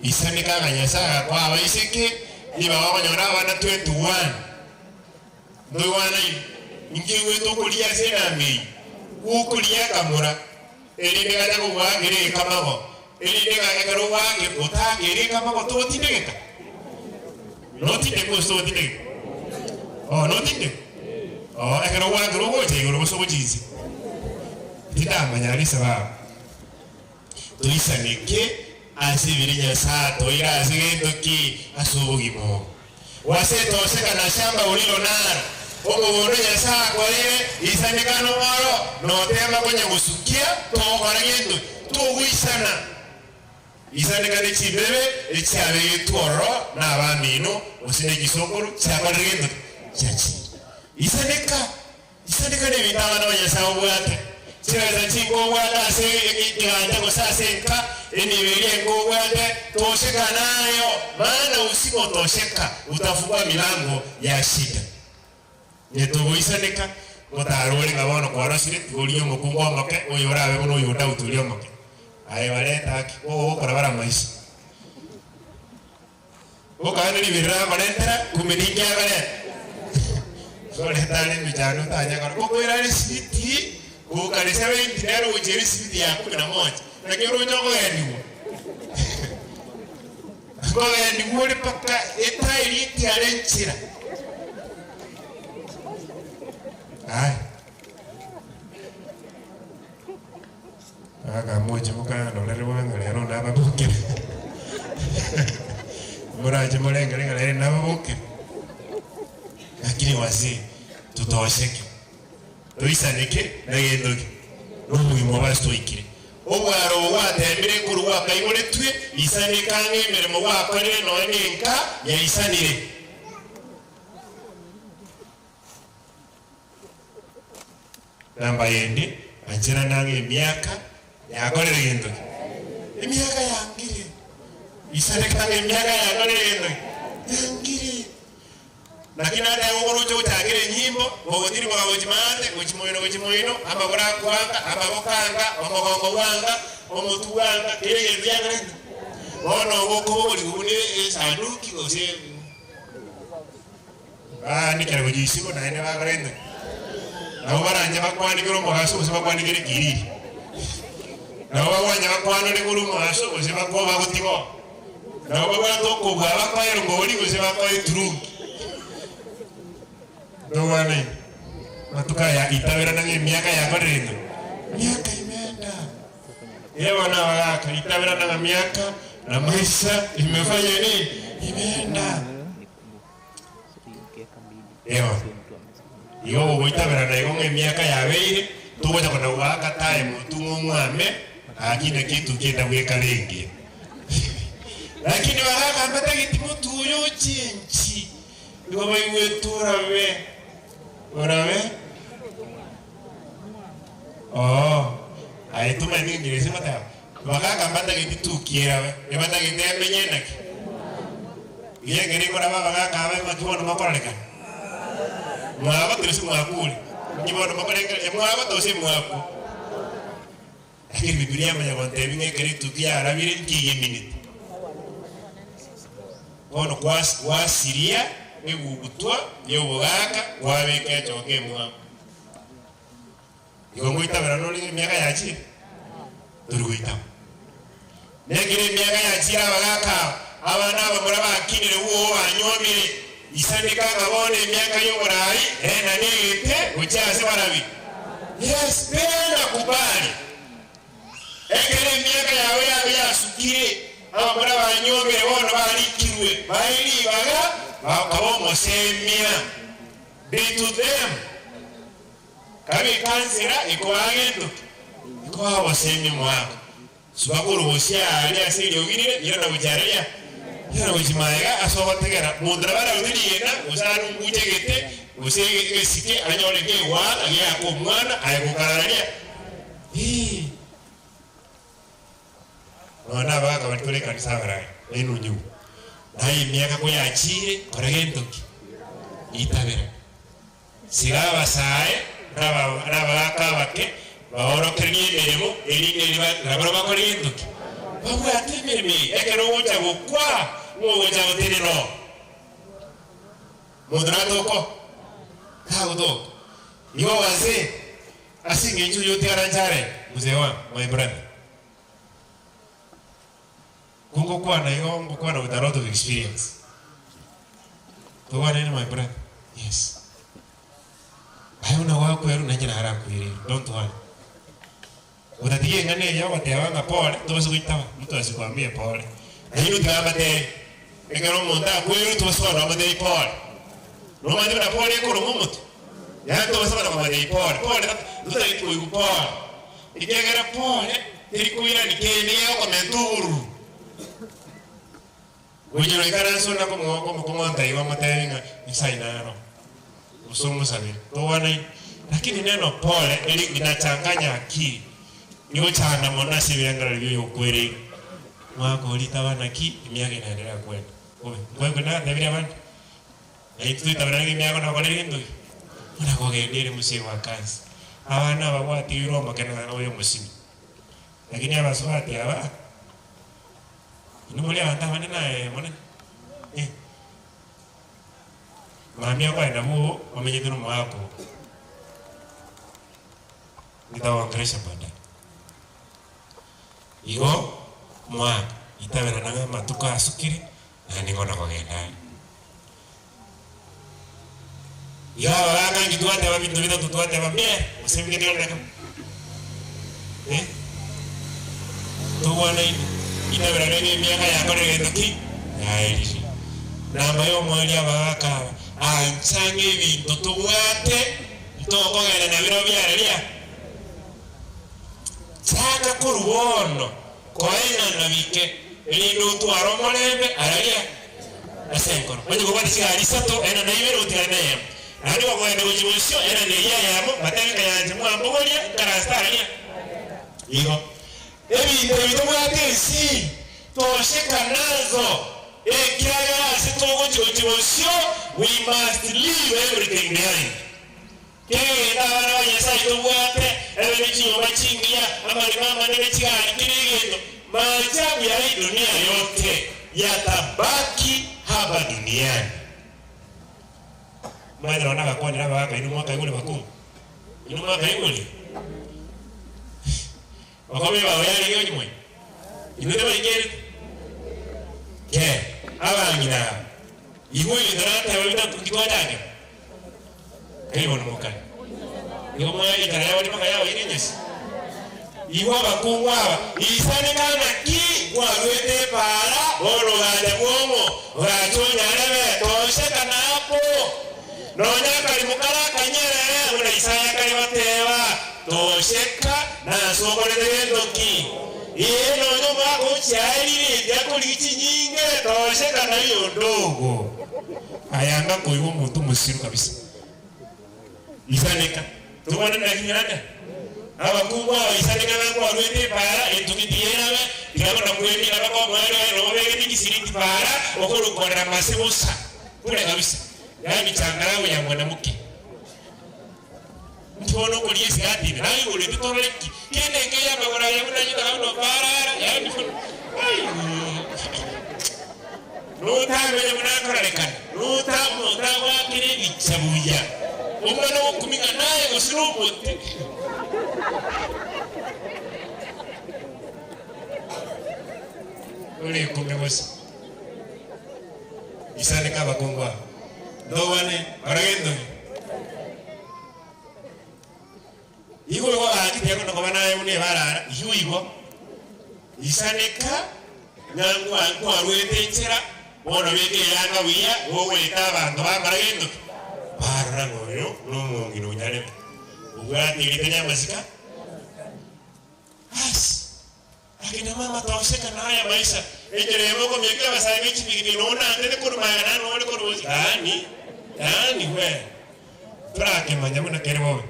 Ise nikaga Nyasae agakoa abaiseke, nigo bakonyora abana 21. Ntoigwanaine? Inki oigwete okoria ase enamba eyio? Okoria akamura, erinde gacha kogoakera egekamago, erinde ga ekero ogoakera otaakere egekamago togotindegeka? Notindeke gose togotindegeka? Oh, notindeke? Oh, ekero ogoakera ogocha igoro gose ogocha inse? Tindamanya aria esababu. Toisaneke ase ebiri Nyasae atoeire ase gento ki ase obogima obo. Gose toseka na shamba ulilo naro, omogondo Nyasae akoeire, isaneka noro, notema konya gosukia, togokora gento, togoisana. Isaneka ne chimbebe echiabegetwe ororo nabamino, gose ne chisokoro chiakorire gento ki? Chiachire. Isaneka. Isaneka nebinto abana ba Nyasae obwate, chibesa chinkobwate ase ekigancha gose ase enka, enibo eria enkobwate, tosheka nayo, maana usipotosheka utafungua milango ya shida. Netogoisaneka, ngotarore ng'a bono kwarosire, tiga origie omokungu omoke, oyo orabe buna oyo o Daudi oria omoke. Aye barente ake, ogokora bare amaiso. Gokana riberera akorentera, kumbe ninki akorenta? Korenta are emechando otanyakora. Gokoira are esibiti, gokare 70 nere ogochiera esibiti ya kumi na moja. Naki oroche okogendigwa? Nkogendigwa ore mpaka etairi etiare enchera. Aya. Akamochia mokanorere bwango rero nababokere. Morache morengere ng'a rero nababokere. Lakini wazee totosheke, toisaneke na gento ki? Na obogima obo ase twaikire. Obwaro obo gwatebire korwa gwakaiboretwe, isaneka ang'e emeremo gwakorire nonya na enka yaisanire. Namba ende, ancherana ng'a emiaka yakorire gento ki? Emiaka yangire. Isaneka ng'a emiaka yakorire gento ki? Yangire. Naki naende agokora oche gochakera enyimbo, gogotirimboka gochia maate, gochia moino gochia moino, amagoro akwanga, amaboko anga, omogongo bwanga, omotwe bwanga, kera egento giakorete. Bono ogokobogoria buna esanduki gose. Baanikera gochia isiko, naende bakorenta. Nabo baranche bakwanikere omogaso, gose bakwanikere ekiriri. Nabo bagwancha bakwanore korwa omogaso, gose bakwo bagotiga oo. Nabo babwate okobua bakoe erongori, gose bakoe eturungi. Ntobwanaine? Amatuko aya itaberana ng'a emiaka yakorire ng'a? Emiaka imeenda. Ee bono abagaaka, itaberana ng'a miaka na maisha imefanya nini? Imeenda. Eeh. Igo ogogoitaberana igo ng'a emiaka yabeire, togocha kona goaka time otung'e omwame, gaki naki etukia enda bwekare engiya. Lakini bagakamba tageti motu oyo ochenchi, igo baigwete orabe, orabe oo, aye tomanyeti enchera ase ngoteba, bagakamba tageti tukia erabe, ebatagete emenye naki? Iga ekero ekoraba abagaka aba naki bono mokororekana? Mwagotire gose mwakure? Inki bono mokorengereria, mwagota gose mwakwa? Lakini Bibilia yamanya gontebia ng'a ekero etukia yarabire inki eyemineti? Bono kwas gwasiria egugutwa y'obogaka kwabeka echoka emwamu. Igo ngoitabera nore emiaka yachire? Tori goitaba. Nekero emiaka yachire abagaka aba, abana abamura bakinire bwoo banywomire, isaneka ng'a bono emiaka y'oboraai ena negete gochia ase barabi. Yes, peana kubali. Ekero emiaka yabo yabe yasukire, abamura banywomire bono barikirwe, bae ribaga bakaba omosemia. Be to them. Kabeka nzira ekoa gento ki? Ekoa oboseemi omwaka. Suba korwa bosio aaria ase eriogi rire, irana gochia aria, irana gochia magega ase ogotegera. Monto nabo ararute rigena, gose arunguche egete, gose egesike, anyore kegoaka geake omwana, aye gokara aria. Ee. Nonya nabagaka baria tore ekanisa abarari, nainwe Naye emiaka koyachiire, kora gento ki? Itabera. Siga abasae na abagaaka abake baorokererie emeremo, erinde erio nabarabwo bakore gento ki? Babwate emeremo eye. Ekero ogocha gokwa, ng'o ogocha gotenena oo? Monto natoke oo? Tagotoka. Igo wazee, ase eng'encho oyio otigara inche are, mzee wangu, my brother. Kongokwana igo ngokwana with a lot of experience. Tokwanere my brother? Yes. Aye buna gwakwerwa nainche narakwereirwe, don't worry. Otatiga eng'ana eye ogoteba ng'a pole, tobase goitaba, mtu asikwambie pole. Nainwe tiga abatebi, ekero omonto akweirwe tobase kogenda omotebi pole. Nomanyete buna pole ekoroma omotu? Yaani tobase kogenda komotebi pole, pole totageti koigwa pole. Ekiagera pole teri koirania kende gegokomenta oboruru. Gochia goikaransa onde komong'onta igo omotebi ng'a Nyasae naro, gose omosabere, togwanaine. Lakini neno pole eri inachanganya akili, nigochanda mono ase ebirengererio bia oyokwereirwe. Mwaka oria taba naki emiaka inaendelea kwenda. Bobe, nkoigwa natebirie abande, Naintwe toitaberane ng'a emiaka nakorire gento ki? Buna kogenda ere mosee bwa kansa. Abana aba gwatigirwe omokene oyo omosimi. Lakini abasubati aba, inwe more abanto abanene aye monene. Eh. Mambia kwaye nabwo omenyete nomoaka oo. Nitawaongelesha baadaye. Igo mwaka itaberana ng'a amatuko asukire naende nigo nakogenda are. Iga abagaka inki twateba binto bitato twateba mbe gose mbike neke eh tobwanaine itabera renge emiaka yakorire gento ki yaerire. Namba ya omweri abagaka aba ancha ng'a ebinto tobwate ntokogenda nabirobio biareria Chaka korwa bono koenana bike, erinde otware omorembe araria ase enkoro. Onye kobwate chigari isato, enana ibere otigare neyemo. Naende gokogenda gochia bosio, enana eyio eyemo, batebe ng'a yanche mwambogoria, nkaranse tararia. Igo ebinto ebi tobwate ense tosheka nazo, ekiagera ase togochia gochia bosio, we must leave everything behind. Kegenda abana ba Nyasae tobwate ebe ne chinyomba chingiya, amaremo amanene, chigari, kera egento. Maajabu ya hii dunia yote yatabaki hapa duniani. Omanyete nonya nagakwanire abagaka inwe mwakaigure bakungu? Inwe mwakaigure? Bakoma ebao yarenge onye moyo? Inwe tibaikerete? Kee, abang'ina aba, igwa ebinto nateba bitato nki twachakera? Kai bono mokare. Igo mwaye enchara yabo mpaka yabaire enyasi. Igwa abakungu aba, isaneka naki kwaruete epaara, bono ogacha bwong'o, ogacha onyarebe, tosheka napo. Nonya. Ee, nonya omwaka ochiarire tiakorigia chinyinge, tosheka naye ondogo. Ayanga koigwa omonto omosiru kabisa. Isaneka, tobwane naki ng'ina Abakungu aba isaneka ng'a nkwarwete epaara, entugi tiyerabe, tiga buna kwemina baka omoerio oye nobo obegete chisiriti paara, okorukorera mase bosa. Bure kabisa. Yaani changarawe ya mwanamuke. Inki bono okoria esigati ime? Naigorete torore ki? Kende nkeiyo amagoro aya buna nyitaka buna oparara, yaani buna aigoo. Notamanya buna akorarekana, nota omonto agoakera ebicha buya, omwana ogokumia ng'a naye gose nomote. Ore ikomi gose isaneka abakungu aba. Ntogwane barage entogi. Igo igo gaki tiakona koba naye buna ebarara, iywo igo. Isaneka ng'a nkwa nkwarwete enchera, bono beka eyanga buya, gogoeta abanto bakora gento ki? Barora ng'a oyo nomong'ina onyarebe, obwate erieta ri'amasika. Asi, akina mama tosheka na aya maisha, enchera eyemo okomiaka abasae be chipigipigi nonya naantete korwa magega naende nonya ore korwa bosio, yaani, yaani we, torakemanya buna kere bobe.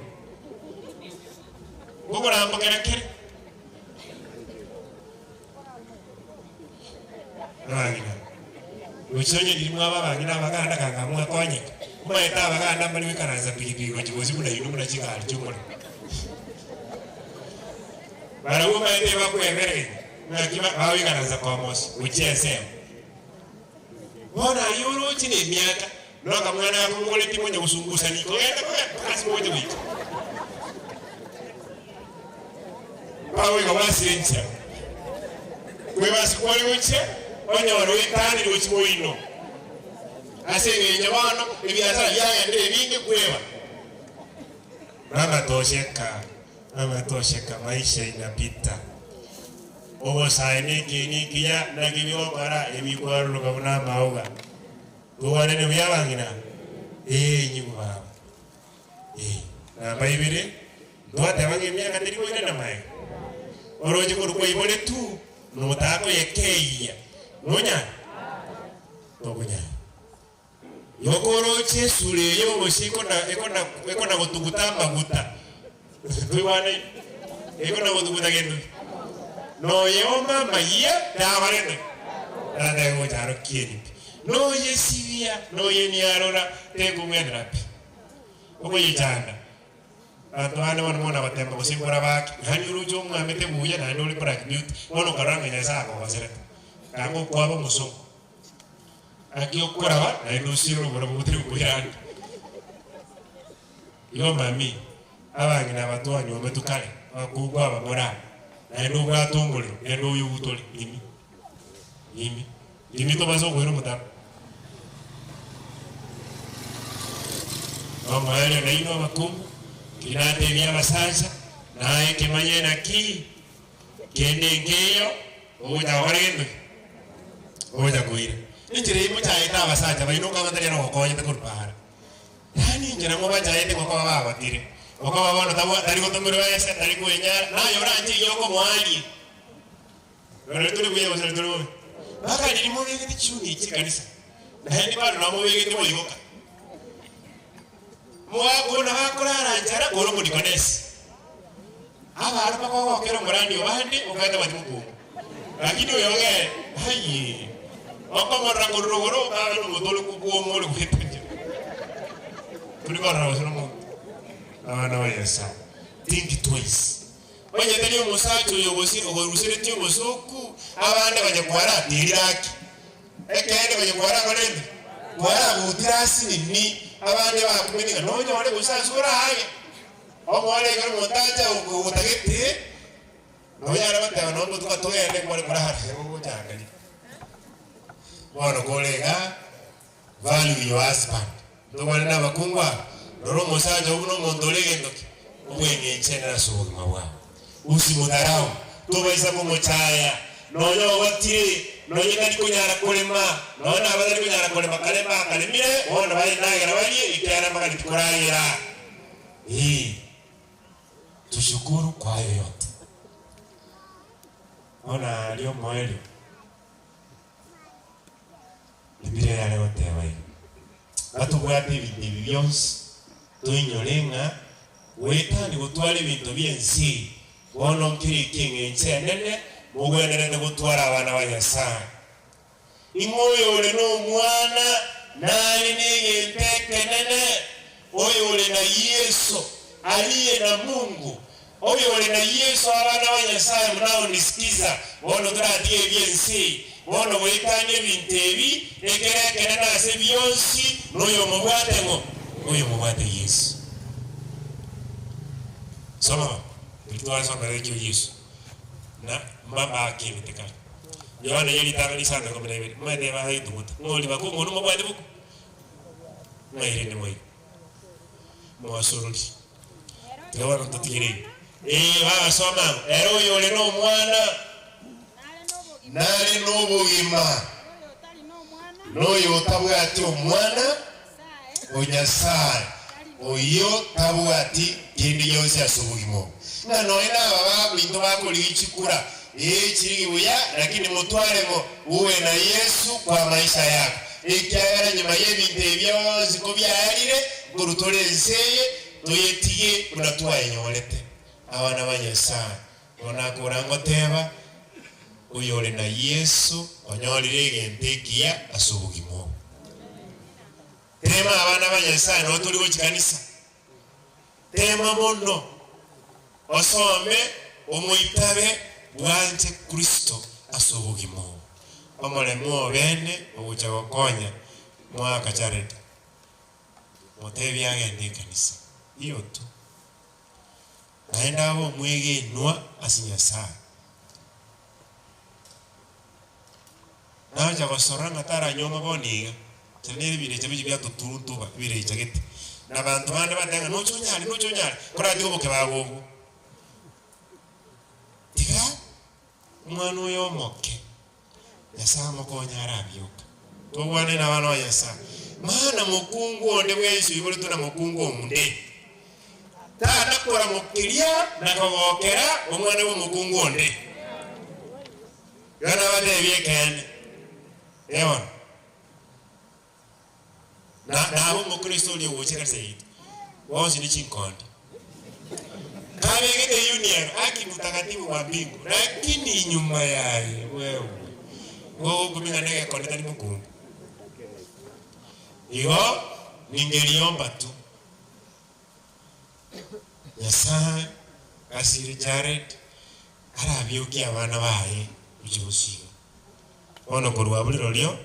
Ngokorambokera kere. Abang'ina, gochia onye riria mwaba abang'ina abaganda kanga mwakonyeka, omanyete abaganda mbare goikaransa pigipigi gochia bosio buna inwe buna chigari chi'omorero. Barabwo omanyete ebakwemererigwa ng'aki bagoikaransa komosi gochia ensemo. Bono ayio oroche na emiaka, na akamwana gako mogoretie monya gosungusania kogenda kogenda mpaka ase mogocha goika. Mpaka goika gwasira enchera. Kwebasi kware gochia, onyore oetanire gochia moino. Ase eng'encho bono ebiasara biagendire ebinge kweba. Mama tosheka, mama tosheka maisha inapita. Obosae nekieni ekiya, naki bigokora ebikwaroroka buna amauga. Togwanane buya abang'ina? Ee, inyigwe baba. Ee, namba ibere, ntwateba ng'a emiaka teri koirana magega. Oroche korwa kwaiboretwe, notakoyekeyia, nonyare? Tokonyara. Igo koroche esura eye y'obosie ekona ekona ekona gotuguta amaguta, toigwanaine? Ekona gotuguta gento ki? Noyeoma amayia takorete tatake gocha aro kieni pi. Noyesibia, noyeniarora, tekong'wenera pi. Okoyechanda, abanto bande bono mona gotemba gose nkoraba ki, yaani oroche omwamete buya naende ore black beauty, bono okarora ng'a Nyasaye akogoserete, kanga okwaba omosongo. Naki okoraba naende osiire oborabu botari gokoira ande. Igo mami, abang'ina aba twanywometwe kare, abakungu aba more aa, naende obwate omorero, genda oyoutore, imi, imi, imi tobase okoira omotaro. Omoerio nainwe abakungu, kinatebie abasacha, naye kimanye naki Kende nkeiyo ogocha gokora gento ki? Ogocha koira. Enchera eyio mochaete abasacha baino okaba tari nogokonyete korwa paara. Yaani enchera mobachaete gokoba bagotire, gokoba bono tabwa tari gotomerwa ese, tari kwenyara, naye oranche eyio okomoaria. Rora tore buya gose tore bobe? Mpaka riria mobegete chiuni echi ekanisa, naende bado nabo mobegete moigoka. Mogakona bakorara nchara kore omodikonesi. Abana bakogokera omorandi obande okaete bati mokungu. Lakini oyo ogere ayee okomorora korwa rogoro okabe nomonto ore kwoma ore goeta nchera. Tori korora gose nomonto. Abana ba Nyasaye think twice. Onye tari omosacha oyo gose ogoruseretie obosoku abande konya kwaratirire ake. Ekeene konya kwarakorete kwaragutire ase nini abande bakumenya ng'a nonyore gose ase oraage. Omoerio ekero omonto acha ogotagete, nonyare goteba nonya obotuko togende nkore korara igo ogochangania. Bono kore iga, value your husband. Ntobwane na abakungu aba, rora omosacha oo buna omonto ore egento ki? Obweng'encho enene ase obogima bwao. Usimudharau, tobaisa komochaya, nonya ogotire, nonya tari konyara korema, nonya nabo tari konyara korema kare mbakaremire, bono baye endagera barie, ekiagera mbaganeti koragera. Ee, tushukuru kwa hayo yote. Bono aria omoerio, Bibilia yare goteba iga, Batobwate ebinto ebi bionsi, toinyore ng'a goetania gotwara ebinto bi'ense eye, bono nkere eki eng'encho enene mogwenerete gotwara abana ba Nyasae. Ing'o oyore nomwana nare negento ekenene? Oyore na Yeso, aliye na Mungu. Oyore na Yeso, abana ba Nyasae mnaonisikiza, bono toratige ebi'ense eye, bono goetania ebinto ebi, ekere ekenene ase bionsi, noyomobwate ng'o? Oyomobwate Yeso. Soma baba, riria twasomera ekio Yeso na mama akebete kare. Yohana ye ritang'ani isano na ikomi na ibere, omanyete bagetuguta, ng'a oria bakong'u nomobwate boko? Ng'ai rende moigo? Moasorori. Tiga bono ntotigere igo. Ee, bagasoma ng'a ere oyore nomwana nare nobogima, na oyotabwati Omwana o Nyasae, oyio tabwati kende gionsi ase obogima obo. Ng'a nonya naba baminto bakorigia chikura, ee, chirigi buya, lakini motware ng'o? Uwe na Yesu kwa maisha yako. Ekiagera nyuma y'ebinto ebi bionsi kobiaerire, nkorwa tore ense eye, toyetige buna twayenyorete. Abana ba Nyasae, bono nakora ngoteba, oyore na Yeso onyorire egento ekiya ase obogima obo. Tema abana ba Nyasae nabo tori gochia kanisa. Tema mono osome omoitabe bwanche Kristo ase obogima obo. Omoremo obene ogocha gokonya mwaka Jared motebie agende ekanisa. Iyo tu. Naende abe omwegenwa ase Nyasae. Nacha gosora ng'a taranyuoma bono iga, inche nere ebirecha bichia biatoturuntuba, ebirecha gete. Na abanto bande bateba ng'a noche onyare, noche onyare, koratige obokebago obwo. Tiga omwana oyo omoke, Nyasae amokonye arabioka. Tobwane na abana ba Nyasae. Maana mokungu onde bwensi oiboretwe na mokungu onde, tana koramokeria na kogokera omwana bw'omokungu onde. Igo nabateebie ekeene, ee bono, na nabe omokristo oria ogocha ekanisa yaito, bonsi ne chinkondi. Kabegete union, haki mtakatifu wa mbingu, lakini nyuma yaye wewe gogokumia ng'a negekonde tari mokungu. Igo ningeriomba tu. Nyasae asire Jared arabiokie abana baye gochia bosio. Bono korwa abwo rirorio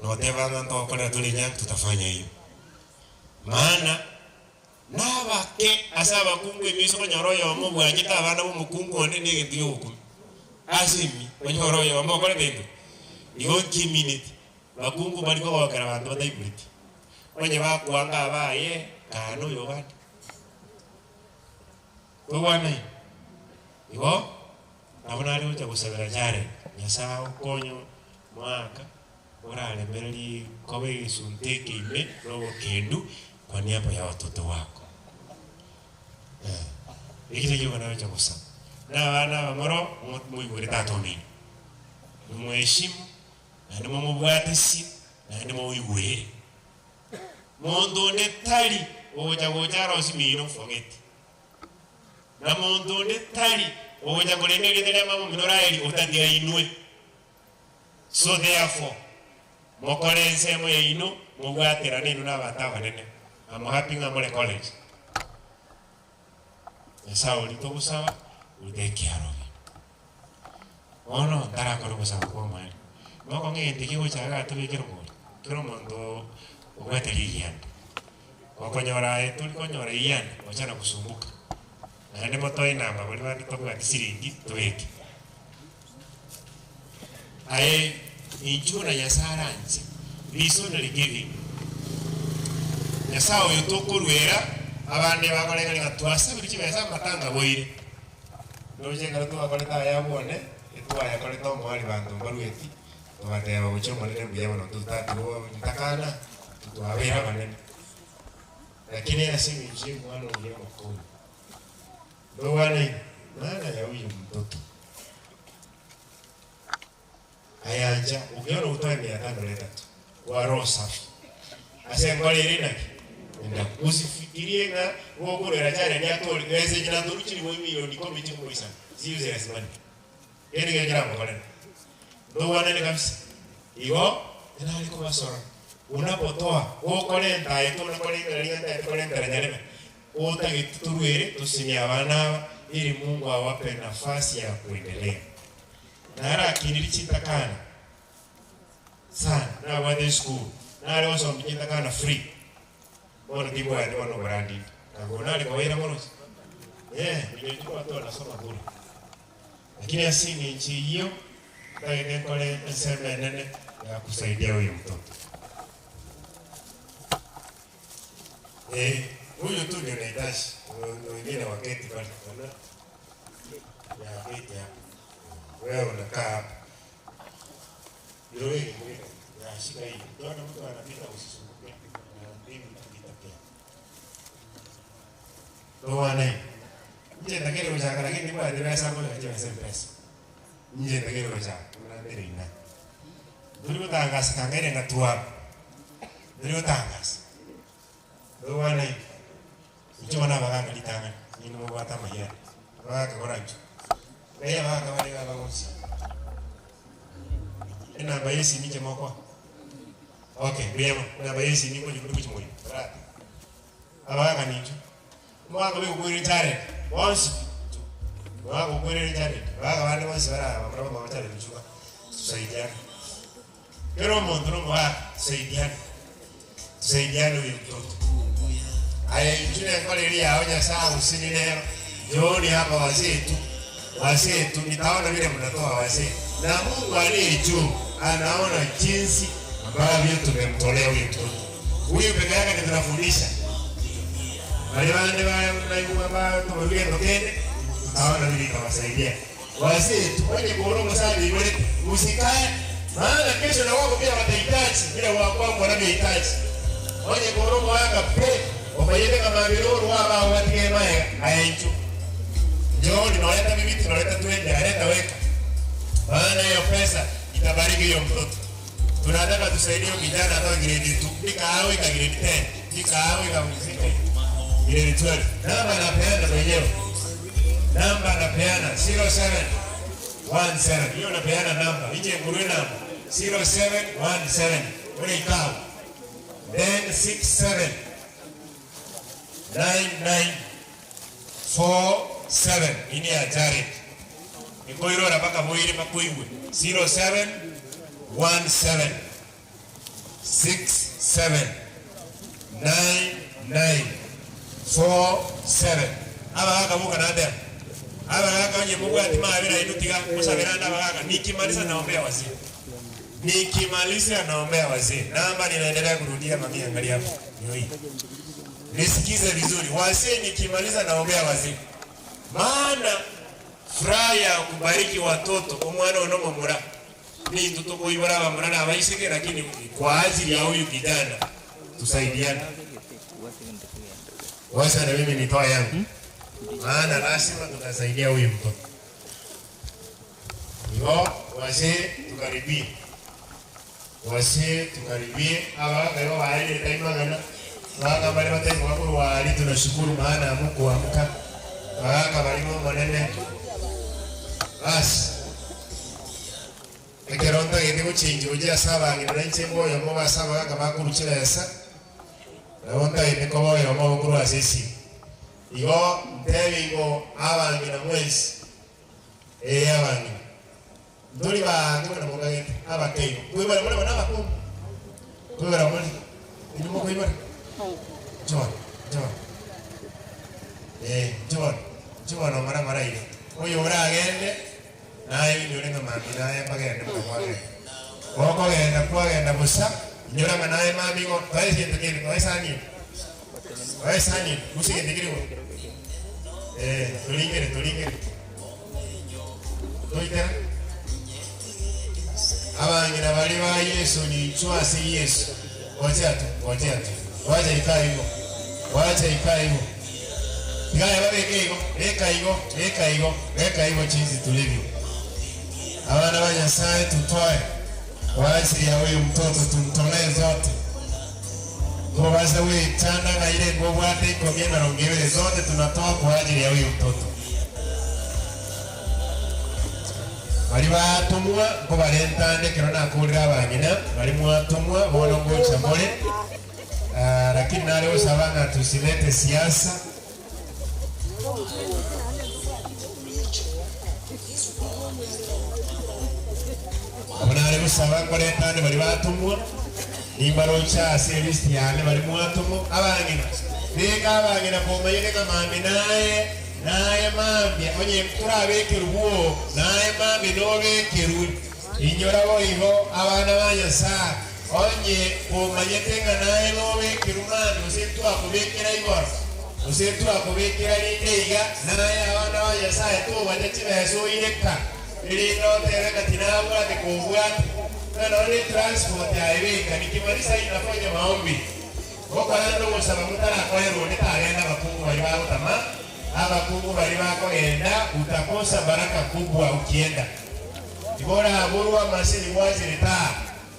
noteba ng'a ntogokorera tore enyangi tutafanya hiyo. Maana nabake ase abakungu emiso konyora oyomo obwachete abana b'omokungu onde na egento gi'ogokumia. Ase emi onyore oyomo okorete intwe. Igo nkimineti bakungu mbari kogokera abanto bataiboreti. Onye bakwanga abaye, kaa noyo obande. Togwanaine? Igo nabo nare gocha gosabera Jared, Nyasae agokonye omwaka oraremererie koba egesunte eke ime na obokendu kwa niaba ya watoto wako. Eh, eki nakio nare gocha gosaba. Na abana aba moro, moigwere tata omino. Momoheshimu, naende momobwatesie, naende moigwere. Monto onde tari ogocha gocha arosie mino forget. Na monto onde tari ogocha korenda erieta ria mama omino Raheli otatiga inwe. So therefore, mokore ensemo yaino mobwaterane inwe na abanto abanene. I'm happy ng'a more college. Nyasae oria togosaba, orite ekiarogi. Bono ntarakore ogosaba kwa omoerio, nokong'a egento ekio gocha iga tobekere omori, kera omonto obwate rigianda. Okonyora aye tori konyora rigianda, ochana gosumbuka. Naende motoe enamba baria bande tobwati siringi tobeke. Aye inchuo buna Nyasae aranche, visionary giving. Nyasae oyo tokoruera, abande bakoreng'ana ng'a twasabire chibesa amatanga boire. Ndoche ekero twakorete aya bwone, etwayakorete omoerio banto mbarueti, togateba gochia Omonene mbuya mono totatiga ntakana, twabeire abanene. Lakini ase eng'encho y'omwana oria omokong'u, ndogwane maana ya huyu mtoto. Ayancha ukiona utoe 500 leta tu kwa roho safi. Ase enkoro ere naki? Endabu. Usifikirie ng'a gokorera Jared atore besa echi natoru chiri bo emilioni ikomi chikoisana. It's useless money. Kende kere keramokorere. Ntogwanane kabisa. Igo nare kobasora. Unapotoa gokorenta aye tona korentera ring'ana ntagete korentera nyarebe. Otagete torwere tosimie abana aba ili Mungu awape nafasi ya kuendelea. Narakiniri chintakana sana nabwate esukuru nare gosomia chintakana free bono tibwati bono oborandi nabo nare kobaira moroche eh ninyo watu wanasoma bure lakini ase eng'encho eyio ntagete nkore ensemo enene ya kusaidia huyu mtoto eh huyu tu ndio nahitaji wengine waketi pale ona ya keti hapa wewe unakaa hapa ndio wewe ya shika hii ukiona mtu anapita usisumbuke na mimi nitapita pia ndowane nje ndakere kuchaka lakini kwa ndira sango ya chema pesa nje ndakere kuchaka mna ina nduri kutangasa kangere ngatua nduri kutangasa ndowane icho wana baganga litanga nini mubata mahia baganga korancho Eya baganga bari babagusi enamba yesimi nje moko okay buyema enamba yesimi ngo jikundi kuchimoyo right abaganga ninjo mwaka wekukwirira Jared bonsi mwaka ukwirira Jared baga bande bonsi bara bamara bama Jared nchuka tusaidiane kero omuntu nomwaka tusaidiane tusaidiane uyu mtoto aya injune nkole ili yao nyasaye usini leo jioni hapa wazee tu wazee tu nitaona vile mnatoa wazee na Mungu aliye juu anaona jinsi ambavyo tumemtolea huyu mtoto huyu peke yake ndio tunafundisha wale bande ba tumebige tokende tutaona vile itawasaidia wazee tu wenye kuona sana ile usikae maana kesho na wako pia watahitaji vile wa kwangu wanavyohitaji wenye kuona wanga pe wamayele kama biruru waba watige mae ayenchu njooni naleta bibi tunaleta twende aleta weka maana hiyo pesa itabariki hiyo mtoto tunataka tusaidie kijana atoe grade 2 ikawe ka grade 10 ikawe ka muziki grade 12 namba napeana mwenyewe namba napeana 0717 hiyo napeana namba ije nguruwe namba 0717 ule ikao then 67 9947 ini ya Jared nikoirora mpaka mwiri makuigwe 0717 67 9947 abagaka muka nande abagaka onye mubwati mabira inutiga musabira abagaka nikimaliza naombea wazee nikimaliza naombea wazee namba ninaendelea kurudia mami angalia hapo ndio hii nisikize vizuri wazee nikimaliza naombea wazee maana furaha ya kubariki watoto omwana ono momura nintu tukuibora abamura na abaiseke lakini kwa ajili ya huyu kijana tusaidiane wacha na mimi nitoa yangu maana lazima tutasaidia huyu mtoto hivyo wazee tukaribie wazee tukaribie abagaka baende taimangana bagaka bali bataifa bakuru wali tunashukuru maana mukuamka bagaka balimo monene basi ekero ntagete gochinji oje ase abang'ina na inche mboyo mo ase abagaka bakoruchera esa nabo ntagete koba oyomo bokorwa ase esimi igo ntebi igo abang'ina mwensi ee abang'ina ntori bange buna mokagete abakeigo kwibara muri bona abakungu kwibara muri inyu mokoibara John John eh John John omara mara igo oyo oragende naye inyore ng'a mami naye mbagende buna kwagenda gokogenda kwagenda busa inyore ng'a naye mami igo twae gento kende twaesanire twaesanire gusa egento keri bo eh toringere toringere toitera abang'ina bari ba Yesu nichwa ase Yesu ngojea tu ngojea tu wacha ikae hivyo wacha ikae hivyo ikae babeke hivyo weka hivyo weka hivyo weka hivyo jinsi tulivyo. Abana ba Nyasaye tutoe kwa ajili ya huyu mtoto, tumtolee zote ngobasa gwechanda ng'aire ngobwate ikomi emirongo ibere zote tunatoa kwa ajili ya huyu mtoto. Bari batumwa nkobarentande kero nakurira abang'ina bari mwatumwa bono ngocha more. Ah, lakini nare gosaba ng'a tusilete siasa. Abo nare gosaba nkoretande bari batumwa nimbarocha ase elist yane bari mwatumwa abang'ina beka abang'ina komanyete ng'a mambi naye naye mambia onye turabekerwa bwo naye mambi nobekerwe inyora boigo abana ba Nyasaye onye komanyete ng'a naye nobekerwa mambi gose twakobekera igoro gose twakobekera rinde iga naye abana ba Nyasaye tobacha chibesa oireka erinde otere ng'a tinabwate kobwate na none transport yaebeka nikimaliza inafanya maombi gokoranda ogosaba mutarakoerwo nitagenda abakungu bari bagotama abakungu bari bakogenda utakosa baraka kubwa ukienda ibora aburwa masiri wazire ta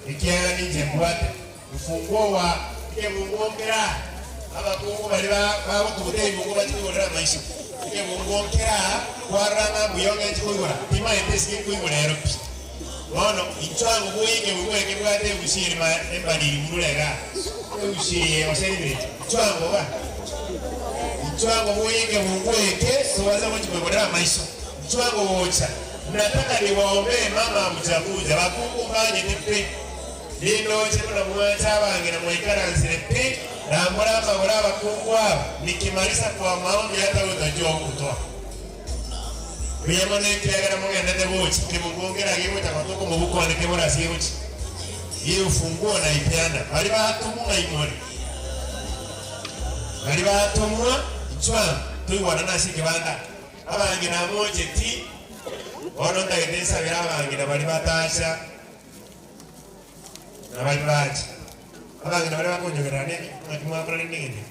ikiaga ninje mbwate ufunguo wa ikebungokera abakungu bari bagotuguta ebungu bakigorera maisha ikebungokera kwaranga buyonge chikuigora timaete sikikuigora ero pi bono inchwangu buyike bugweke bwate ebushiri ma embaliri bururega ebushiri oseribirete inchwangu ba inchwangu buyike bugweke sobaza muchikuigorera maisha inchwangu bocha nataka niwaombee mama mchakuja bakungu mbanye nipe lino chekuna mwacha abange na mwaikaransire pe nambora amagora abakungu aba nikimaliza kwa maombi hata utajua kutoa biyamana ekiagera mugendete buchi kibungungera gibucha kwatuko mubukwane kibura sibuchi iyi ufunguo naipeana bali batumwa imore bali batumwa ichwa tuiwana nasi kibanda abange namoje ti ono ndagete nsabira abange nabali batasha nabali bacha abange nabali bakonyogerera nini ngakimwakora nini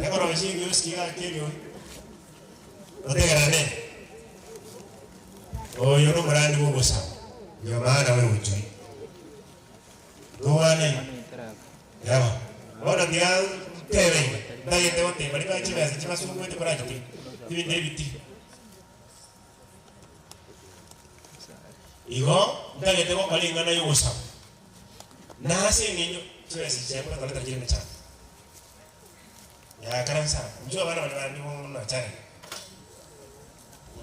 ekoro nshingi usikiga kelio otegerane oyo nomurandi wogosaba ndio maana wewe ujui tuwane yaba bona ndia tebe ndagete gote bali bachibesa chibasungwete korachiti tibinde ebiti igo ndagete gokora eng'ana ya ogosaba nase eng'enyo chibesa chiakora toreta chire mechando yakaransa njua abana bari bandi nachare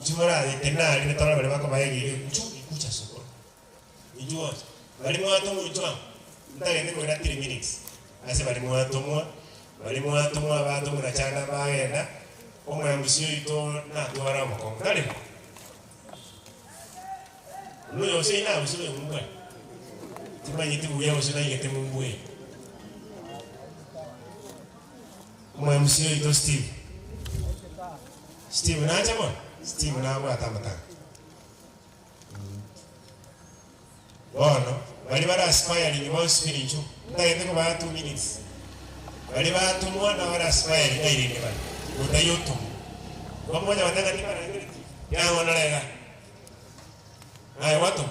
nchimora tenari netora bari bakobaegire nchu ikucha sokoro injuo bari mwatomwa nchwa ndagete koira 3 minutes ase bari mwatomwa bari mwatomwa batomwa nachanda bagenda omwambusi oito natwara omokongo tari noyo ose inabusi omumbwe timanyete buya ose naigete mumbwe omwambusi oito Steve Steve nacha bona Steve nabwata amatanga bono bali bari aspiring bonsi nchu ndagete kobaa 2 minutes bali batumwa na bari aspiring airinde bali utayotumwa pamoja watanga tibarangiriti yangonorega aye watumwa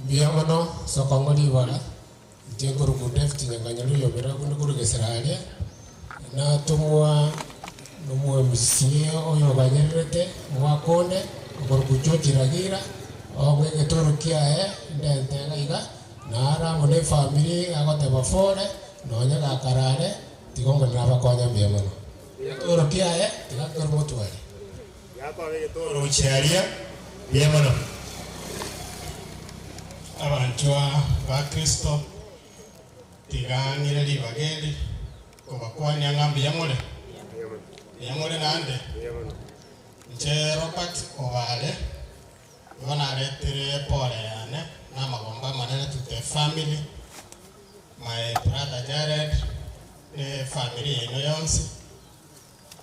Mbuya mono sokong'o ribara inche nkoruku David Nyang'anya ruyomera kundi korugesera aria natumwa na omo MCA oyo obanyererete omwaka onde okoruku George Ragira ogo egetoro kiaye ndente iga iga nara amo na efamiri agoteba fore nonya gakarare tiga ongonera abakonya mbuya mono egetoro kiaye tiga kero motware yakwaba gochiaria mbuya mono abanchwa ba Kristo tigang'ire ribageri kobakwania ng'a mbuya more mbuya more nande nche Robert Obare igo naretere pole yane na amagomba amanene to the family my brother Jared ne family eno yonsi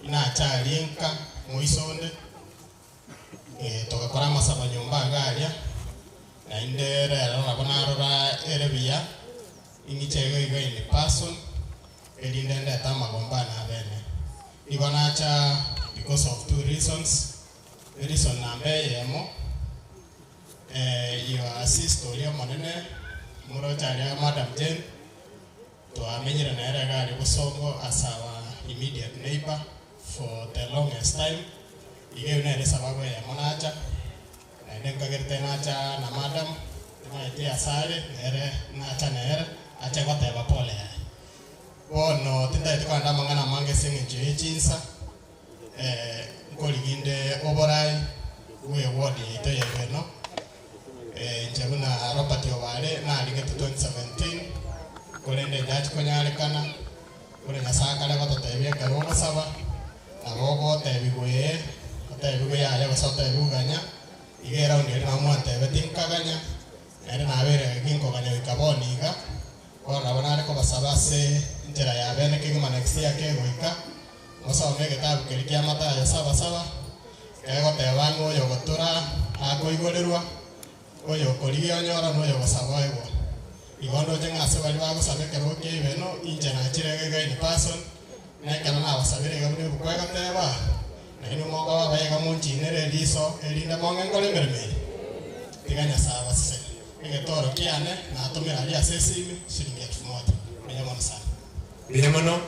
inacharinka moisonde tugakora amasaba nyomba agaria Naende rero nabo narora ere buya, ing'iche iga iga in person, erinde ndete amagomba ane abene. Igo nacha because of two reasons, ereason namba eyemo, your sister oria omonene, moroche aria Madam Jane, twamenyire nere iga aria bosongo as our immediate neighbour for the longest time, iga eyio nere esababu eyemo nacha. Naende nkagerete nacha na madam, timanyeti asare, nere nacha nere, ache goteba pole yaye. Bono tintagete korenda amang'ana amange ase eng'encho ye chinsa, nkorigia inde oborai bwe eward yaito ya Ibeno, inche buna Robert Obare narigete 2017, korende inchachi konyarekana, buna Nyasae akare gototebia ekero ogosaba, nabo ogotebigwa ee, otebigwe yaya gose otebigwe ganya, iga eround eria nabo mwantebetie nkaganya, naende nabeire ginkoganya goika bono iga, bono nabo nare kobasaba ase enchera ya bene kegima next year kegoika, mosome egetabu keria kia Mathayo saba saba, kegoteba ng'a oyogotura akoigorerwa, Oyokorigia onyora, na oyogosaba oegwa. Igo ndoche ng'a ase baria bagosaba ekerogo kia Ibeno, inche nachire iga iga in person, na ekero nabasabire iga buna ebuku egoteba, nainwe mokoba abaye iga monchinere eriso, erinde mong'e nkore emeremo eye. Tiga Nyasae abasesenie. Egetoro kiane natomire aria ase esimi, shilingi elfu moja. Mbuya mono sana. Mbuya mono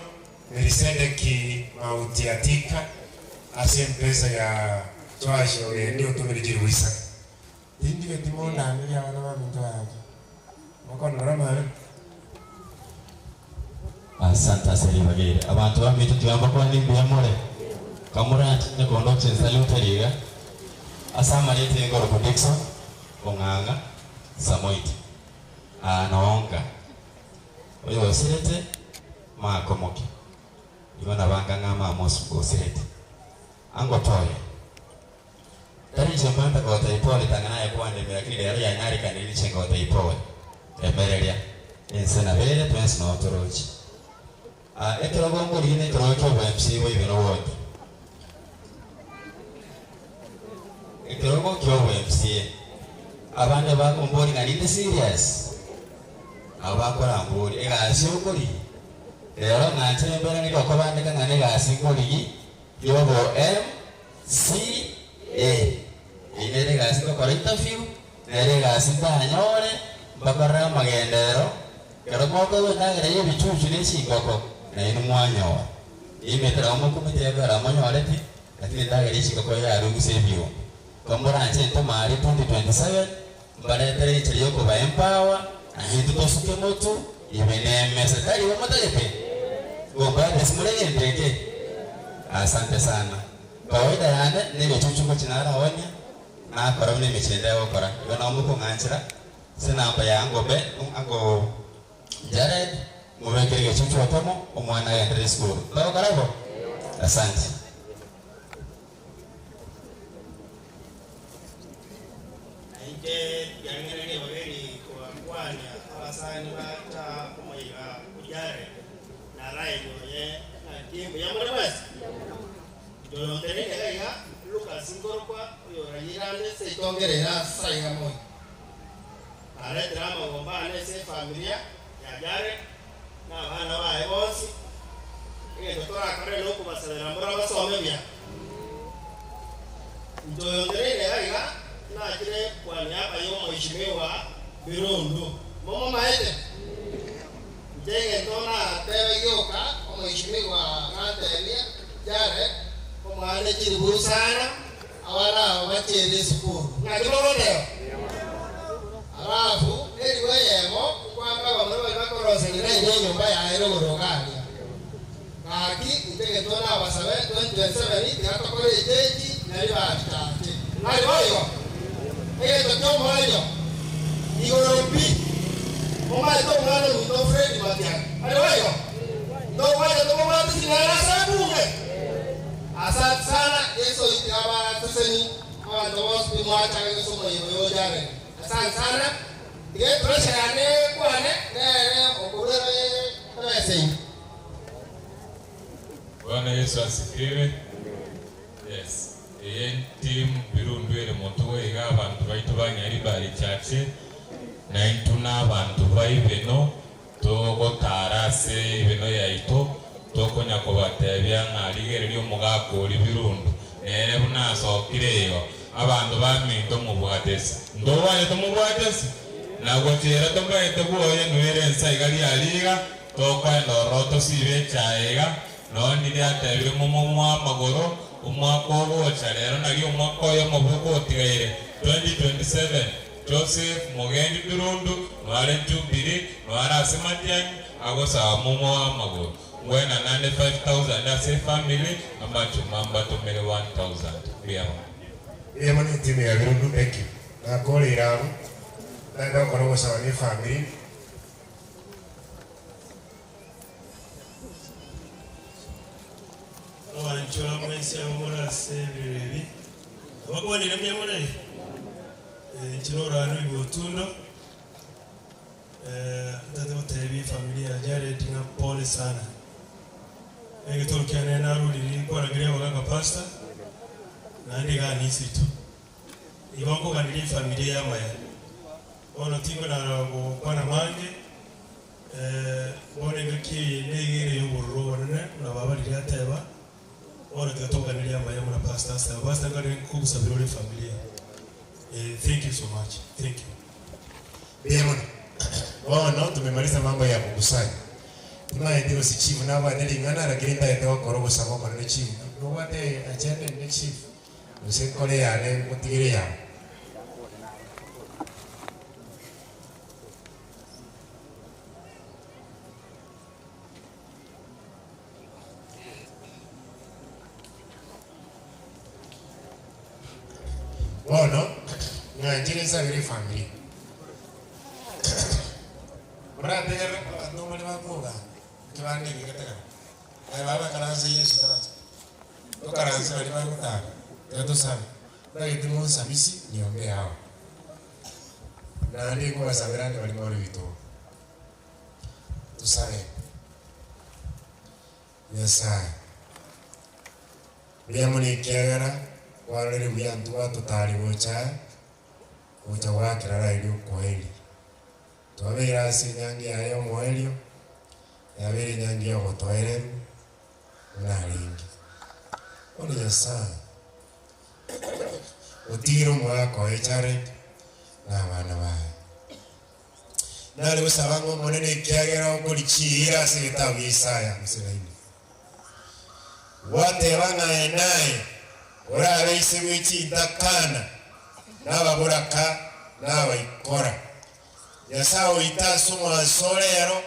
Melisedeki Mauti Atika ase empesa ya Joash Ogendi otomire chilifu isato. Tindigeti mondangerie abana baminto gaki, mokondora amabe. Asante ase ribaga eri. Abanto baminto tiga mbakwanie mbuya more. Kamoranche kondoche nsalute riga ase amarieta y'engoroko Dickson Ong'ang'a Samoiti. Aa noonga. Oyo osirete makomoke. Igo nabanga ng'a mama osirete. Ango pole. Tari inche mbanto gotebia pole tang'ana aye kwandemia lakini rero yanyarekanire ninche ngotebia pole. Remereria ense nabo ere twensi noo toroche. Ah ekerogo nkorigia ne ekerogo kia obo MC boibe nobonge. Ekerogo kia obo MCA. Abande bakomboria ng'a ninde serious? Nabo bakoramboria egasi okorigia? Rero ng'anche mbere ng'ende okobandeka ng'a negasi nkorigia yobo MC A. Eyio nere egasi ngokora interview, nere egasi ntanyore, mbakorere amagenderero, ekero mokoigwa endagera ya ebichuchu ne chingoko, nainwe mwanyora. Nimete nabo mokumete ekero monyoreti, lakini endagera ya chingoko yaruguse ebiombe. Igo moranche ntome aria 2027, mbaretere enchera ya okoba empower, naintwe tosuke motu, ibe nemesa. Tari igo motagete? Gombate ase more egento eke? Asante sana. Kawaida yane negechuchu ngochia naraonia, nakora buna emechie ende egokora. Igo nabo mokong'anchera ase enamba ya Uncle Ben, Uncle Jared, mobekere egechuchu okomo, omwana agenderere esukuru. Togokora bo? Asante. Nainche tiang'ereria abageni kobakwania abasani bacha omoyega o Jared na Raeli oye, naki mbuya more mwensi? Inche oyo nteneine iga iga, Lukas nkorokwa, oyorayire ande ase etongere ere ase aiga moyo. Naretire amagomba ane ase efamilia ya Jared na abana baye bonsi, egento torakore nokobasabera mbora basome buya. Inche oyo nteneine iga iga, nachire kwania abay'omoishimiwa Birundu. Momomaete? Inche egento natebe gioka, omoishimiwa nantebia, Jared, omwana chilifu isano, abana aba bachiere esukuru. Ng'aki mogoteba? Alafu eribu eyemo nkwamba abamura baria bakoroseria ere enyomba yaye rogoro iga aria. Gaki inche egento nabasabe 2027 tiga tokore echenji nari babichache. Ng'ari boigo? Egento ki'omoerio igoro pi momaete omwana ominto Fred Matiang'i. Ng'ari boigo? Ntogwancha tomobwate ching'ana ase ebunge? Asante sana Yeso oito abaraseseni abanto bonsi pi mwachaka gose omoyega oyo ojarenge. Asante sana tiga epressure yane ekwane nere okorwera ebesa eyio. Bwana Yesu asifiwe. Yes, eye team Birundu ere motwe iga abanto baito. ba Nyaribari Church, naintwe na abanto ba Ibeno, togotara ase Ibeno yaito, tokonya kobatebia ng'a rigereria omogaka oria Birundu, nere buna asokire igo, abanto baminto mobwatesi. Ntobwate tomobwatesi? Na gochera tomaete bwoye noere ensa iga riariga, tokoenda ororo tosibe echae iga, Nonya ndiria atebire momomwa amagoro, omwaka ogocha, rero nario omwaka oyomo boka otigaire, 2027, Joseph Mogendi Birundu, noare Jubilee, noare ase Matiang'i, agosaba momoe amagoro. Ngwena nande 5000 ase efamiri, amachuma mbatomere 1000. Mbuya mono. Eyemo netimu ya Birundu thank you. Nakoreire abwo, naende gokora ogosaba ne efamiri. Abanchwa mwensi abo more ase ebirero ebi, nabakwanire mbuya more? Eh, inche norano igo Otundo, eh, ntagete gotebia efamiri ya Jared ng'a pole sana. Egetoro kiane narorire nkwaragere abagaka pastor, naende igaa ninseito. Igo nkoganeria efamiri eye amaya. Bono tinkonara gokwana amange. Bono engaki eye nigo ere y'obororo obonene, buna baba riria ateba, bono tiga toganerie amaya buna pastor asaba. Pastor nkare nkogosabera ore efamiri eye. Thank you so much. Thank you. Mbuya mono. Bono tumemaliza mambo ya kukusanya. Timaeti gose chief nabwate ring'ana lakini ntagete gokora ogosaba okonene chief. Nobwate agenda ende chief? Gose nkore yane ngotigere yao? Bono ng'anchire nsabere efamiri. Morategerere abanto mbare bakoga ekebanda eke getegere. Aye baba ikaransa Yeso taracha. Tokaranse baria bagotara, tiga tosabe. Ntagete monsabisi niombee ao. Naende nkobasabera ande baria more bitugo. Tosabe. Nyasae, mbuya mono ekiagera kwarorire buya intwe gwatotari gocha aa, gocha goakera rairi okoerio. Twabeire ase enyangi yaye y'omoerio, yabeire enyangi y'obotoereru buna arenge. Bono Nyasae, otigire omogaka oye Jared na abana baye. Nare gosaba ng'a Omonene ekiagera okori chiira ase egetabu gia Isaya gose naende. Gwateba ng'a aye naye orabe ise bwe chintakana, na ababoraka, na abaikora. Nyasae oito ase omwanso o rero,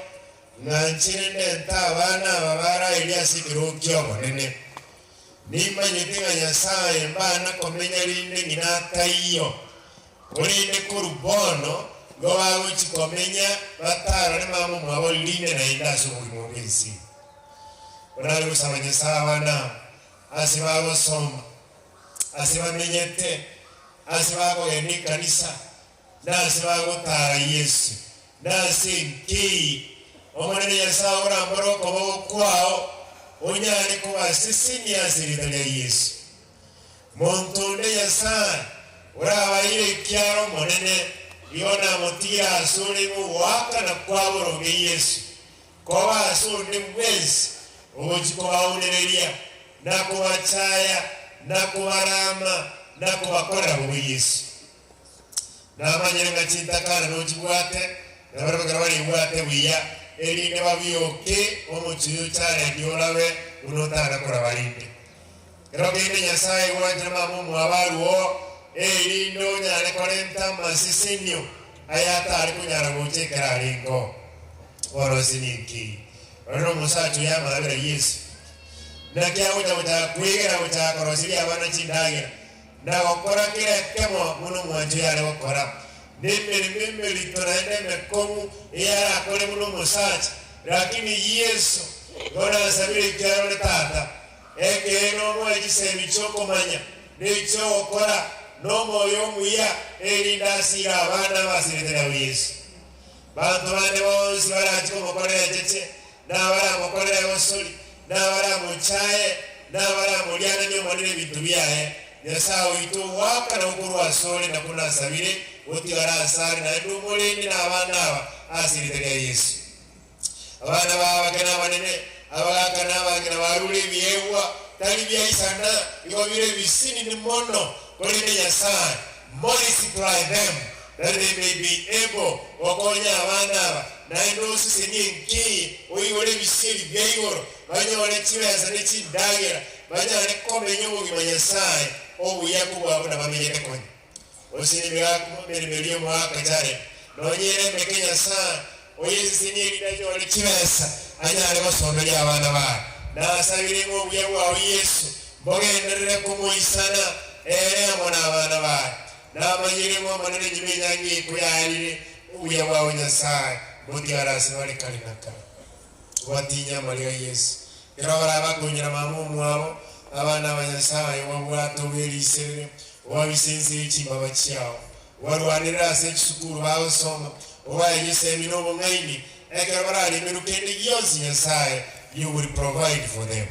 ng'anchire ndente abana aba baraerie ase ekerogo ki'obonene. Nimanyete ng'a Nyasae mbana komenya rinde ng'ina ataiyo, korende korwa bono nigo bagochia komenya batarore mama omwabo rinde naende ase obogima obo bw'ense. Buna are gosaba Nyasae abana aba ase bagosoma, ase bamenyete, ase bakogenda ekanisa, na ase bagotara Yeso, na ase enkei Omonene Nyasae orambore okoboko kwao, onyare kobasesenia ase erieta ria Yeso. Monto onde Nyasae orabaire ekiara Omonene, igo namotigire asore gogoakana kwa boronge Yeso, koba ase onde bwensi ogochia kobaunereria, na kobachaya, na kobarama, na kobakorera bobe Yeso. Namanyire ng'a chintakana nochibwate, na barabwo ekero baribwate buya, erinde babioke omochie oyo Jaredi orabe buna otana koraba rinde. Ekero kende Nyasae gwanchire mama omwabo arue oo, erinde onyare korenta amasesenio aya atare konyara gocha ekero arenge oo. Bono ase ninki? Rora omosacha oyo amabera Yeso. Naki agocha gochaka kwegera gochaka koroseria abana chindagera, na gokora kera ekemo buna omwanchi oye are gokora, na emeremo emerito naende emekong'u eyarakore buna omosacha. Lakini Yeso bono asabire ekiagera ore Tata, ekeene omoe chisemi chi'okomanya na echi'ogokora, na omoyo omuya, erinde asiire abana abasirete nabo Yeso. Banto bande bonsi barachie komokorera echeche, na abaramokorere egosori, na abaramochaye, na abaramoriananie Omonene ebinto biaye. Nyasae oito ogoakana okorwa asore nakwo nasabire, gotigara asare naende omorende nabana aba ase erieta ria Yeso. Abana bao abake na abanene, abagaaka na abang'ina barure ebiegwa, tari bia isana, igo bire ebisinini mono, korende Nyasae, multiply them, that they may be able gokonya abana aba, naende osesenie enki oigore ebisieri bia igoro, banyore chibesa ne chindagera, banyare komenya obogima Nyasae obuya kobua buna bamenyete konya. Osesenie emeremo eria omoaka Jared, nonye ere emeke Nyasae oyesesenie erinde anyore chibesa anyare gosomeria abana baye. Nasabire ng'a obuya bwao Yeso mbogenderere komoisana ere amo nabana baye. Namanyire ng'a Omonene nyuma enyangi eye koyaerire, obuya bwao Nyasae mbotigare ase bare kare na kare. Obatinye amariga Yeso. Ekero barabe bakonyora mama omwabo, abana ba Nyasae obabwate oberiserere, obabise inse ye chimbaba chiao. Obarwanerere ase chisukuru bagosoma, obae chisemi na obong'aini, ekero bararemerwe kende gionsi Nyasae, you will provide for them.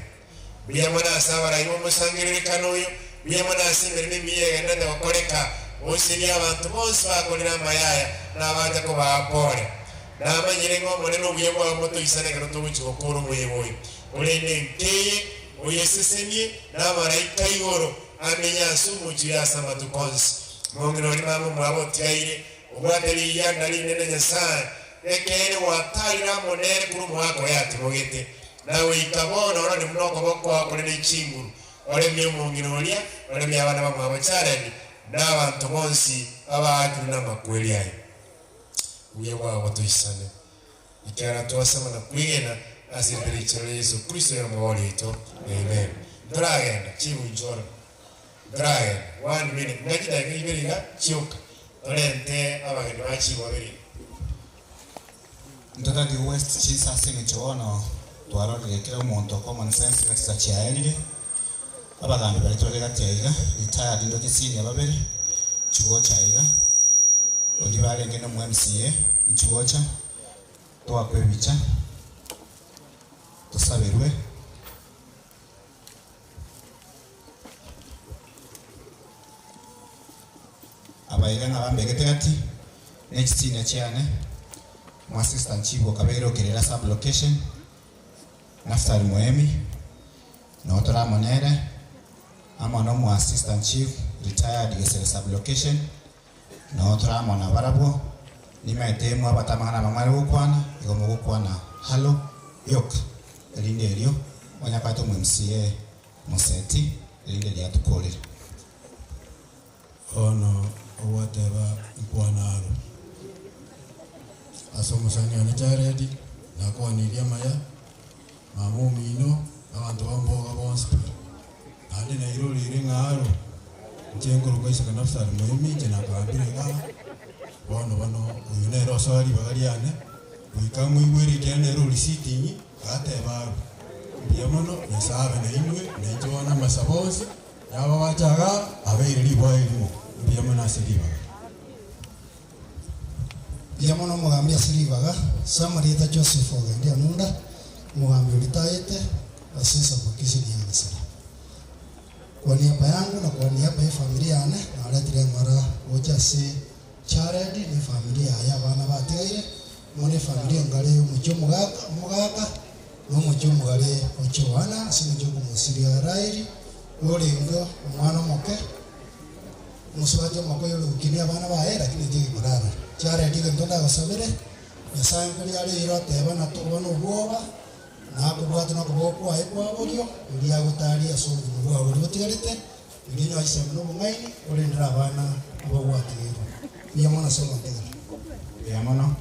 Mbuya mono ase abarai b'omosangererekano oyo, mbuya mono ase emeremo emiya egendererete gokoreka, oserie abanto bonsi bakorire amaya aya, na abacha kobaa pore. Namanyire ng'a Omonene obuya bwao mbotoisane ekero togochia gokora omoyega oyo, korende nkeye, oyesesenie, na amaraika igoro amenye ase omochie oyo ase amatuko onsi. Omong'ina oria mama omwabo otigaire, obwate riyianda rinene Nyasae, ekeene gwatarire amo nere korwa omogaka oye atimogete. Na goika bono orore buna okoboko kwao kore ne chinguru, oremie omong'ina oria, oremie abana bamwabo Jaredi, na abanto bonsi abaakirwe namakweri aye. Obuya bwao botoisane, ekiagera twasaba na kwegena ase erieta riichoro ria Yeso Kristo ere Omobori oito. Amen. Ntoragenda, chigunchwa ororo. Ntoragenda, one minute, ng'a chidakika ibere iga chioka, torente abageni ba chigwa bere iga. Ntotake waste chinsa ase eng'encho bono twarorire kera omonto common sense ng'a chinsa chiaerire, abagambi baria tore gati aiga, retired ndoche senior babere, nchigocha aiga, oria barenge na omo MCA nchigocha, toakwe ebicha, tosaberwe. Abaiga nabambegete gati ne chisinia chiane, mwa sister Nchibo Kabeire o Kerera sub location, Naftali Moemi, noo tore amo nere, amo na omwa assistant chief retired Gesere sub location, noo tore amo nabarabwo, nimaete mwabwate amang'ana aba mware gokwana, igo mogokwana halo yoka, erinde erio onyakwate omo MCA Moseti, erinde riatukorire. Bono ogwateba nkwane aro ase omosani one Jaredi, nakwanirie amaya, mama omino, na abanto ba mboga bonsi pi. Naende nairoreire ng'a aro inche nkorokwa Isaka Naftali Moemi, inche nakagambire igaa, bono bono oyo nere osoa ribaga riane, goika moigwere ekiagera nere ore sitting, gateba aro. Mbuya mono, Nyasae abe nainwe, nainche bono amasabo onsi. Na ababache igaa abeire riboa erimo, mbuya mono ase ribaga. Mbuya mono omogambi ase ribaga. Ase amarieta Joseph Ogendi Anunda, omogambi oritayete ase esabokisi ya Gesere. Kwa niaba yangu na kwa niaba y'efamiri yane naretire eng'ora gocha ase Jared na efamiri yaye abana batigaire, amo na efamiri engare y'omochie omogaka omogaka, na omochie omogare o Joana ase engencho y'okomosiria Raeli, orenge omwana omoke, omosubati omoke oyore gokinia abana baye, lakini inche gekorara. Jared egento ndagosabere, Nyasae nkoria are eira oteba na tokoba nobwoba, na akobwate nokoboko kwaye kwa borio, erio agotarie ase obogima bwao boria botigarete, erio onye oiseme nobong'aini, orendere abana abagwatigeirwe. Mbuya mono ase ogontegera. Mbuya mono.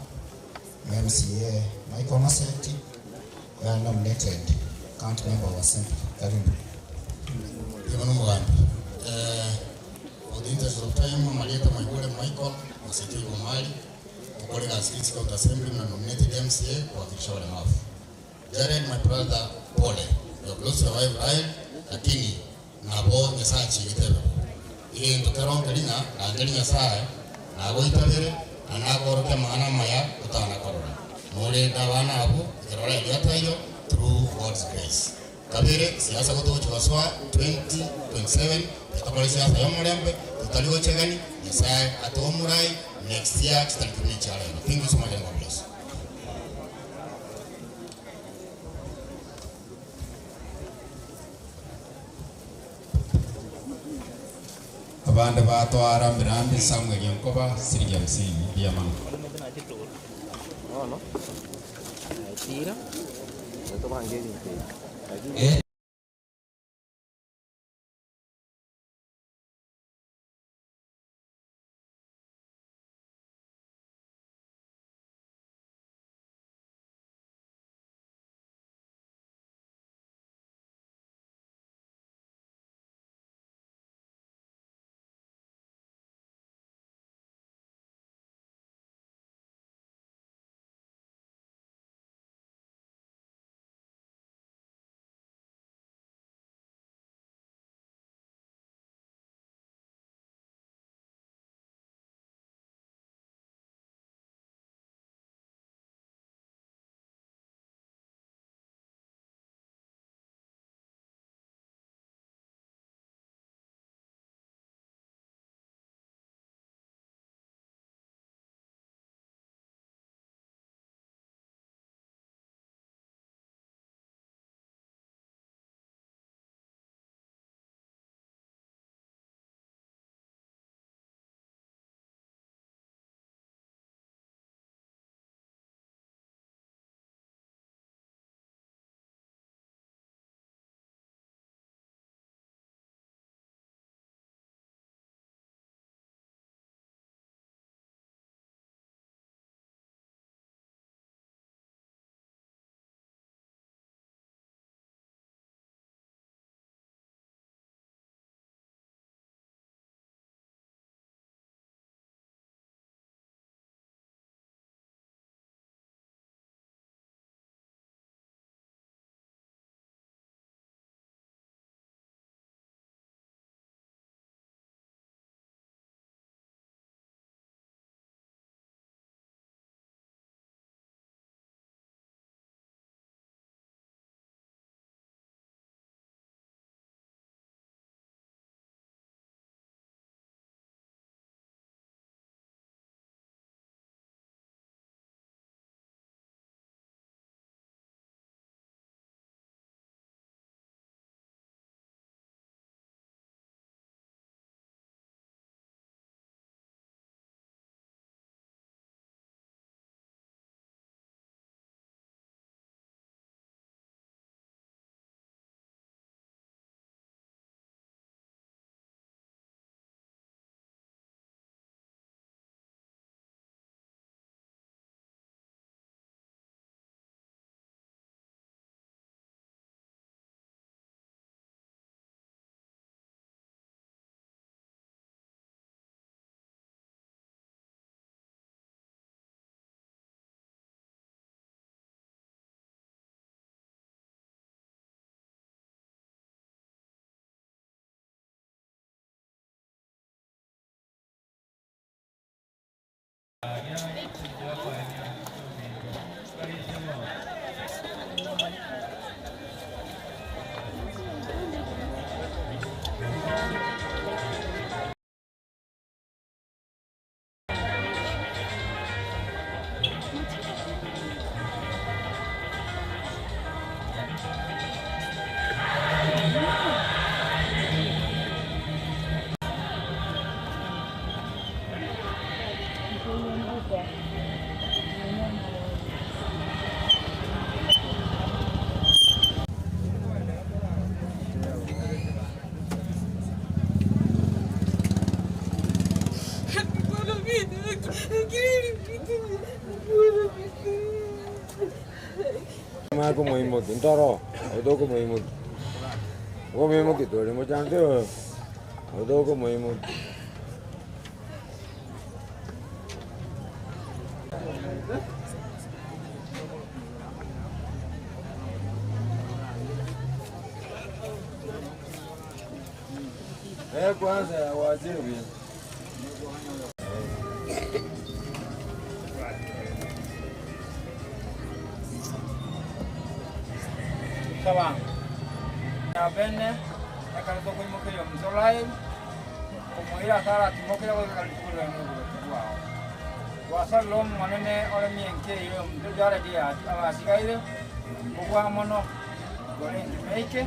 MCA Michael Maseti oyo nominated county member of assembly. Karibu. Mbuya mono omogambi. Eh, for the interest of time, amarieta mwaigure Michael Maseti Oigomari, okore egasi Kisii County Assembly buna nominated MCA kowakilisha abalemavu. Jared my brother pole, you have lost your wife Rael, lakini nabo Nyasaye achigete ebe bo. Egento kero nkeri ng'a rangeria Nyasaye, nagoitabere, na nakoorokie amang'ana amaya otana korora. Morende abana abwo ekero Raeli ataiyo through God's grace. Kabere siasa gotogochi gosoa 2027 totokore siasa ya omorembe totari gochegani Nyasaye atoe omorai next year chitariki buna echia rero. Thank you so much and God bless. Abande batwara Mirambi Samuel Onkoba siringi hamsini mbuya mono. Mako muhimu kintoro, odoko muhimu. Go muhimu kitore mo chante odoko muhimu. Eh, kwanza waziri. Sawa. Namba ene, ekero tokoimokeria omonto Raeli, komoira ase aratimokere goika rituko riaye nobogotu bwao. Gwasarire Omonene oremie enka eyio y'omonto Jaredi abatigaire, kobua mono igoro engima eike.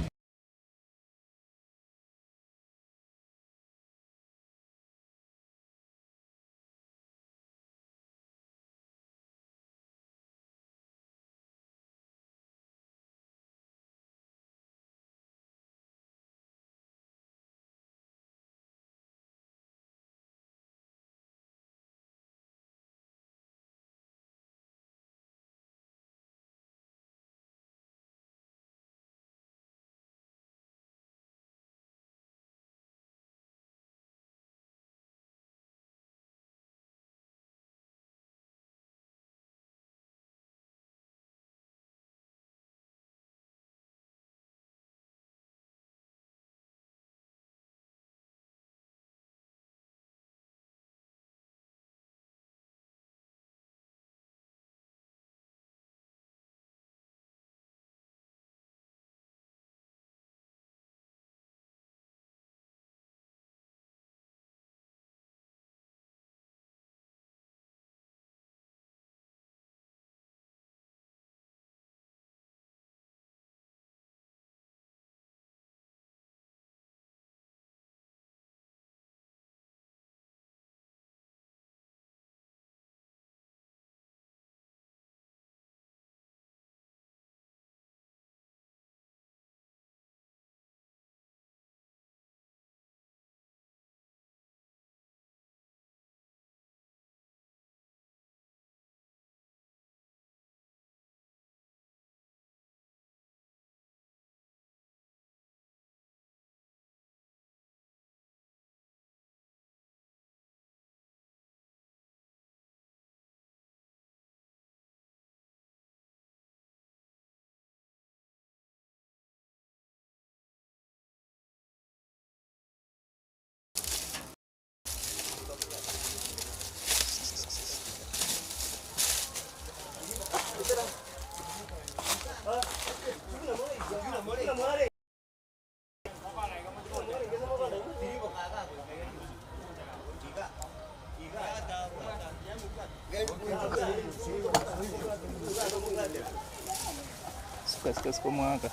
Suka suka suka mwaka.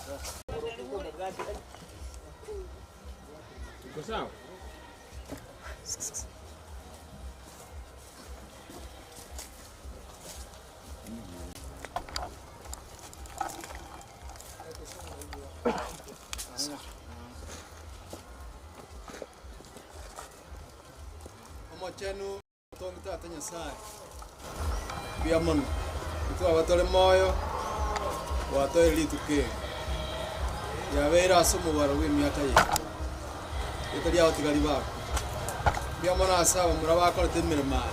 Uko sawa? Omochenu otongi Tata Nyasaye, mbuya mono, intwaba tore moyo, gwatoire rituko eri, riabeire ase omobaro bwa emiaka yaito, rieta riao tiga ribakwe. Mbuya mono ase abamura bakorete emeremo aya,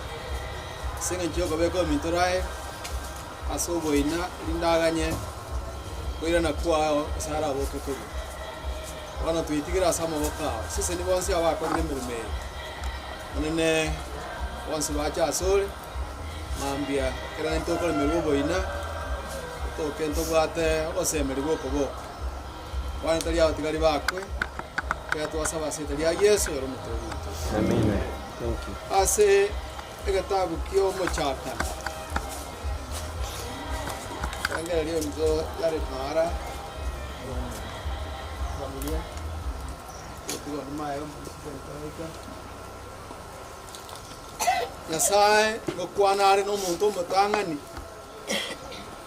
ase eng'encho ya okobeka ominto rae, ase oboina rinde aganye koirana kwao ase araboke korwa. Bono twaitigire ase amaboko ao, seseni bonsi abakorire emeremo eye, Omonene bonsi bache asore, mambia ekero naintwe tokoremerwa oboina, totoke ntobwate ogosemeria gwa okoboko. Bono tari abatigari bakwe, ekero twasaba ase erieta ria Yeso ere omotoori oito. Amina. Thank you. Ase egetabu kia omochakano, rengereria ominto Jared Mara, familia, Nyasae ngokwana are nomonto omotang'ani,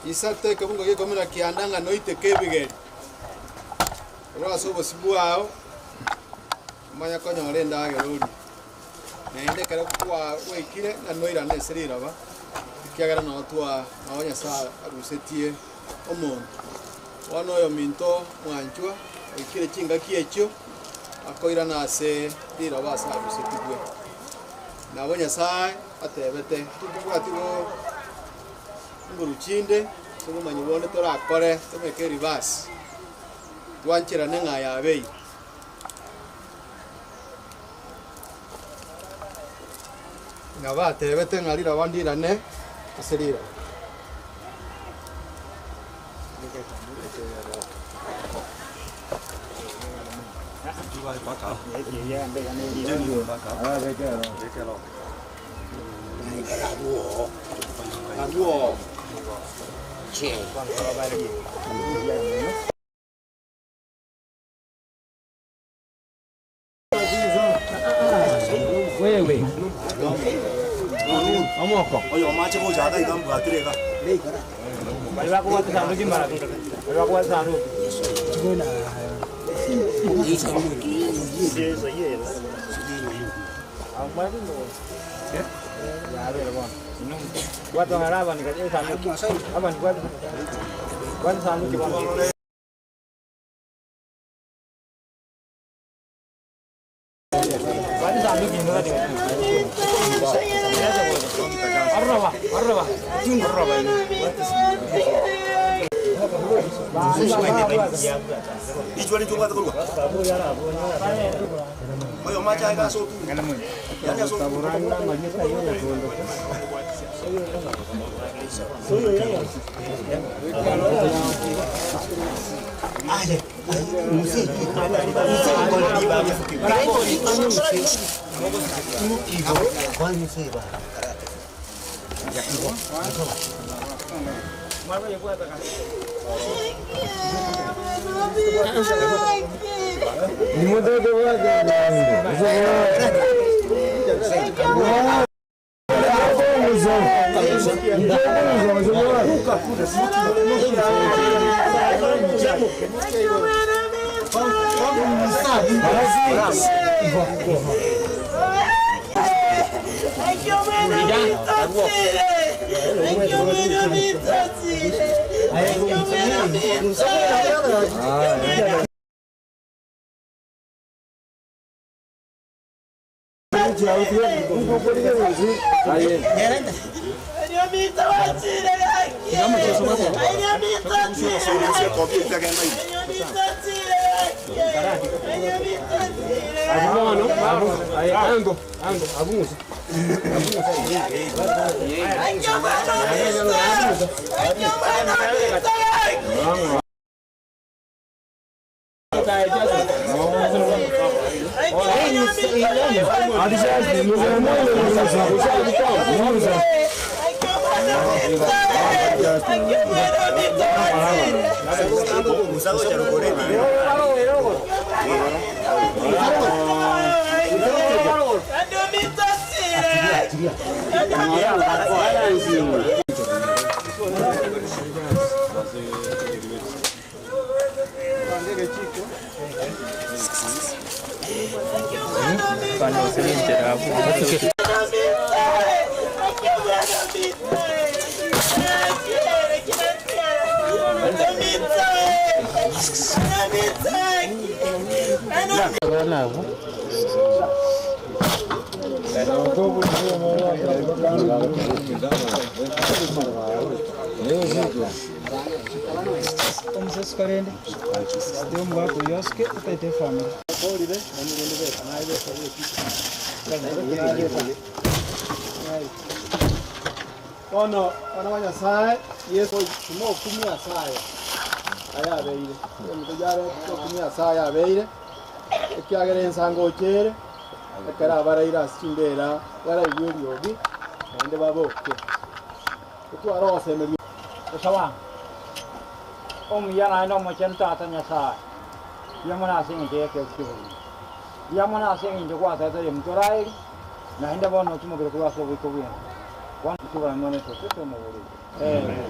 isato ekebungo gia ikomi na kianda ng'a noiteke ebigeri, korwa ase obosio bwao, omanye konyora endagera orie. Naende ekero kwa gwaikire ng'a noirane ase riroba, ekiagera noo twa noo Nyasae arusetie omonto. Bono oyominto mwanchwa oikire chingaki echio, akoirana ase riroba ase arusetigwe. Nabo Nyasae atebete, Titobwati bo nguru chinde, ase obomanyi bonde torakore tobeke eribasi, twancherane ng'a yabeire. Nabo atebete ng'a riroba ndirane ase riroba. Wewe. Omoko. Oyo mache gochaka iga mbwatire iga. Bari bakubwata sanduki mara. Bari bakubwata sanduki. Ichwa ni tubwate korwa. Oyo mache iga ase otu. Yani ase otu. Bono bana ba Nyasaye Yesu timokumia Nyasaye ayabeire omutojare timokumia Nyasaye abeire ekiagera ensango ochere ekero abaraire ase chimbera baraigwa eriogi naende baboke otware ogosemeria Osawa. Omuyana no mochen tata Nyasaye. Yamana singin ke ke ke. Yamana singin je kwa tata yem torai. Na hinda bono tumogere kwa so biko bwena. Kwa tubara mone so to mo bori. Eh.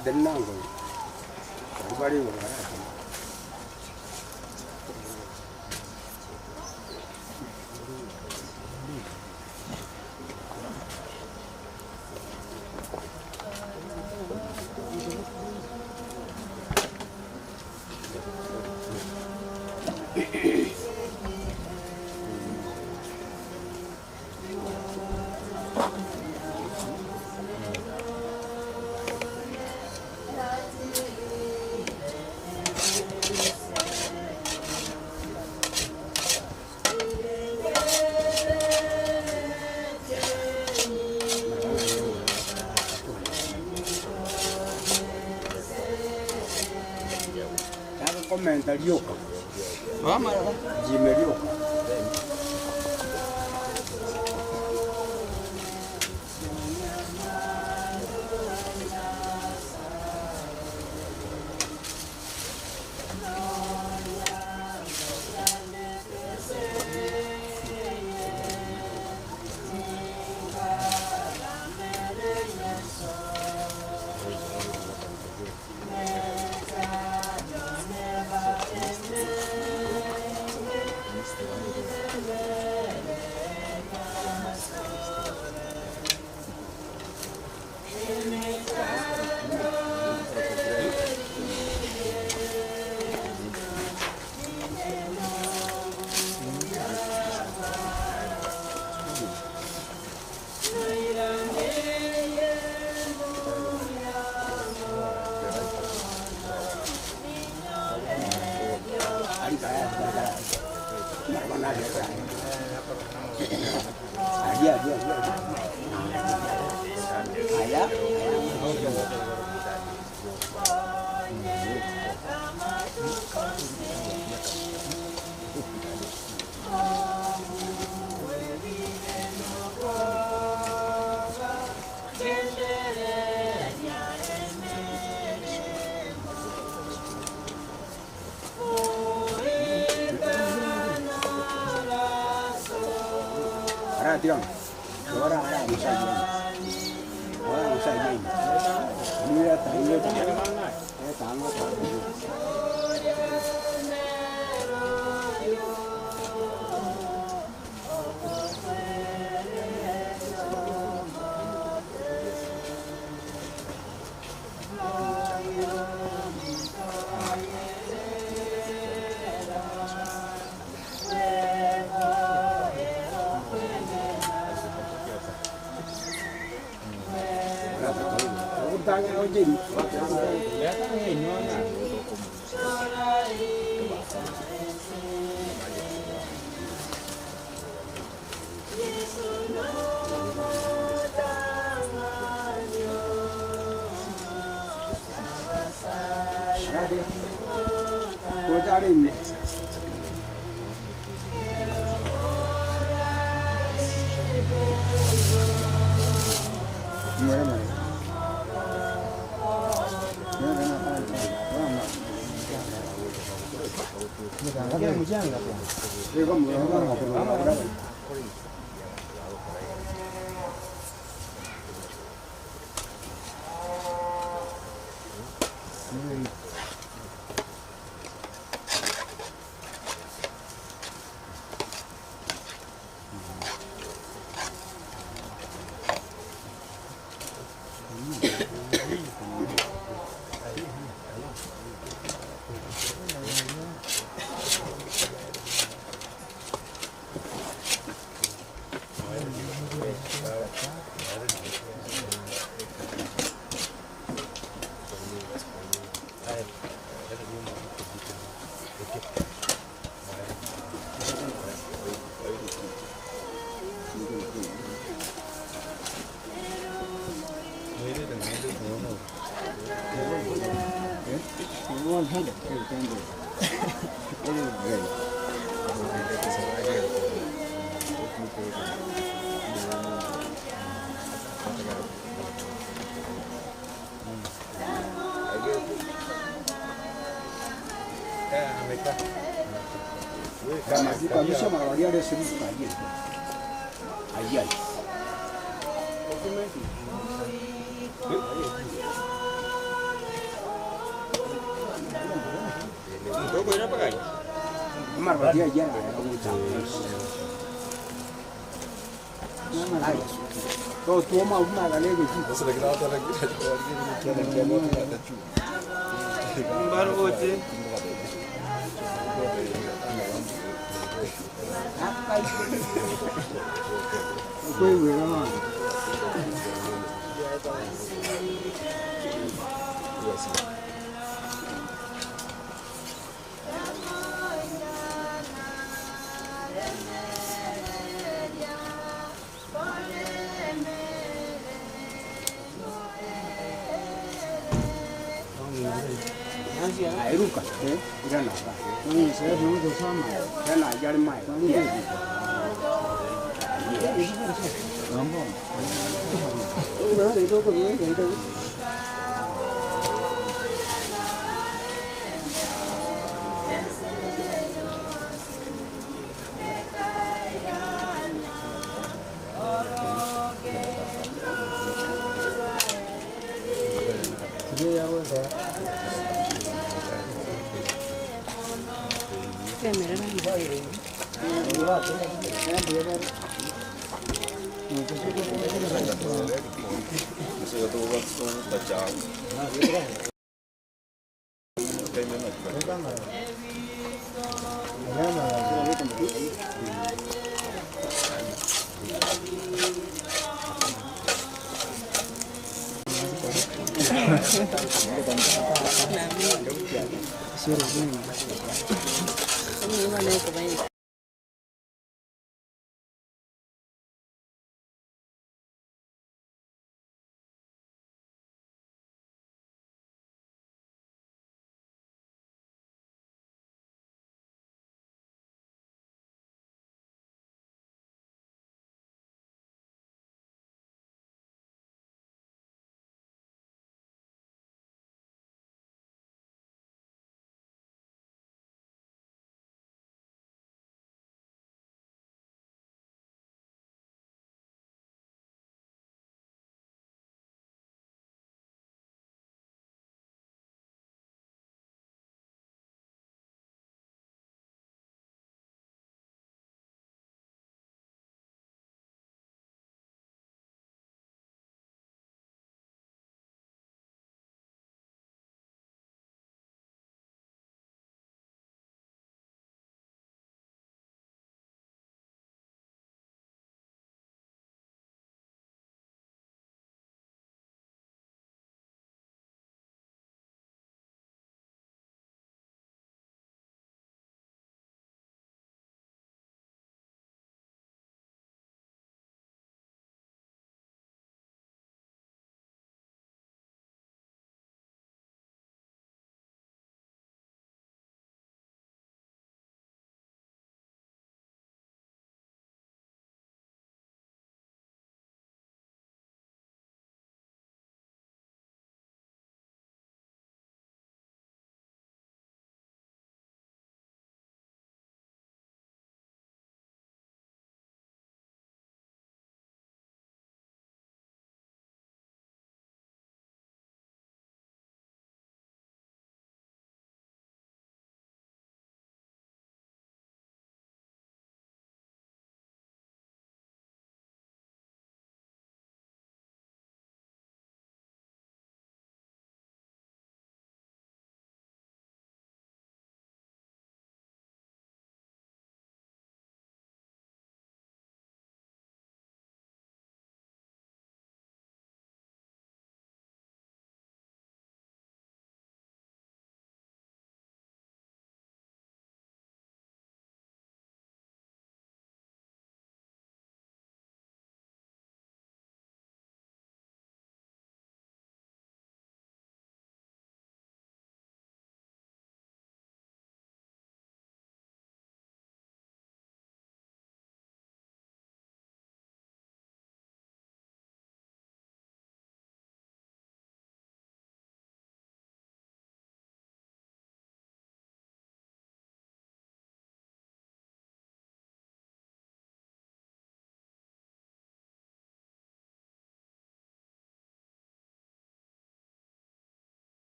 Baratene nango. Bari bari igoro baratene. Komenta rioka. Jime rioka.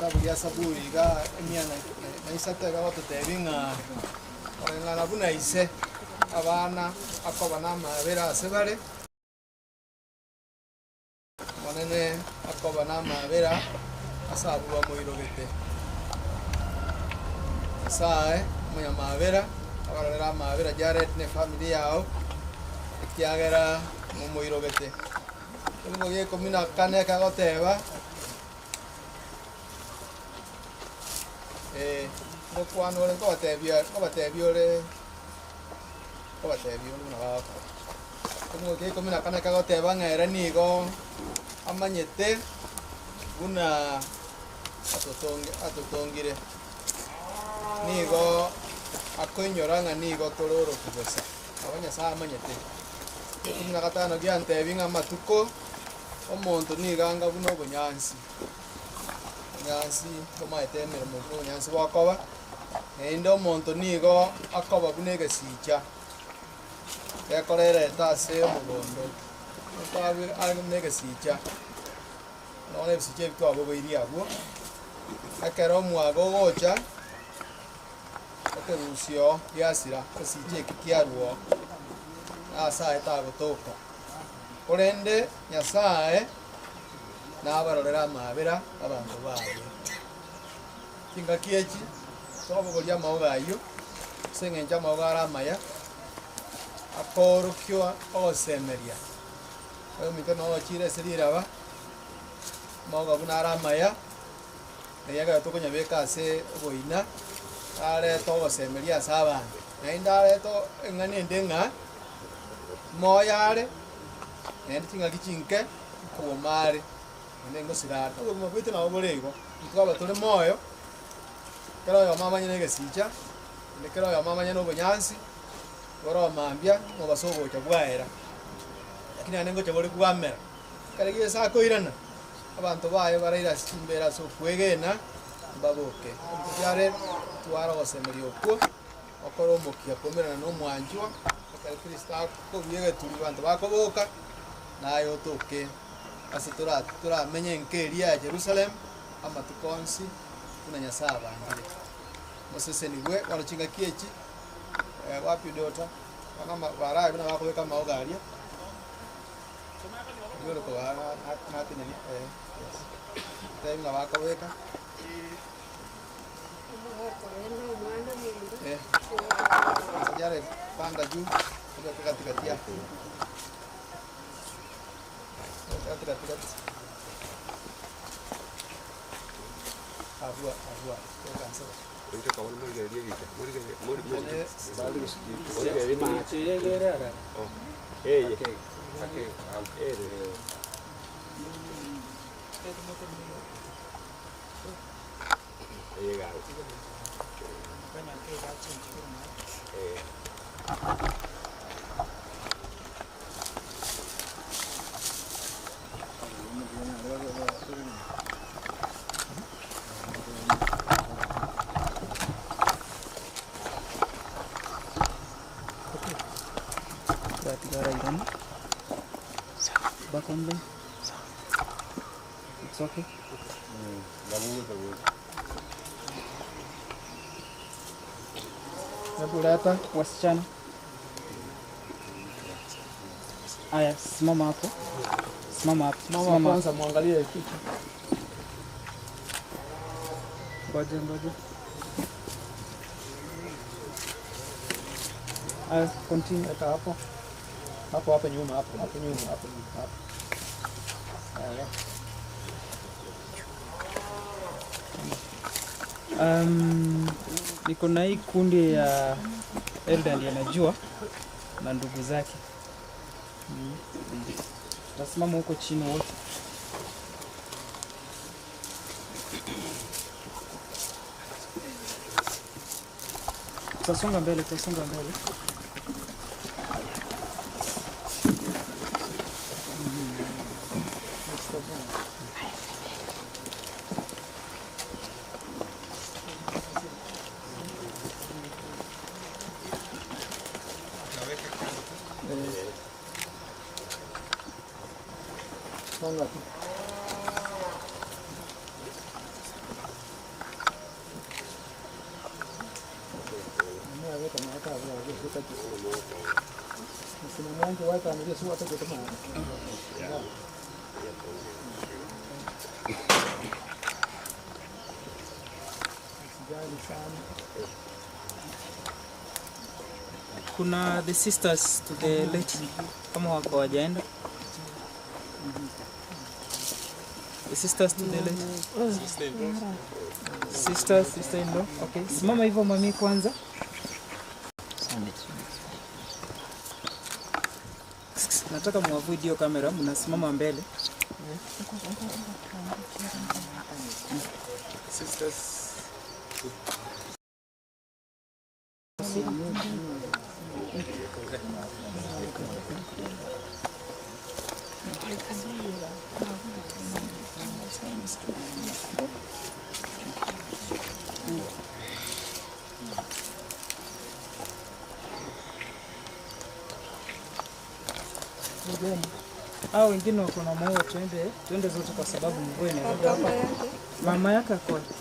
Ekitabu gia Saburi iga emia na isato iga gototebia ng'a koreng'ana buna ise abana akoba na amabera ase bare, Omonene akoba na amabera ase abwo bamoirogete. Nyasae omonyamabera abarorere amabera Jared na efamiri yao, ekiagera momoirogete. Ekebugo gia ikomi na kane kegoteba, eh, ngokwana ore nkobatebia nkobatebia ore nkobatebia ore buna bagokora. Ekebugo kia ikomi na kane kegoteba ng'a ere nigo amanyete buna atotonge atotongire, nigo akoinyora ng'a nigo tore orotu bosa, nabo Nyasae amanyete. Ikomi na gatano giantebia ng'a amatuko omonto nigo anga buna obonyansi, obonyansi tomaete emeremo buna obonyansi bokoba, naende omonto nigo akoba buna egesicha gekorereta ase omogondo, omonto abe are buna egesicha, bono ebisicha ebi twabogoirie abwo, ekero omwaga ogocha, ekerusio giasira, egesicha eki kiarwa oo, ase aye tagotoka. Korende Nyasae nabarorere amaabera abanto baye. Chingaki echi twabogoria amaoga ayio, ase eng'encho amaoga are amaya, akoorokia ogosemeria. Oyominto noo ochire ase riraba, amaoga buna are amaya, na ekero tokonyabeka ase oboina, arete ogosemeria ase abanto. Naende arete eng'ana ende ng'a. Moyo are, naende ching'aki chinke nkwoma are, naende ngosira are. Obogima bwaito nabo bore igo, intwaba tore moyo, kera oyomo amanye na egesicha, naende kera oyomo amanye na obonyansi, bore mambia, omobaso ogocha bwaera, lakini naende ngocha bore bwamera. Ekero Yeso akoirana, abanto baye baraire ase chimbera ase okwegena, mbaboke. Intwe tware ogosemeria okwo. Okore omokia koumerana nomwanchwa, ekero Kristo akobua egeturi abanto bakoboka, naye otoke ase tora toramenye enka eria ya Jerusalemu amatuko onsi buna Nyasae abangire. Mosesenigwe bono chingaki echi, wapi daughter? Bono ama barabe buna bakobeka amaoga aria, oyio ore kobaa natenenia eh, yes, tebi buna bakobeka. Jared, panda juu, obeke katikati yako. Kati kati kati. Abua, abua. Kansela. Back on them. It's okay. Hebu leta. Wasichana. Aya, simama hapo. Simama hapo. Mama kwanza muangalie kichwa. Ngoja ngoja. Aya, continue. Weka hapo. Hapo hapo nyuma hapo hapo nyuma hapo nyuma hapo. Haya. Niko na hii kundi ya Elda ndiye anajua na ndugu zake. Tasimama huko chini wote. Tutasonga mbele, tutasonga mbele. Songa tu. Kuna the sisters to the late kama wako wajaenda. The sisters to the late. Sister, sister in law. Okay. Simama hivyo mami kwanza. Nataka muavoid hiyo kamera, mnasimama mbele. Sisters. Hao wengine wako na maua, twende twende zote kwa sababu mvua inaweza hapa. Mama yake ako wapi?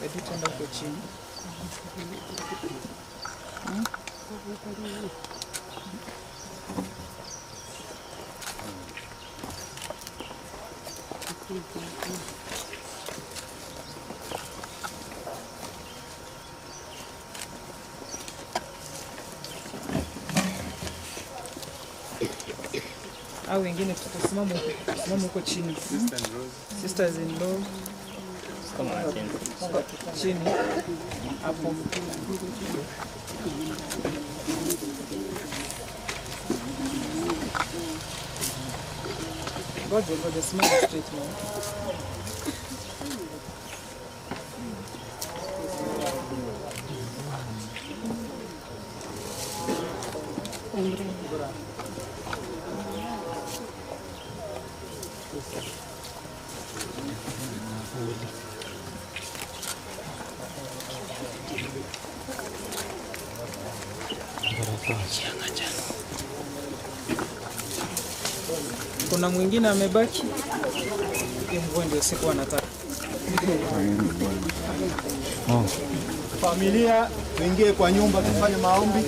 Hebu twende huko chini. Au wengine tutasimama huko, simama huko chini. Sister and Rose. Sisters in law. Chini hapo. Ngoja ngoja, simama straight man. Kuna mwingine amebaki. Hii mvua ndio siku anataka. Familia tuingie kwa nyumba tufanye maombi.